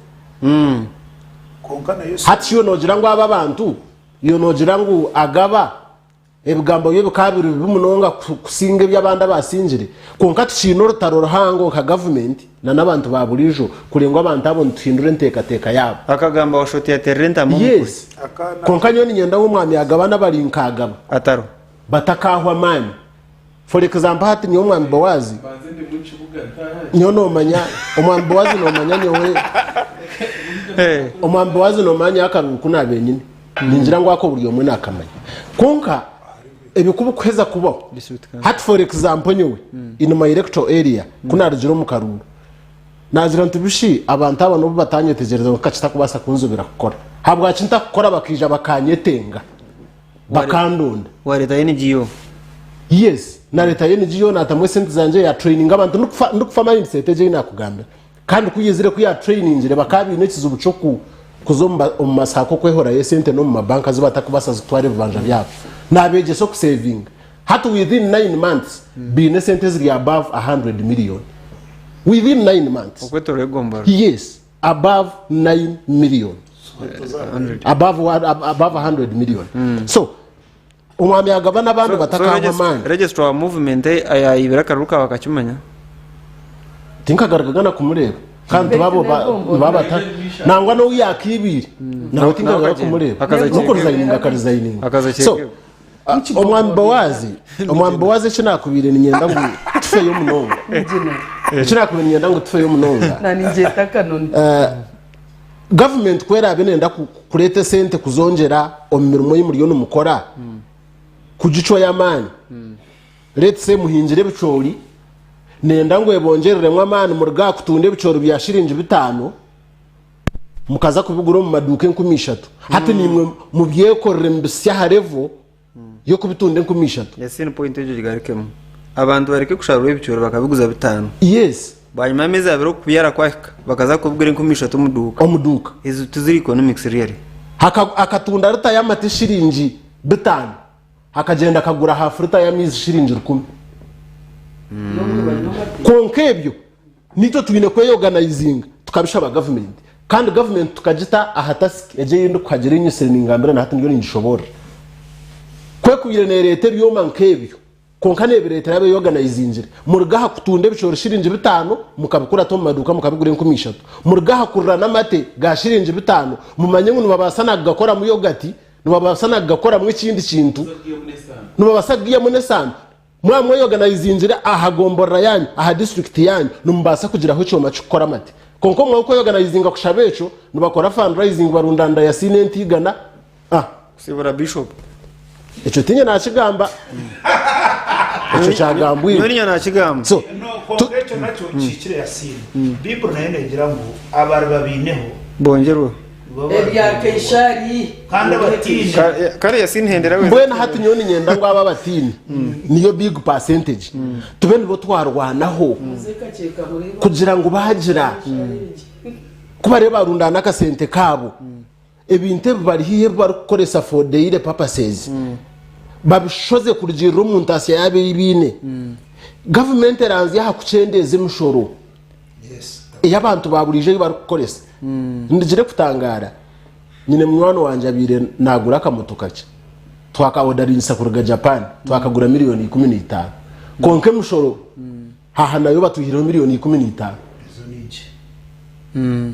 Kwonka na Yesu. Hati shi iwe noogira ngu abo abantu, iwe noogira ngu agaba ebigambo bye bikaba biri bibi munonga kusinga eby'abandi abasingire? Kwonka tukiine orutaro ruhango nka gavumenti n'abantu ba buriijo kureeba ngu abantu abo nituhindura enteekateeka yaabo. Akagamba Washoti yateerera entaama omu kuri. Yes. Kwonka nyowe niinyenda ngu omwami agaba n'abari nk'agaba Ataro. batakaahwa amaani. For example hati nyowe omwami Boazi nyowe nomanya omwami Boazi nomanya nyowe omwami Boazi nomanya akaruru ku nabiire nyine ningira ngu ako buri omwe nakamanya kwonka ebi ku bikuheza kubaho hati for example nyowe in my electoral area ku narugire omu karuru nagira nti bishi abantu aba n'obu batanyetegyereza kwonka kitakubaasa kunzibira kukora habwaki ntakukora bakaija bakanyetenga bakandonda. Wareta NGO. Yes, nareta NGO natamu esente zangye ya training abantu ndikufa ndikufa mindset egyo ei nakugambira kandi ku yaizire ku ya trainingire bakaba baine ekizibu kyoku kuza omu omu masaako kwehorayo esente n'omu mabanka azi batakubaasa zikutwara ebibanja byabo nabegyesa okusevinga hati within 9 months baine esente eziri above 100 million within 9 months Okwetorora egomborora. yes above 9 million above, one- ab- above 100 million so omwami agaba n'abandi batakahwa amaani Registrar wa movement ayayibira akaruru kawe akakimanya. tinkagarukaga na kumureeba kandi tibabo ba- nibaba nangwa n'ou yakiibiire nawe tinkagaruka akagenda. kumureeba Akaza n'okurizayininga akarizayininga Akaza so kyekebo. omwami bowazi omwami bowazi eki nakubaire niinyenda ngu tufeyo munonga eki nakubaire niinyenda ngu tufeyo munonga Naningyeta akanoni. Gavumenti ku eraabe nenda kureeta esente kuzongyera omu mirimo ei muriyo nimukora kugicwa y'amaani let's say muhingire ebicoori nenda ngu ebongyereremu amaani muruge aha kutunda ebicoori bya shiringi bitaano mukaza kubigura omu maduuka 3000 hati naimwe mubyekorere mubisye aha level y'okubitunda 3000. Yasini point egyo gigarukemu. Abantu bareke kusharura ebicoori bakabiguza bitaano. Yes. Bwanyima y'ameezi abiri okubyara kwahika bakaza kubigura 3000 omu duuka. Omu duuka. Ezo tiziri economics really. Haka akatunda lita y'amata eshiringi bitaano akagyenda akagura half lita y'amaizi shiringi rukumi. Kwonka ebyo Naitwe twine kweyoganaizinga tukabishaba gavumenti kandi gavumenti tukagita aha tasiki egyo ei ndikuhagira enyisire ningambira na hati ndiyo ningishoboorora. Ku ekubire neereeta ebyoma nk'ebyo kwonka neebireetera abeeyoganayizingire. Muruge aha kutunda ebicoori shiringi bitaano mukabikurata omu maduuka mukabigura 3000. Muruge aha kurira n'amate ga shiringi bitaano mumanye ngu nibabaasa na kugakoramu yogati, nibabaasa na kugakoramu ekindi kintu, nibabaasa kugiihamu n'esaano. Mwaba mweyoganayizingire aha gomborora yaanyu, aha disiturikiti yaanyu, nimubaasa kugiraho ekyoma ky'okukora amate. Kwonka omwe orikweyoganaizinga kushaba ekyo, nibakora fundraising barundaanira Yasiina entiigana. Ah! Kusibura Bishop. Ekyo tiinye naakigamba. Ekyo kyagambwa Nyowe iwe. niinye naakigamba. So, No, kwonka ekyo nakyo kihikire Yasiina. Baiburi nayo neegira ngu abariba baineho Bongyerweho. Ebya Kaisari. Kandi abatiini. Kare Yasini hendera weza. Mbwenu hati nyowe niinyenda ngu abo abatiini niyo big percentage tube nibo twarwanaho kugira ngu baagira ku bariyo barundaana akasente kaabo. Ebintu ebi bari haihi ebi barikukoresa for daily purposes babishoze kurugiirira omu ntaasya yaabo ei baine. Gavumenti eranzya aha kukyendeeza emishoro ei abantu ba buriijo ei barikukoresa. Ndigire kutangaara, nyine munywani wangye abaire naagura akamotoka kakye, twakaodaringisa kuruga Japan, twakagura miriyoni 15. Kwonka emishoro haaha nayo batwihireho miriyoni 15.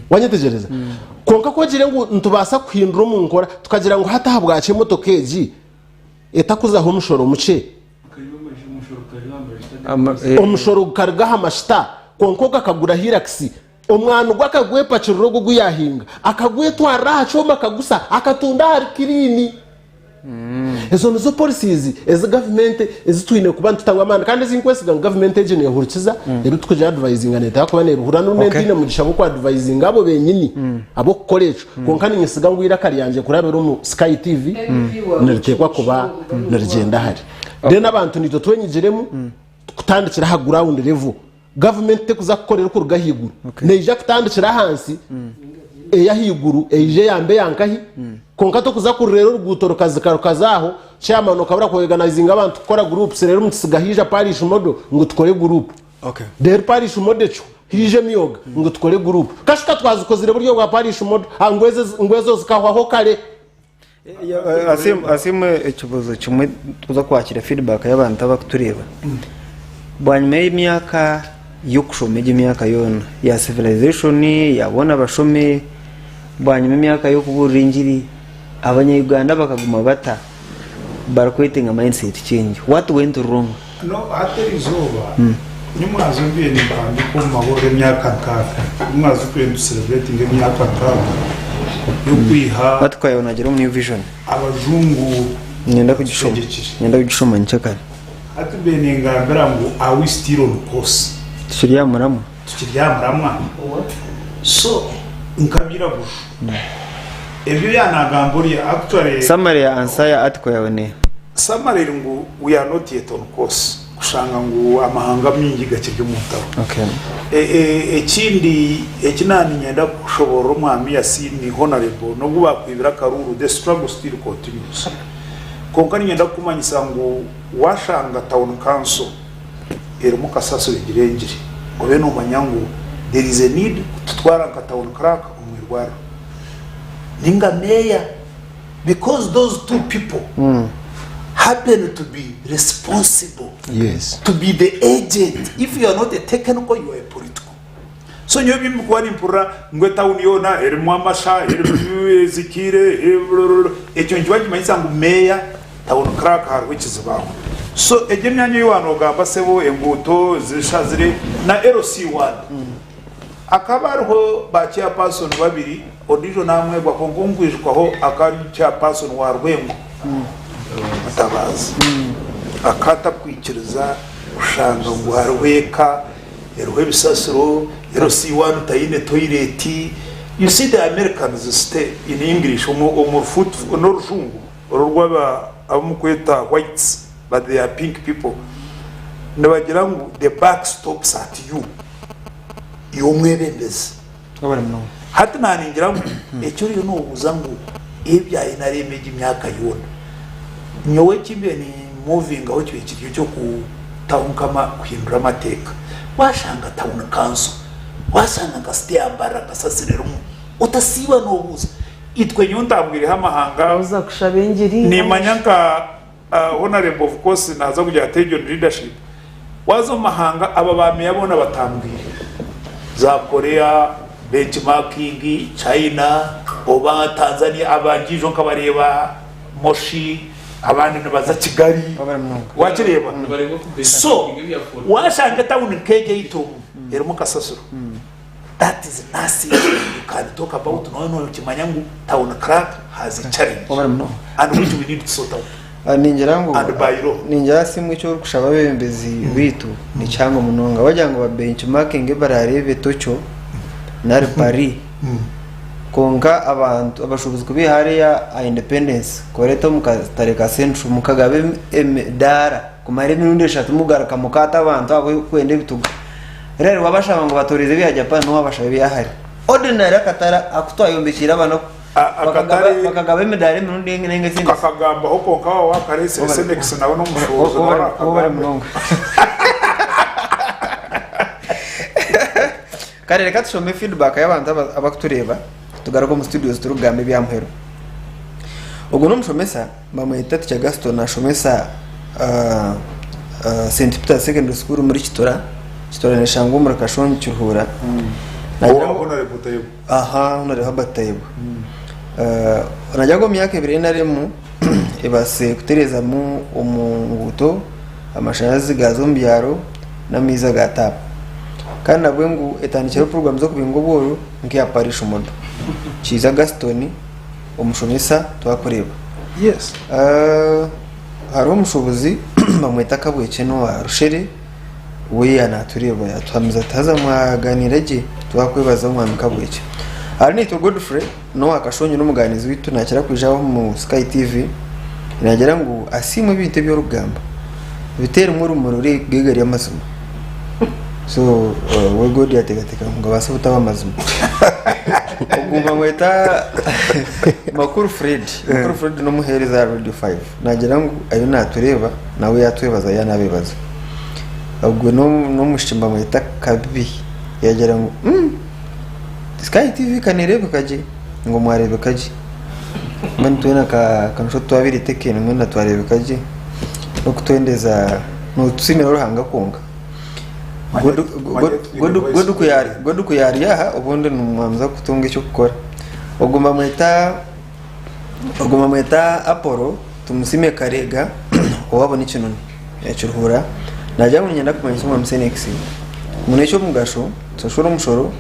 Wanyetegyereza? Kwonka ku ogire ngu nitubaasa kuhindura omu nkora tukagira ngu hati ahabwaki emotoka egi etakuzaho omushoro mukye, omushoro gukaruga aha mashita kwonka ogwo akagura Hilux, omwani gwe akagwepakirira ogwo ogu yaahinga akagwetwarira aha kyoma akagusa akatunda ahari kiriini. Ezo nizo policies ezi gavumenti ezi twine kuba nitutamu amaani kandi ezi nkwesiga ngu gavumenti egi nehurikiza ebi tukugi advisinga neteekwa kuba nebihurira n'obu Okay. ntaine mugisha gw'oku advisinga abo benyini ab'okukora ekyo kwonka ninyesiga ngu eiraka ryangye kurabira omu Sky TV niriteekwa kuba nirigyenda hare. Then abantu naitwe twenyigiremu kutandikira aha ground level. Gavumenti tekuza kukora erikuruga ahaiguru. Neija kutandikira ahansi ey'ahaiguru eije eyambe eyankahi kwonka tokuza kurira oruguuto rukazika rukaza aho chairman okabura ku organizinga abantu kukora groups reero mukisiga haija parish model ngu tukore group Okay. reero parish model ekyo haija emyoga ngu tukore group kashuka twazikozire buri obwa parish model ah, ngu ezo ngu ezo zikahwaho kare. Asiimwe ekibuuzo kimwe tuza kwakira feedback y'abantu abakutureeba. Bwanyima y'emyaka y'okushoma egi emyaka yoona ya civilization ya boona bashome, bwanyima emyaka y'okubuurira engiri, abanya Uganda bakaguma bata barikwetenga mindset change? What went wrong? No hati erizooba nimwaza mbiire nimpandika omu mahurire emyaka nkaaga nimwaza turiyo nitu celebratinga emyaka nkaaga y'okwiha Hati twayaba nagira omu new vision. abajungu Niinyenda kugishoma. batutegyekire. Niinyenda kugishoma nyekyakare. Hati mbiire ningambira ngu are we still on course? Tukiri aha muramwa. Tukiri aha muramwa? So nkabyira bushu ebyo yanagamba oriya actually. Summary ya answer ya article yawe neha? Summary eri ngu we are not yet on course kushanga ngu amahanga maingi gakiri omu ntaro. Ekindi eki naaba niinyenda kushoboorora Omwami Yasiini Honourable n'obu baakwibire akaruuru the struggle still continues. Kwonka niinyenda kukumanyisa ngu waashanga Town Council erimu kasasiro egirengire obe noomanya ngu there is a need kututwara nka Town Clerk omu irwariro ninga Meeya. Because those two people happen to be responsible Yes. to be the agent if you are not a technical you are a political so nyowe ebindikuba nimpurira ngu etawuni yoona erimu amasha erimu ezikiire ekyo nikiba nikimanyisa ngu meeya town clerk hariho ekizibu aho so egyo emyanya ei waanogamba sebo enguuto zishazire na LC ward Hakaba hariho ba chairperson babiri, ondiijo naamwebwa kwonka ou nkwijukaho akaba ari chairperson wa Rwengo, Mutabaazi. Akaba atakwikiriza kushanga ngu hariho eka eriho ebisasiro, LC one taine toilet. You see the Americans stay in English omu omu rufuutu n'orujungu oru orw'aba abu mukweta whites but they are pink people nibagira ngu the buck stops at you. Iwe omwebembezi. Hati naningira ngu eki oriyo nobuuza ngu ebya nrm egi emyaka yoona, nyowe eki mbaire ni movingaho kibaire kiri ekyokutaho nkama kuhindura amateeka. Washanga town council, washanga nka city ya Mbarara kasasiro erimu, otasiiba nobuuza. Itwe nyowe ntambwireho amahanga, Oza kushaba engiri. nimanya nka Honourable of course naaza kugira ati egyo ni leadership. Waaza omu mahanga aba ba meeya boona batambwire za Korea, benchmarking, China oba Tanzania abandiijo nkabareeba Moshi abandi nibaza Kigali wakireeba? So waashanga etawuni nk'egyo eyaitu omu erimu kasasiro that is nothing you can talk about noba nokimanya ngu town clerk has a challenge and which we need to sort out Ningira ngu and by law. Ningira Asiimwe eki orikushaba abeebembezi baitu ni kihango munonga. Wagira ngu ba benchmarkinge barareebe Tokyo nari Paris kwonka abantu abashuubuzi kubaiha hariya aha Independence kubareeta omu katare ka Central mukagaba emidaara kumara emirundi eshatu mugaruka mukaata abantu ahabw'okwenda ebituga. Reero wabashaba ngu batooreze ebya Japan niwe wabashaba ebya hare. Ordinary akatare aku twayombekyeire abaana. Akatare Bakagaba emidaara emirundi enga ezindi. Kakagambaho kwonka waaba wakareetsire Senex nawe n'omushuubuzi nawe Wabare arakagambe. munonga. Kare reka tushome feedback y'abantu abakutureeba tugaruke omu studios turikugamba ebya muheru. Ogu n'omushomesa bamweta Teacher Gaston nashomesa St Peter's Secondary School omuri Kitura. Kitura neshangwa omuri Kashongi Kiruhura. Nagira ngu- Owa Honorable Tayebwa. Aha, Honorable Herbert Tayebwa. Nagira ngu omu myaka ebiri NRM ebaase kutereezamu omu nguuto, amashanyarazi gaaza omu byaro n'amaizi aga taapu. Kandi nabwe ngu etandikireho puroguraamu z'okubinga obworo nk'eya Parish Model. Kiiza Gaston, omushomesa twakureeba. Yes. Hariho omushuubuzi bamweta Kabwekye n'owa Rushere. We yaanatureeba yaatuhamiza ati, Haza mwaganiira gye, twakwebaza Omwami Kabwekye. Ahari naitwe Godfrey n'owa Kashongi n'omuganizi waitu naakira kwija aha omu Sky TV, naagira ngu asiimwe ebintu ebi orikugamba biteeremu orumuri ruri gari amazima. So we God yaateekateeka ngu gabaase butaba amazima. Ogu bamweta Makuru Fred. Makuru Fred n'omuheereza aha Radio 5. Naagira ngu ariyo naatureeba nawe yaatwebaza yaanabeebaza. Ogwo n'omwishiki nibamweta Kabibi yaagira ngu mm Sky TV ka neereebeka gye ngu mwareebeka gye mbwenu twena ka nsho twabaire taken mbwenu twareebeka gye n'okutwendeza nootusiimira Ruhanga kwonka. God ku yaari aha obundi nimwamuza kutunga eky'okukora. Ogwo nibamweta. Ogwo bamweta Apollo Tumusiime Karega owaabo n'ekinoni ekiruhura. Nagira ngu niinyenda kumanyisa Omwami Senex ngu n'eky'omugasho tusashure omushoro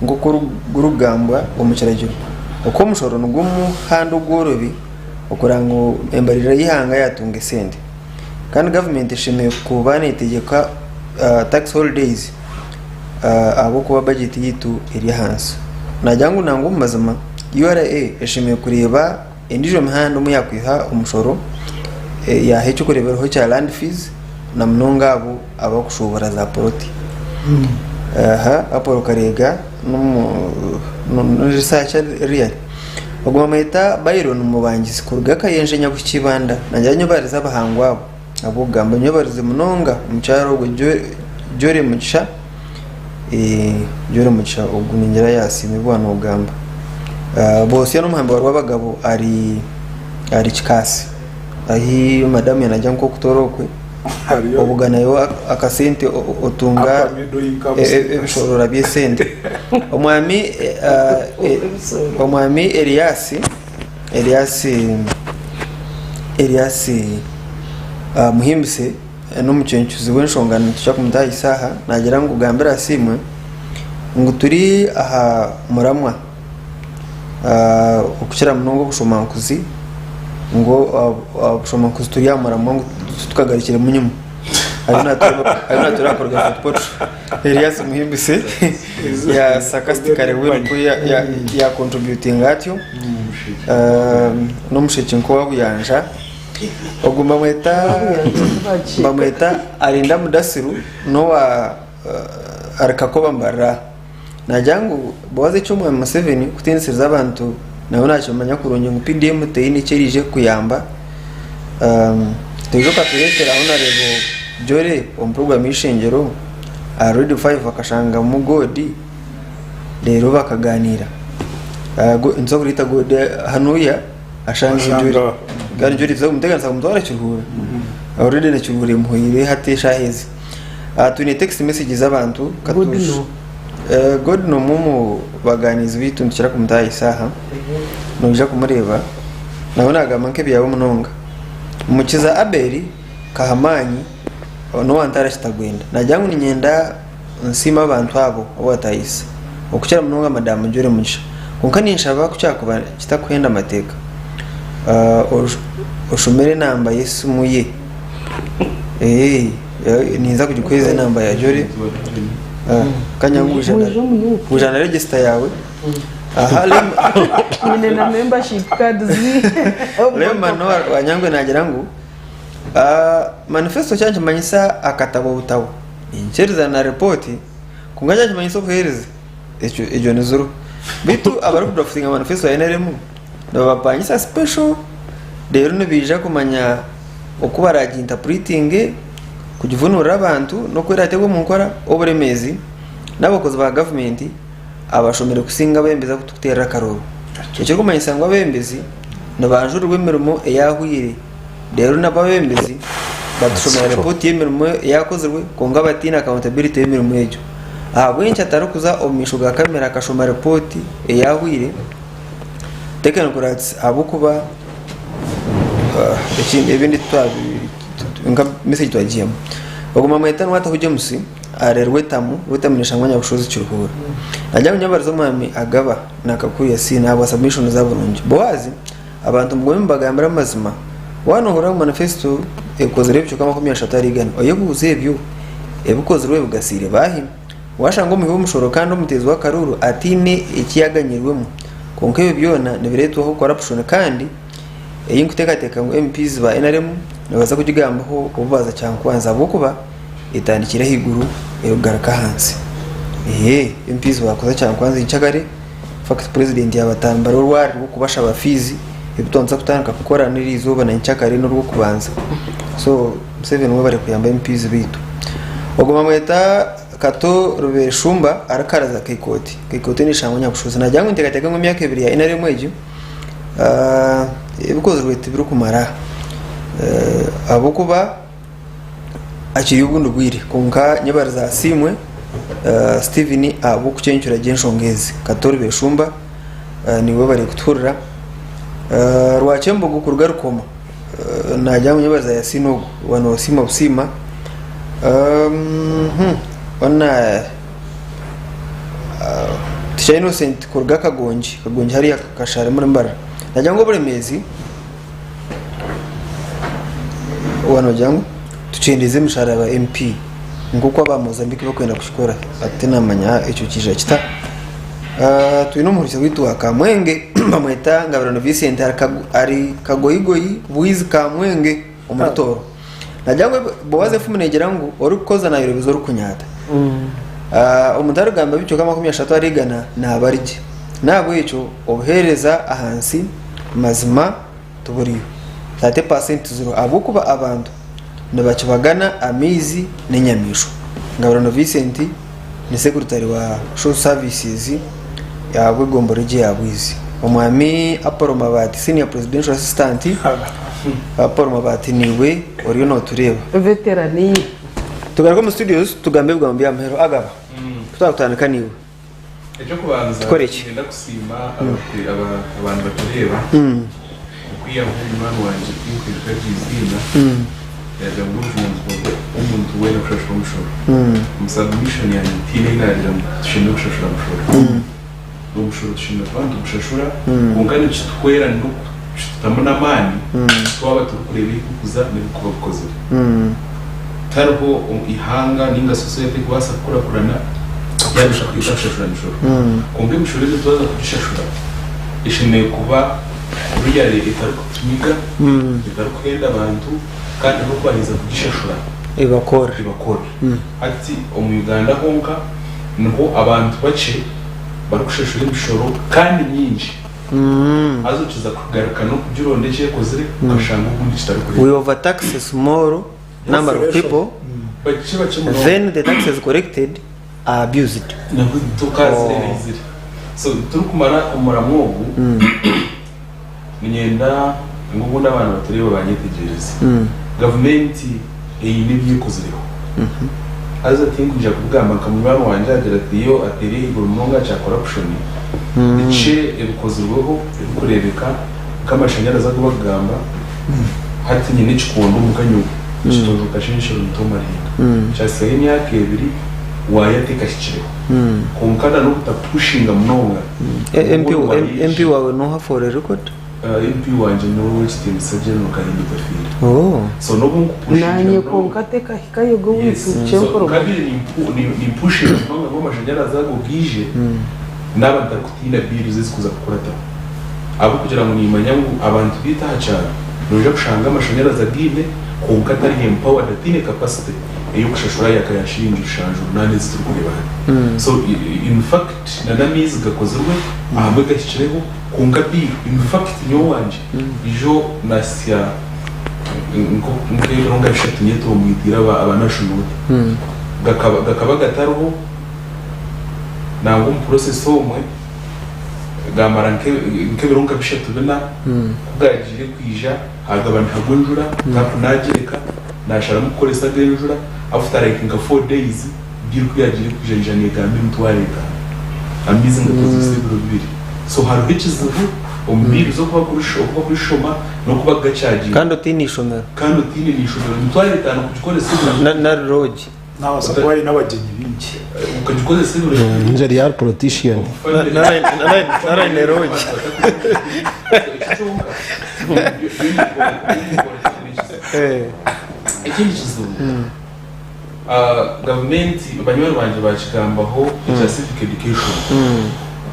nk'oku gurikugambwa omu kiragiro. Oku omushoro nigwo muhanda ogworobi okureba ngu embaririra y'eihanga yaatunga esente. Kandi gavumenti eshemereire kuba neetegyeka tax holidays ahabw'okuba bajeti yaitu eri ahansi. Nagira ngu nangwa omu mazima URA eshemereire kureeba endiijo mihanda omu yaakwiha omushoro yaaha eky'okureeberaho kya land fees na munonga abo abakushuubura za poloti. Aha Apollo Karega n'omu-researcher really. Ogwo bamweta Byron Mubangizi kuruga Kayenje Nyabuhikibanda nagira nyowe barize abahangu abo. Ahabw'okugamba nyowe barize munonga omukyara ogwo Jolly Mugisha, Jolly Mugisha ogu ningira yasiima ebi waaba nogamba. Bosya n'omuhambi wa Rwabagabo ari ari Kikaasi ahi madamu yanagira nk'okutoora okwe obuganayo akasente otunga ebishorora by'esente. Omwami Omwami Erias Elias Elias Muhimbise n'omucencuzi w'enshonga nituja kumutahisa aha nagira ngu gambira Asiimwe ngu turi aha muramwa okukira munonga obushomankuzi ngu obushomankuzi turi aha muramwa ngu titukagarukiremu nyima ariyo natureeba kuruga Fort Portal. Elias Muhimbise ya sarcastically we nikwo ya, ya, ya contributing atyo n'omusheki nk'owa Buyanja ogu bamweta bamweta Arinda Mudasiru n'owa uh, Arikakoba Mbarara nagira ngu bawaza eky'omwami Museveni kutiinisiriza abantu nawe nakimanya kurungi ngu PDM teine eki eriije kukuyamba um, toija okatureetera Honorable Jolly omu puroguramu y'eishengyero aha Radio 5 bakashangamu God reero bakaganiira. Nituza kureeta God hanuya ashange Ashanga. Jolly. Kandi Jolly tuza kumuteganisa kumutwara Kiruhura. Already na Kiruhura emuhweire hati eshaaha ezi. Twine text message z'abantu God no. God n'omwe omu baganiizi baitu nitukira kumutaahisa aha. Noija kumureeba nawe naagamba nk'ebyawe munonga. Mukiza Abel Kahamanyi n'owa Ntare Kitagwenda naagira ngu niinyenda nsiime abantu abo abu wataahisa okukira munonga Madamu Jolly Mugisha kwonka ninshaba ku kyakuba kitakuhenda amateeka oshomere enamba y'esimu ye. Ninza kugikuheereza enamba ya Jolly kanya ngu waija na register yaawe. Aha Nyine na membership cards. Lema Wanyangwe naagira ngu Manifesto kyankimanyisa akatabo butabo, ninkiriza na ripooti, kwonka kyankimanyisa obuheereza, ekyo egyo ni ziro. Beitu abarikudraftinga manifesto ya NRM, Nibabapangisa special reero nibaija kumanya oku baraginterpretinge kugivunurira abantu n'oku erateebwe omu nkora. Oburemeezi n'abakozi ba gavumenti abashomire kusinga abeebembezi abu turikuteerera akarooro. Ekirikumanyisa ngu abeebembezi nibanjurirwa emirimo eyahweire reero nabo abeebembezi batushomera ripooti y'emirimo eyakozirwe kwonka bataine accountability y'emirimo egyo. Ahabw'enki atarikuza omu maisho ga kamera akashoma ripooti eyahweire? Technocrats ahabw'okuba ebindi nka message twagiihamu. Ogwo bamweta Nwataho James ari Rwetamu, Rwetamu neshangwa Nyabushozi Kiruhura. Nagira ngu nyabarize omwami Agaba na Kakuru Yasin ahabwa submission zaabo nungi. Boaz, abantu mugume mubagambire amazima. Waaba nohurira ngu manifesto ekozire ebicweka 30 ahari igana, oyebuuze ebyo ebikozirwe bigasiire baahi? Waashanga omuhi w'omushoro kandi omuteezi w'akaruuru ataine eki yaaganyirwemu. Kwonka ebyo byona nibireetwaho corruption kandi ei nkuteekateeka ngu MPs ba nrm nibaza kugigambaho obu baaza Kyankwanzi ahabw'okuba etandikire ahaiguru erikugaruka ahansi. Eeh MPs baakuza Kyankwanzi nkyakare, infact Purezidenti yaabatambira orwari rw'okubashaba fiizi ebi twaba nituza kutandika kukora n'eriizooba na nkyakare n'orwokubanza. So Museveni webare kuyamba MPs baitu. Ogwo bamweta Kato Rubeshumba arikukaraza Kaikooti. Kaikooti neshangwa Nyabushozi. Nagira ngu niteekateeka ngu emyaka ebiri ya NRM egi ebikozirwe tibirikumara ahabw'okuba hakiriyo obundi bwire kwonka nyebarize Asiimwe Steven ahabw'okucencura gye enshonga ezi. Kato Rubeshumba niiwe webare kutuhurira. Rwakyembogo kuruga Rukoma. Nagira ngu nyebaza Yasin ogu waaba nosiima busiima hoona Teacher Innocent kuruga Kagongi, Kagongi hariya Kashari omuri Mbarara nagira ngu oburemeezi waaba nogira ngu tukyendeeze emishahara ya ba MP nk'oku aba Mozambique barikwenda kukikora hati tinamanya ekyo kiija kita. Twine omuhurikiza waitu wa Kamwenge bamweta Ngabirano Vincent ari Kagoyigoyi Bwizi Kamwenge omuri Tooro. Nagira ngu Boazi efumu negira ngu orikukoza nayorobiza orikunyaata. Omuntu arikugamba ebicweka 30 ahari igana naaba ari gye. Nahabwekyo obuheereza ahansi mazima tiburiyo. 30% ziriho ahabw'okuba abantu nibakibagana amaizi n'enyamaishwa. Ngabirano Vincent ni sekuritare wa Social Services ahabw'egombora egi eya Bwizi. Omwami Apollo Mabaati Senior Presidential Assistant, Apollo Mabaati niiwe oriyo notureeba. Veterani. Tugaruke omu studios tugambe ebigambo bya muheru. Agaba, kutwakutandika niiwe. Eky'okubanza Tukore ki? niinyenda kusiima abantu batureeba okwihaho munywani wangye tinkwijuka gye eiziina yaagira ngu n'obujunanizibwa bw'omuntu weena kushashura omushoro. Omu submission yangye tihaine ei naagira ngu tushemereire kushashura mushoro. Omushoro tushemereire kuba nitugushashura kwonka nikituhwera n'okukitutamu n'amaani twaba turikureeba ei kurikuza n'ebirikuba bikozire. Tihariho ihanga ninga sosayete erikubaasa kukurakurana yaaba etakushashura mishoro. Kwonka emishoro egyo twaza kugishashura eshemereire kuba really etarikutumiga, etarikuhenda abantu kandi ahu twaheza kugishashura Ebakora. ebakora. Hati omu Uganda honka niho abantu bakye barikushashura emishoro kandi mingi. Haza okiza kugaruka n'okugironda eki ekozire okashanga obundi We kitarikureebeka. overtax a small number of people, Bakye bakye munonga. then the taxes collected are abused. Nabwo tokaazire neizire. So turikumara omuramwa ogu, niinyenda ngu obundi abantu batureeba banyetegyereze. Gavumenti eine ebi ekozireho. Haza tinkwija kubigamba nka munywani wangye agira ati yo ateire ahaiguru munonga aha kya corruption. Bikye ebikozirweho ebirikureebeka nk'amashanyarazi agu barikugamba. Hati nyine ekikondo omuka nyowe ekitojo Kashenshero Mutoma Ruhinda. Kyasigaho emyaka ebiri waaya tekahikireho. Kwonka na n'obutapushinga munonga. MP MP wawe noha for a record? MP wangye n'owekitiinisa General Kahinda Otafiire. Oh. So n'obu nkupushingira Nanye munonga. kwonka tekahikayo go Yes. waitu So kyenkoroma. nkabire nimpushinga munonga ngu amashanyarazi ago gaije naaba ntarikutiina bills ezikuza kukurataho. Ahabw'okugira ngu nimanya ngu abantu baitu aha kyaro noija kushanga amashanyarazi againe kwonka atari empowered ataine capacity Ey'okushashura yaka ya shiringi 78 ezi turikureeba hati. So in fact na n'amaizi gakozirwe ahamwe gahikireho kwonka bill in fact nyowe wangye ijo nasya nk'ebiro nka bishatu nyetomboiteire aba National Water gakaba gakaba gatariho nangwa omu process omwe gamara nk'ebiro nka bishatu bina ku gagiire kwija hagaba nihagwa enjura tap nagireka Nasharamu kukoresa ag'enjura after like nka 4 days bill kuyagiire kwija yaija negamba emitwaro etaano amaizi ngakozesa ebiro bibiri so hariho ekizibu omu bills oku bakurishoma noku bakugachaginga. Kandi otaine ishomero. Kandi otaine n'ishomero emitwaro etaano kugikoresa ebiro. Nari lodge. Nabaasa kuba aine abagyenyi baingi. Okagikozesa ebiro bibiri. Nje ari politician. Nari aine lodge. Ekyo kyonka. Ekindi kizibu, gavumenti banywani bangye baakigambaho ekya civic education.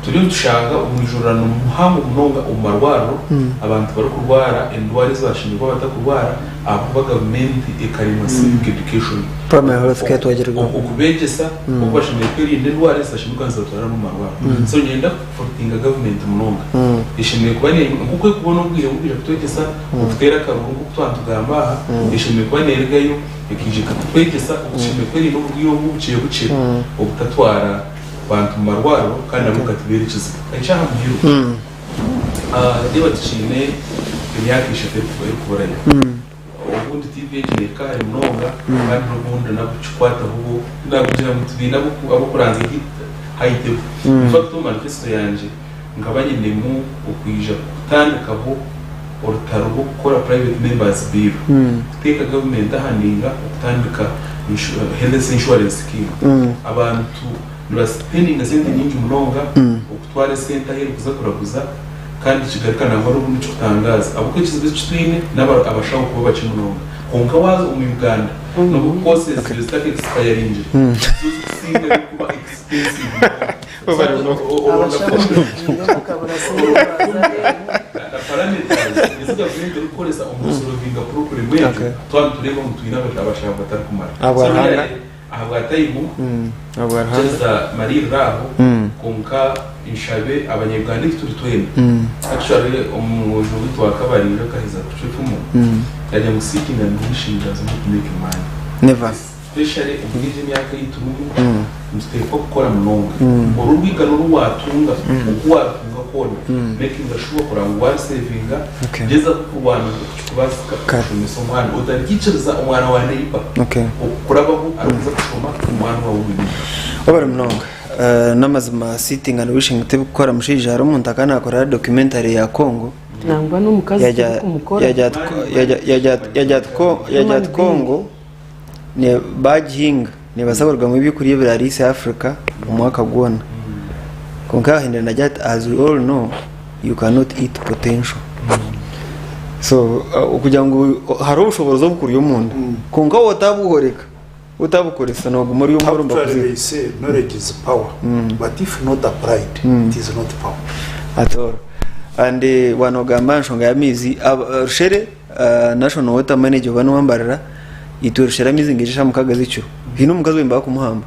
Turiyo nitushanga omwijurano muhango munonga omu marwariro, abantu barikurwara endwara ezi bashemereire kuba batakurwara ahabw'okuba gavumenti ekaremwa civic education. Primary health care twagirigaho. Okubeegyesa oku bashemereire kwerinda endwara ezi bashemereire kuba nizibatwara n'omu marwariro. So niinyenda kufotinga gavumenti munonga. Eshemereire kuba nk'oku erikubona obwire bw'okwija kutwegyesa Okuteera akaruru nk'oku twaba nitugamba aha, eshemereire kuba neerugayo ekaija ekatwegyesa oku tushemereire kwerinda oburwaire obu bukye bukye obutatwara bantu mu marwariro kandi nabwo bukatubeera ekizibu. Eky'aha muheru, reeba tukiine emyaka eshatu erikuburayo. Obundi TV egi neehika hare munonga kandi n'obundi n'abukikwataho bo naakugira ngu tibaine ab'okuranzya high table. In fact omu manifesto yangye, Nkaba nyinemu okwija kutandikaho orutaro rw'okukora Private Members Bill kuteeka gavumenti aha ninga okutandika Health Insurance Scheme. Abantu nibasipendinga sente nyingi munonga okutwara esente aheeru kuza kuraguza kandi kigaruka nangwa n'obundi kikutangaaza ahabw'okuba ekizibu eki twine n'abashaho kuba bakye munonga. Kwonka waaza omu Uganda n'obu courses zibaire zitaka expiringire nizo zikusingayo kuba expensive munonga. Abashaho nibagira bakabura sente baza aheeru. Na parameters ezi gavumenti erikukoresa omu kusolovinga problem egyo Okay. twaba nitureeba ngu twine abashaho batarikumara. Ahabwa So Ruhanga. really, ahabwa time Ahabwa Ruhanga. kyeza mariirira aho kwonka nshabe abanya-Uganda eki turi twena actually omwojo witu wa Kabaringa akaheza kucwa efumu yagira ngu seeking and wishing does not make a man. Never. Especially omuri egi emyaka ei turimu, nituteekwa kukora munonga. Oru orwigano oru waatunga, oku waarutunga kwona, makinga sure kureba ngu waarusevinga, Okay. gyezaho kurwana nk'oku kirikubaasika Kare. kushomesa omwana. Otaryikiriza omwana wa neighbour Okay. okukurabaho arikuza kushoma omwana waawe omuri. Webare munonga. N'amazima sitting and wishing tibikukora mushaija hariho omuntu akaba nakorera documentary ya Congo Nangwa n'omukazi yagya tirikumukora. yagya yagya yagya yagya ati Congo Baagihinga neebaasa kurugamu ebyokurya ebiraariise Africa omwaka gwona. Kwonka yaahindura naagira ati as we all know you cannot eat potential. So okugira ngu hariho obushoboorozi obukuri omunda kwonka waaba otabuhoreka, otabukoresa nooguma ori omworo Actually nibakuziha. they say knowledge is power but if not applied it is not power. At all. And waaba noogamba aha nshonga y'amaizi, Rushere National Water Manager oba niwe ambarira, itwe rushere amaizi nigaija shaaha mukaaga z'ekiro. Haine omukazi ou barikumuhamba.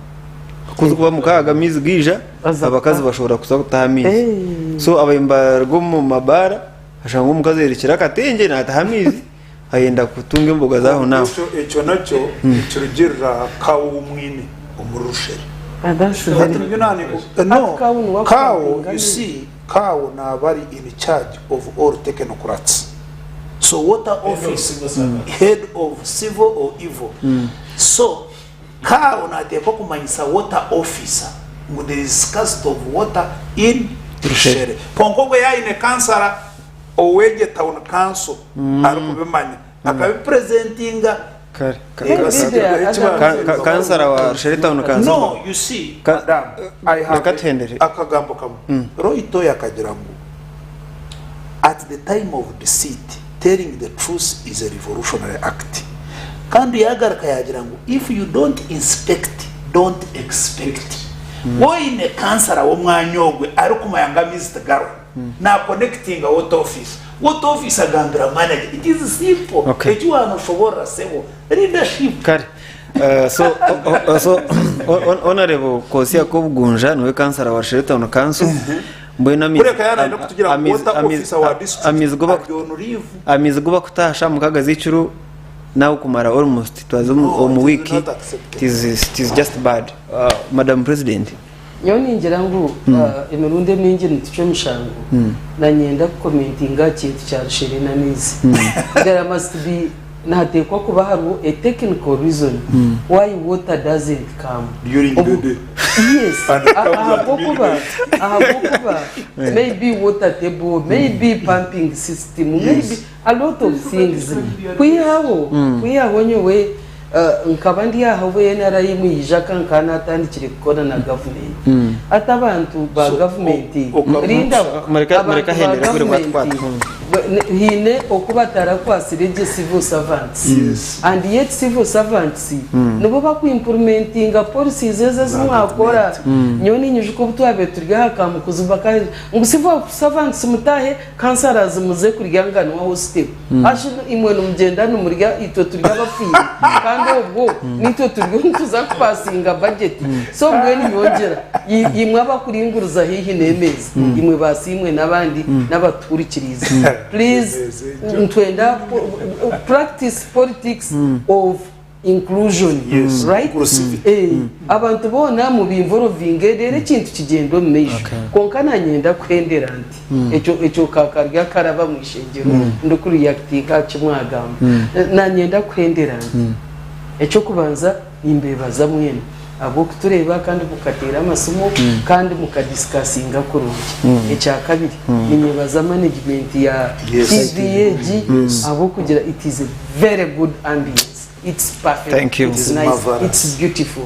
Ku zirikuba mukaaga amaizi gaija, Baza abakazi kutaha. bashobora kuza kutaha amaizi. So abaire nibaruga omu mabaara, ashanga omukazi ayerekire akatengye naataha amaizi, ayenda kutunga emboga z'aho n'aho. Ekyo ekyo nakyo nikirugiirira aha kaawo ou mwine omuri Rushere. Ah, that's Hati very nibyo naani no Hati kaawo niwe kaawo akupampinga you amaizi. see kaawo naaba ari in charge of all technocrats. So water office head of civil or evil so kaawo nateekwa kumanyisa water officer ngu there is scarcity of water in Rushere kwonka obwo yaaba aine kansara ow'egyo town council arikubimanya akabipresentinga Kare. Ekasigirwaho ekibanza. Kansara wa Rushere Town Council. No, you see, madam, I have Reka tuhendere. akagambo kamwe. Roy Toy akagira ngu At the time of deceit, telling the truth is a revolutionary act. Kandi yagaruka yagira ngu if you don't inspect, don't expect. Woine kansara w'omwanya ogwe arikumanya ngu amaizi tigariho, na connectinga water office, water office agambira manager. It is simple. Okay. Eki wanoshoborora sebo, leadership. Kare. So, so Honorable Kosia Kobugunja niwe kansara wa Rushere Town Council. Mbwenu amaizi Kureka yaaba naayenda kutugira ngu water officer wa district amaizi go ari on leave. Amaizi gu bakutaha shaaha mukaga z'ekiro nawe kumara almost twaza omu No, omu it is week not acceptable. it is just bad. Madam President. Nyowe ningira ngu emirundi emingi nitucwa emishango na nyenda kukomentinga aha kintu kya Rushere n'amaizi. There must be nihateekwa kuba hariho a technical reason why water doesn't come. During the day. Yes, And it comes at ahabw'okuba midnight. ahabw'okuba maybe water table, maybe pumping system, maybe a lot of things. Kwihaho, kwihaho nyowe Nkaba ndi aha obu NRM yaija ka nkaba natandikire kukora na gavumenti. Hati abantu ba gavumenti, rindaho, abantu ba gavumenti haine oku batarakwasire gye civil servants and yet civil servants nibo baku implimentinga policies ezo ezi mwakora. Nyowe ninyijuka obu twabaire turi aha Kamukuzi baka ngu civil servants mutaahe, councillors muze kurya nganwa hostel. Hashi imwe nimugyenda nimurya itwe turi abafiire kandi obwo nitwe turiyo nituza kupasinga budget so mbwenu nyongyera imwe abakuringuriza haihi n'emeeza imwe ba Asiimwe n'abandi n'abatuhurikiriize please nitwenda practice politics of inclusion Yes, right inclusivity. Eh, abantu boona mubinvorovinge reero ekintu kigyende omu maisho kwonka nanye ndakuhendera nti ekyo ekyo ka kari akaraba omu ishengyero ndikureactinga aha ki mwagamba nanye ndakuhendera nti eky'okubanza nimbeebaza mwena ahabw'okutureeba kandi mukateera amasimu kandi mukadisikasinga kurungi ekyakabiri ninyebaza management ya Yes. TV egi ahabw'okugira it is a very good ambience it's perfect Thank you. it's It's nice marvelous. it's beautiful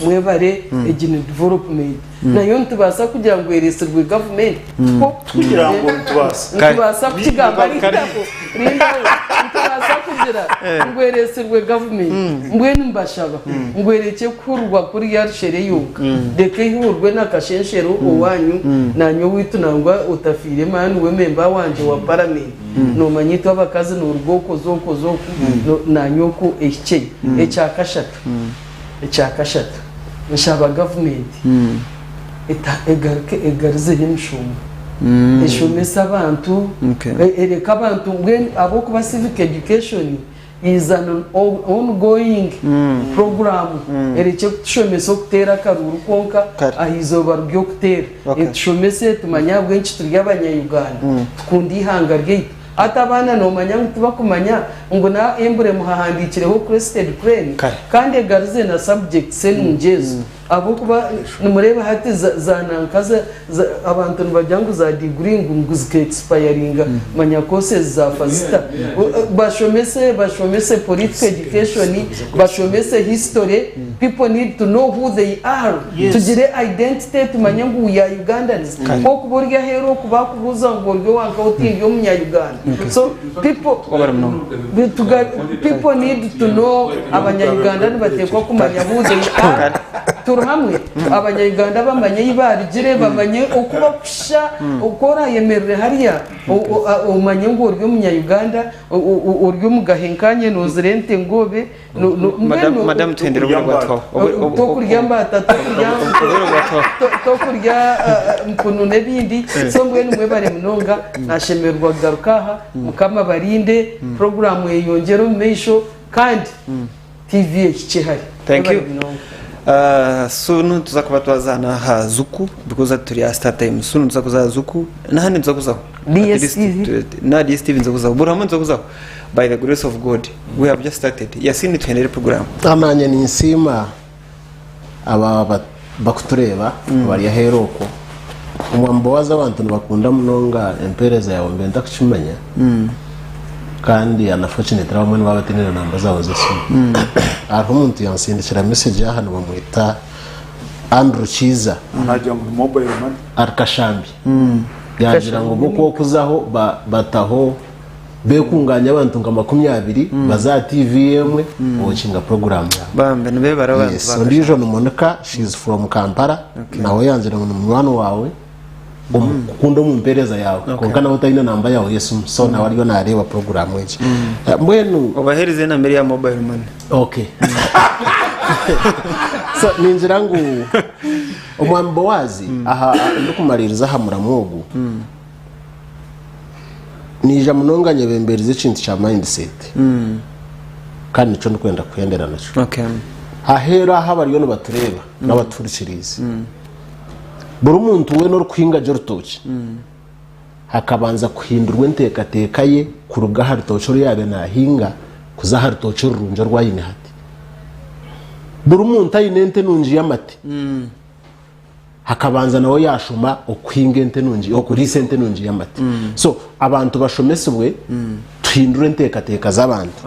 mwebare egi ni development nayo nitubaasa kugira ngu eresirwe government ko Kugira ngu nitubaasa. nitubaasa kukigamba rindaho rindaho nitubaasa kugira ngu eresirwe government mbwenu mbashaba ngu erekye kuhururwa kuriya rushere yonka reka ehururwe na kashenshero owanyu nanye owaitu nangwa otafiire maani we member wangye wa parliament Noomanya itwe abakazi nooruga oku oza oku oza oku naanye oku ehikyeyo. Ekyakashatu, ekyakashatu nshaba gavumenti egaruke egarizeho emishomo eshomese abantu ereke abantu mbwenu ahabw'okuba civic education is an ongoing program erekye kutushomesa okuteera akaruuru kwonka aha izooba ry'okuteera etushomese tumanye ahabw'enki turi abanya Uganda tukunde eihanga ryaitu hati abaana nomanya ngu tibakumanya ngu na emblem hahandikireho crested crane kandi egaruze na subjects enungi ezo Ahabw'okuba nimureeba hati za nanka abantu nibagira ngu za diguri ngu ngu zika expiringa manya courses zafa zita. Bashomese bashomese political education, bashomese history, people need to know who they are. Tugire identity tumanye ngu we are Ugandans. Ku okuba ori aheeru oku bakubuuza ngu ori owa nkahe oti ndi omunya Uganda. So people People need to know abanya Uganda nibatekwa kumanya who they are. Turi hamwe abanya Uganda bamanye ei barugire bamanye oku bakusha oku orayemerere hariya omanye ngu ori omunya Uganda ori omugahe nkanye nozira ente ngu obe Mbwenu Madamu tuhendere obwire bwatuhwaho. Obwire- ob- tokurya mbaata tokurya Obwire bwatuhwaho. tokurya mpunu n'ebindi so mbwenu mwebare munonga nashemererwa kugaruka aha mukama abarinde puroguramu eyeyongyere omu maisho kandi TV ehikye hare Thank you. Mwebare munonga. Soon nituza kuba twazaana aha Zuku because hati turi aha Star Times. Soon nituza kuza aha Zuku n'ahandi nituza kuzaho. At least DSTV. Na DSTV nituza kuzaho. Buri hamwe nituza kuzaho. By the grace of God we have just started. Yasin tuhendere program. Nanye ninsiima aba bakutureeba abari aheeru okwo. Omwami Boazi abantu nibakunda munonga empeereza yaawe mbe ntakukimanya kandi unfortunately abamwe nibaba bataine na namba zaawe z'esimu. Hariho omuntu yansindikira message aha nibamweta Andrew Kiiza. Naagira ngu ni mobile money. Ari Kashambi. Yaagira ngu bo ku orikuzaho bataho Bekunganya abantu nka 20 baza aha TV emwe wokinga program yawe. Bambi nibebare abantu Yes, ba ondiijo ni Monica, she is from Kampala, nawe yangira ngu ni munywani wawe omukukunda omu mpeereza yawe kwonka nawe taine namba yawe y'esimu so nawe ariyo nareeba program egi. Mbwenu Obaheereze enamba eri aha mobile money. Okay. So ningira ngu omwami Boazi aha ndikumariiriza aha muramwa ogu naija munonga nyebemberize ekintu kya mindset kandi nikyo ndikwenda kuhendera nakyo. Okay. Aheeru aho abariyo nibatureeba n'abatuhurikiriize buri muntu weena orikuhinga gye orutookye hakabanza kuhindurwa enteekateeka ye kuruga aha rutookye oru yaabaire naahinga kuza aha rutookye orurungi oru aine hati. Buri muntu aine ente nungi y'amate, hakabanza nawe yaashoma okuhinga ente nungi, okuriisa ente nungi y'amate. So abantu bashomesibwe tuhindure enteekateeka z'abantu.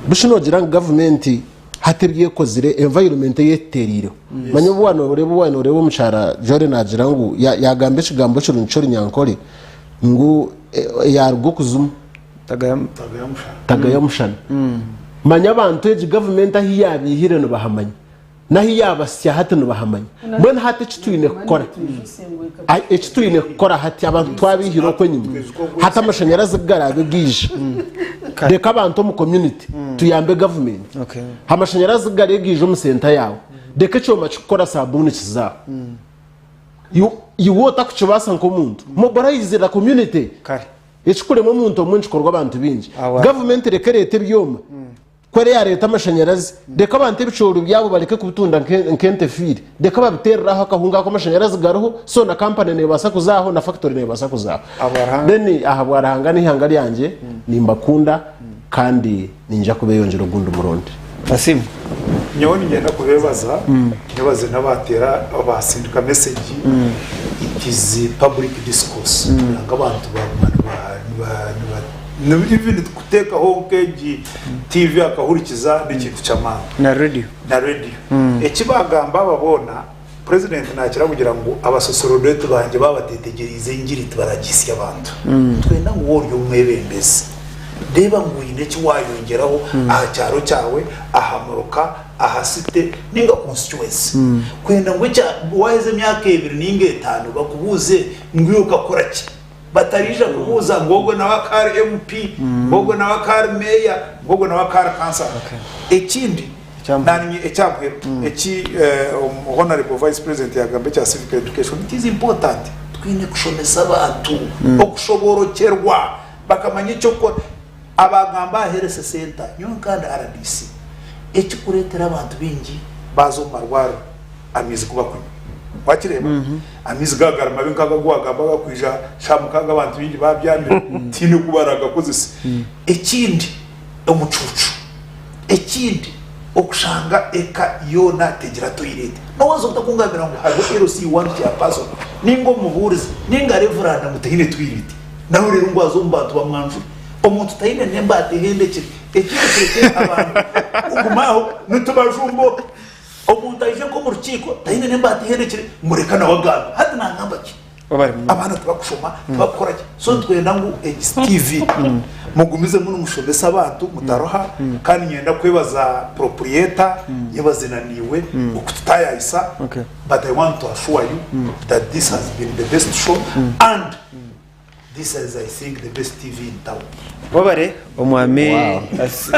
Busha noogira ngu gavumenti Hati ebi ekozire, environment ei etutereireho. Manya obu waaba nooreeba obu waaba nooreeba omukyara Jolly naagira ngu ya- yaagamba ekigambo kirungi ky'orunyankore ngu eh, yaaruga okuzimu Tagaya tagaya omushana. Manya abantu egi gavumenti ahu yaabaihire nibahamanya n'ahu yaabasya hati nibahamanya. Mbwenu hati eki twine kukora Ai, eki twine kukora hati abantu twabaihire okwo enyima hati amashanyarazi ku garaabe gaija reka abantu omu community tuyambe gavumenti Okay. amashanyarazi ku gariyo gaija omu senta yaawe reka ekyoma kikukora sabuuni kizaaho Iwe- iwe otakukibaasa nk'omuntu mobilize the community Kare. ekikurema omuntu omwe nikikorwa abantu baingi Awa. gavumenti reka ereete ebyoma Ku eri yareeta amashanyarazi, reka abantu ebicoori byabo bareke kubitunda nk'ente efiire. Reka babiteerere aho akahunga ako amashanyarazi gariho, so na kampani neebaasa kuza aho na fakitori neebaasa kuza aho. Then ahabwa Ruhanga n'eihanga ryangye, nimbakunda kandi niinyija kubeeyongyera ogundi murundi. Asiimwe. Nyowe niinyenda kubeebaza, nyebaze n'abateera abaasindika mesegi, it is public discourse kugira ngu abantu baguma niba. Even kuteekaho nk'egi TV akahurikiza n'ekintu ky'amaani. Na radio. Na radio. Eki baagamba aba boona, Purezidenti naakira kugira ngu abasosorodoti bangye baaba bateetegyereize engiri tibaragihisya abantu. Twenda ngu waaba ori omwebembezi, reeba ngu oine eki waayongyeraho aha kyaro kyawe, aha muruka, aha site nainga constituency. Kwenda ngu waaheza emyaka ebiri nainga etaano bakubuuze ngu iwe okakora ki? Batariija kubuuza ngu ogwo nawe akaba ari MP, ngu ogwo nawe akaba ari meeya, ngu ogwo nawe akaba ari kansara. Ekindi, nanye ekya muheru, eki Honourable Vice President yagamba ekya civic education, it is important. Twine kushomesa abantu okushoboorokyerwa bakamanya eky'okukora. Abagamba aha Health Centre, nyowe nka ndi rdc, ekikureetera abantu baingi baaza omu marwariro, amaizi ku bakunywa. Wakireeba? Amaizi gaaba gari mabi nk'ago agu waagamba agakwija shaaha mukaaga abantu baingi baabyamire, tihaine oku baraagakozese. Ekindi, omucuucu. Ekindi, okushanga eka yoona tegira toilet. Noobaasa ota kungambira ngu hariho LC one chairperson nainga omubuurizi nainga reveranda ngu taine toilet? Nawe reero ngu aze omu bantu bamwanjure. Omuntu taine n'embaati ehendekire. Ekindi kireke abantu kuguma aho nitubajumba. Omuntu aije nk'omu rukiiko taine n'embaati ehendekire ngu reka nawe agambe. Hati nagamba ki? Abaana tibakushoma, tibakukora ki? So nitwenda ngu egi TV mugumizemu nimushomesa abantu mutaruha kandi niinyenda kwebaza proprietor, nyebaze na naiwe okututaayayisa but I want to assure you that this has been the best show and This is I think the best TV in town. Webare omwami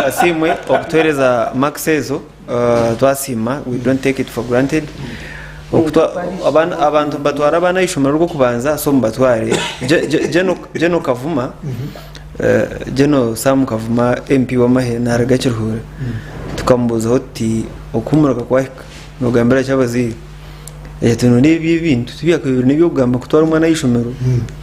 Asiimwe okutuhereza marks ezo twasiima we don't take it for granted abantu nibatwara abaana ahaishomero rw'okubanza so mubatware General Kavuma General Sam Kavuma MP w'amahe naruga Kiruhura tukamubuuzaho tuti okuhumurika kwahika nogambira ki abazaire? Ati none ebi ebintu tibyakabaire n'eby'okugamba kutwara omwana aha ishomero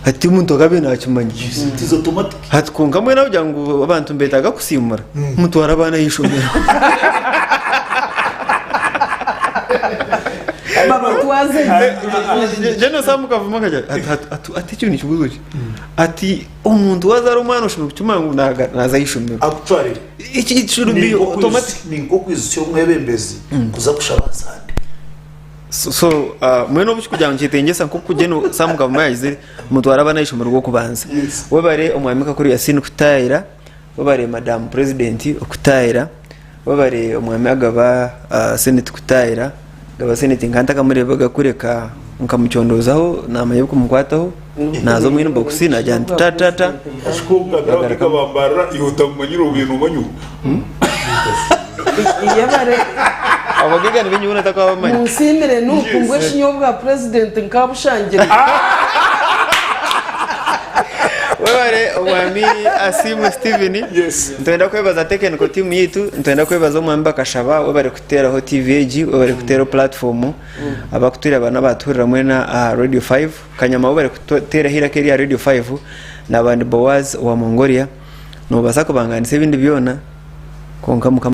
hati omuntu akaba nakimanya It is automatic. hati kwonka mbwenu ahabw'okugira ngu abantu nibetaaga kusiimura mutware abaana aha ishomero Babatwaze gye. General Sam Kavuma akagira ati- ati- ati- ati ekyo nikibuuzo ki ati omuntu wazaara omwana oshemereire kukimanya ngu naga- naaza aha ishomero Actually, Eki it should be automatic ni nk'okwijutsya omwebembezi kuza kushaba Sunday. So, so uh, mwene obu kikugira ngu kyetengyesa nk'oku Gen. Sam Kavuma yagizire mutware abaana aha rw'okubanza. Yes. Webare omwami Kakuru Yasin kutaayira, webare Madam President okutaayira, webare omwami Agaba uh, Senate kutaayira. Agaba Senate nka ntakamureebaga kureka nkamucondoozaho naamanya ebikumukwataho, naaza omu inbox naagira nti ta ta ta. Ashikongabira akabambarira iwe otamumanyire obiire nomanya ogu. Yebare. Abagaiga ni baingi boona takwabamanya. Munsiimire Nup ngu eshi nyowe obwa purezidenti nkabushangire. Webare omwami Asiimwe Steven. Yes. Nitwenda kwebaza technical team yaitu, nitwenda kwebaza omwami Bakashaba webare kuteraho TV egi, webare kuteraho platform. Abakutureba n'abatuhurira mwena aha Radio 5. Kanyama webare kuteraho eiraka eri aha Radio 5. Naba ndi Boaz owa Mongolia. Nobaasa kubanganisa ebindi byona kwonka Mukama.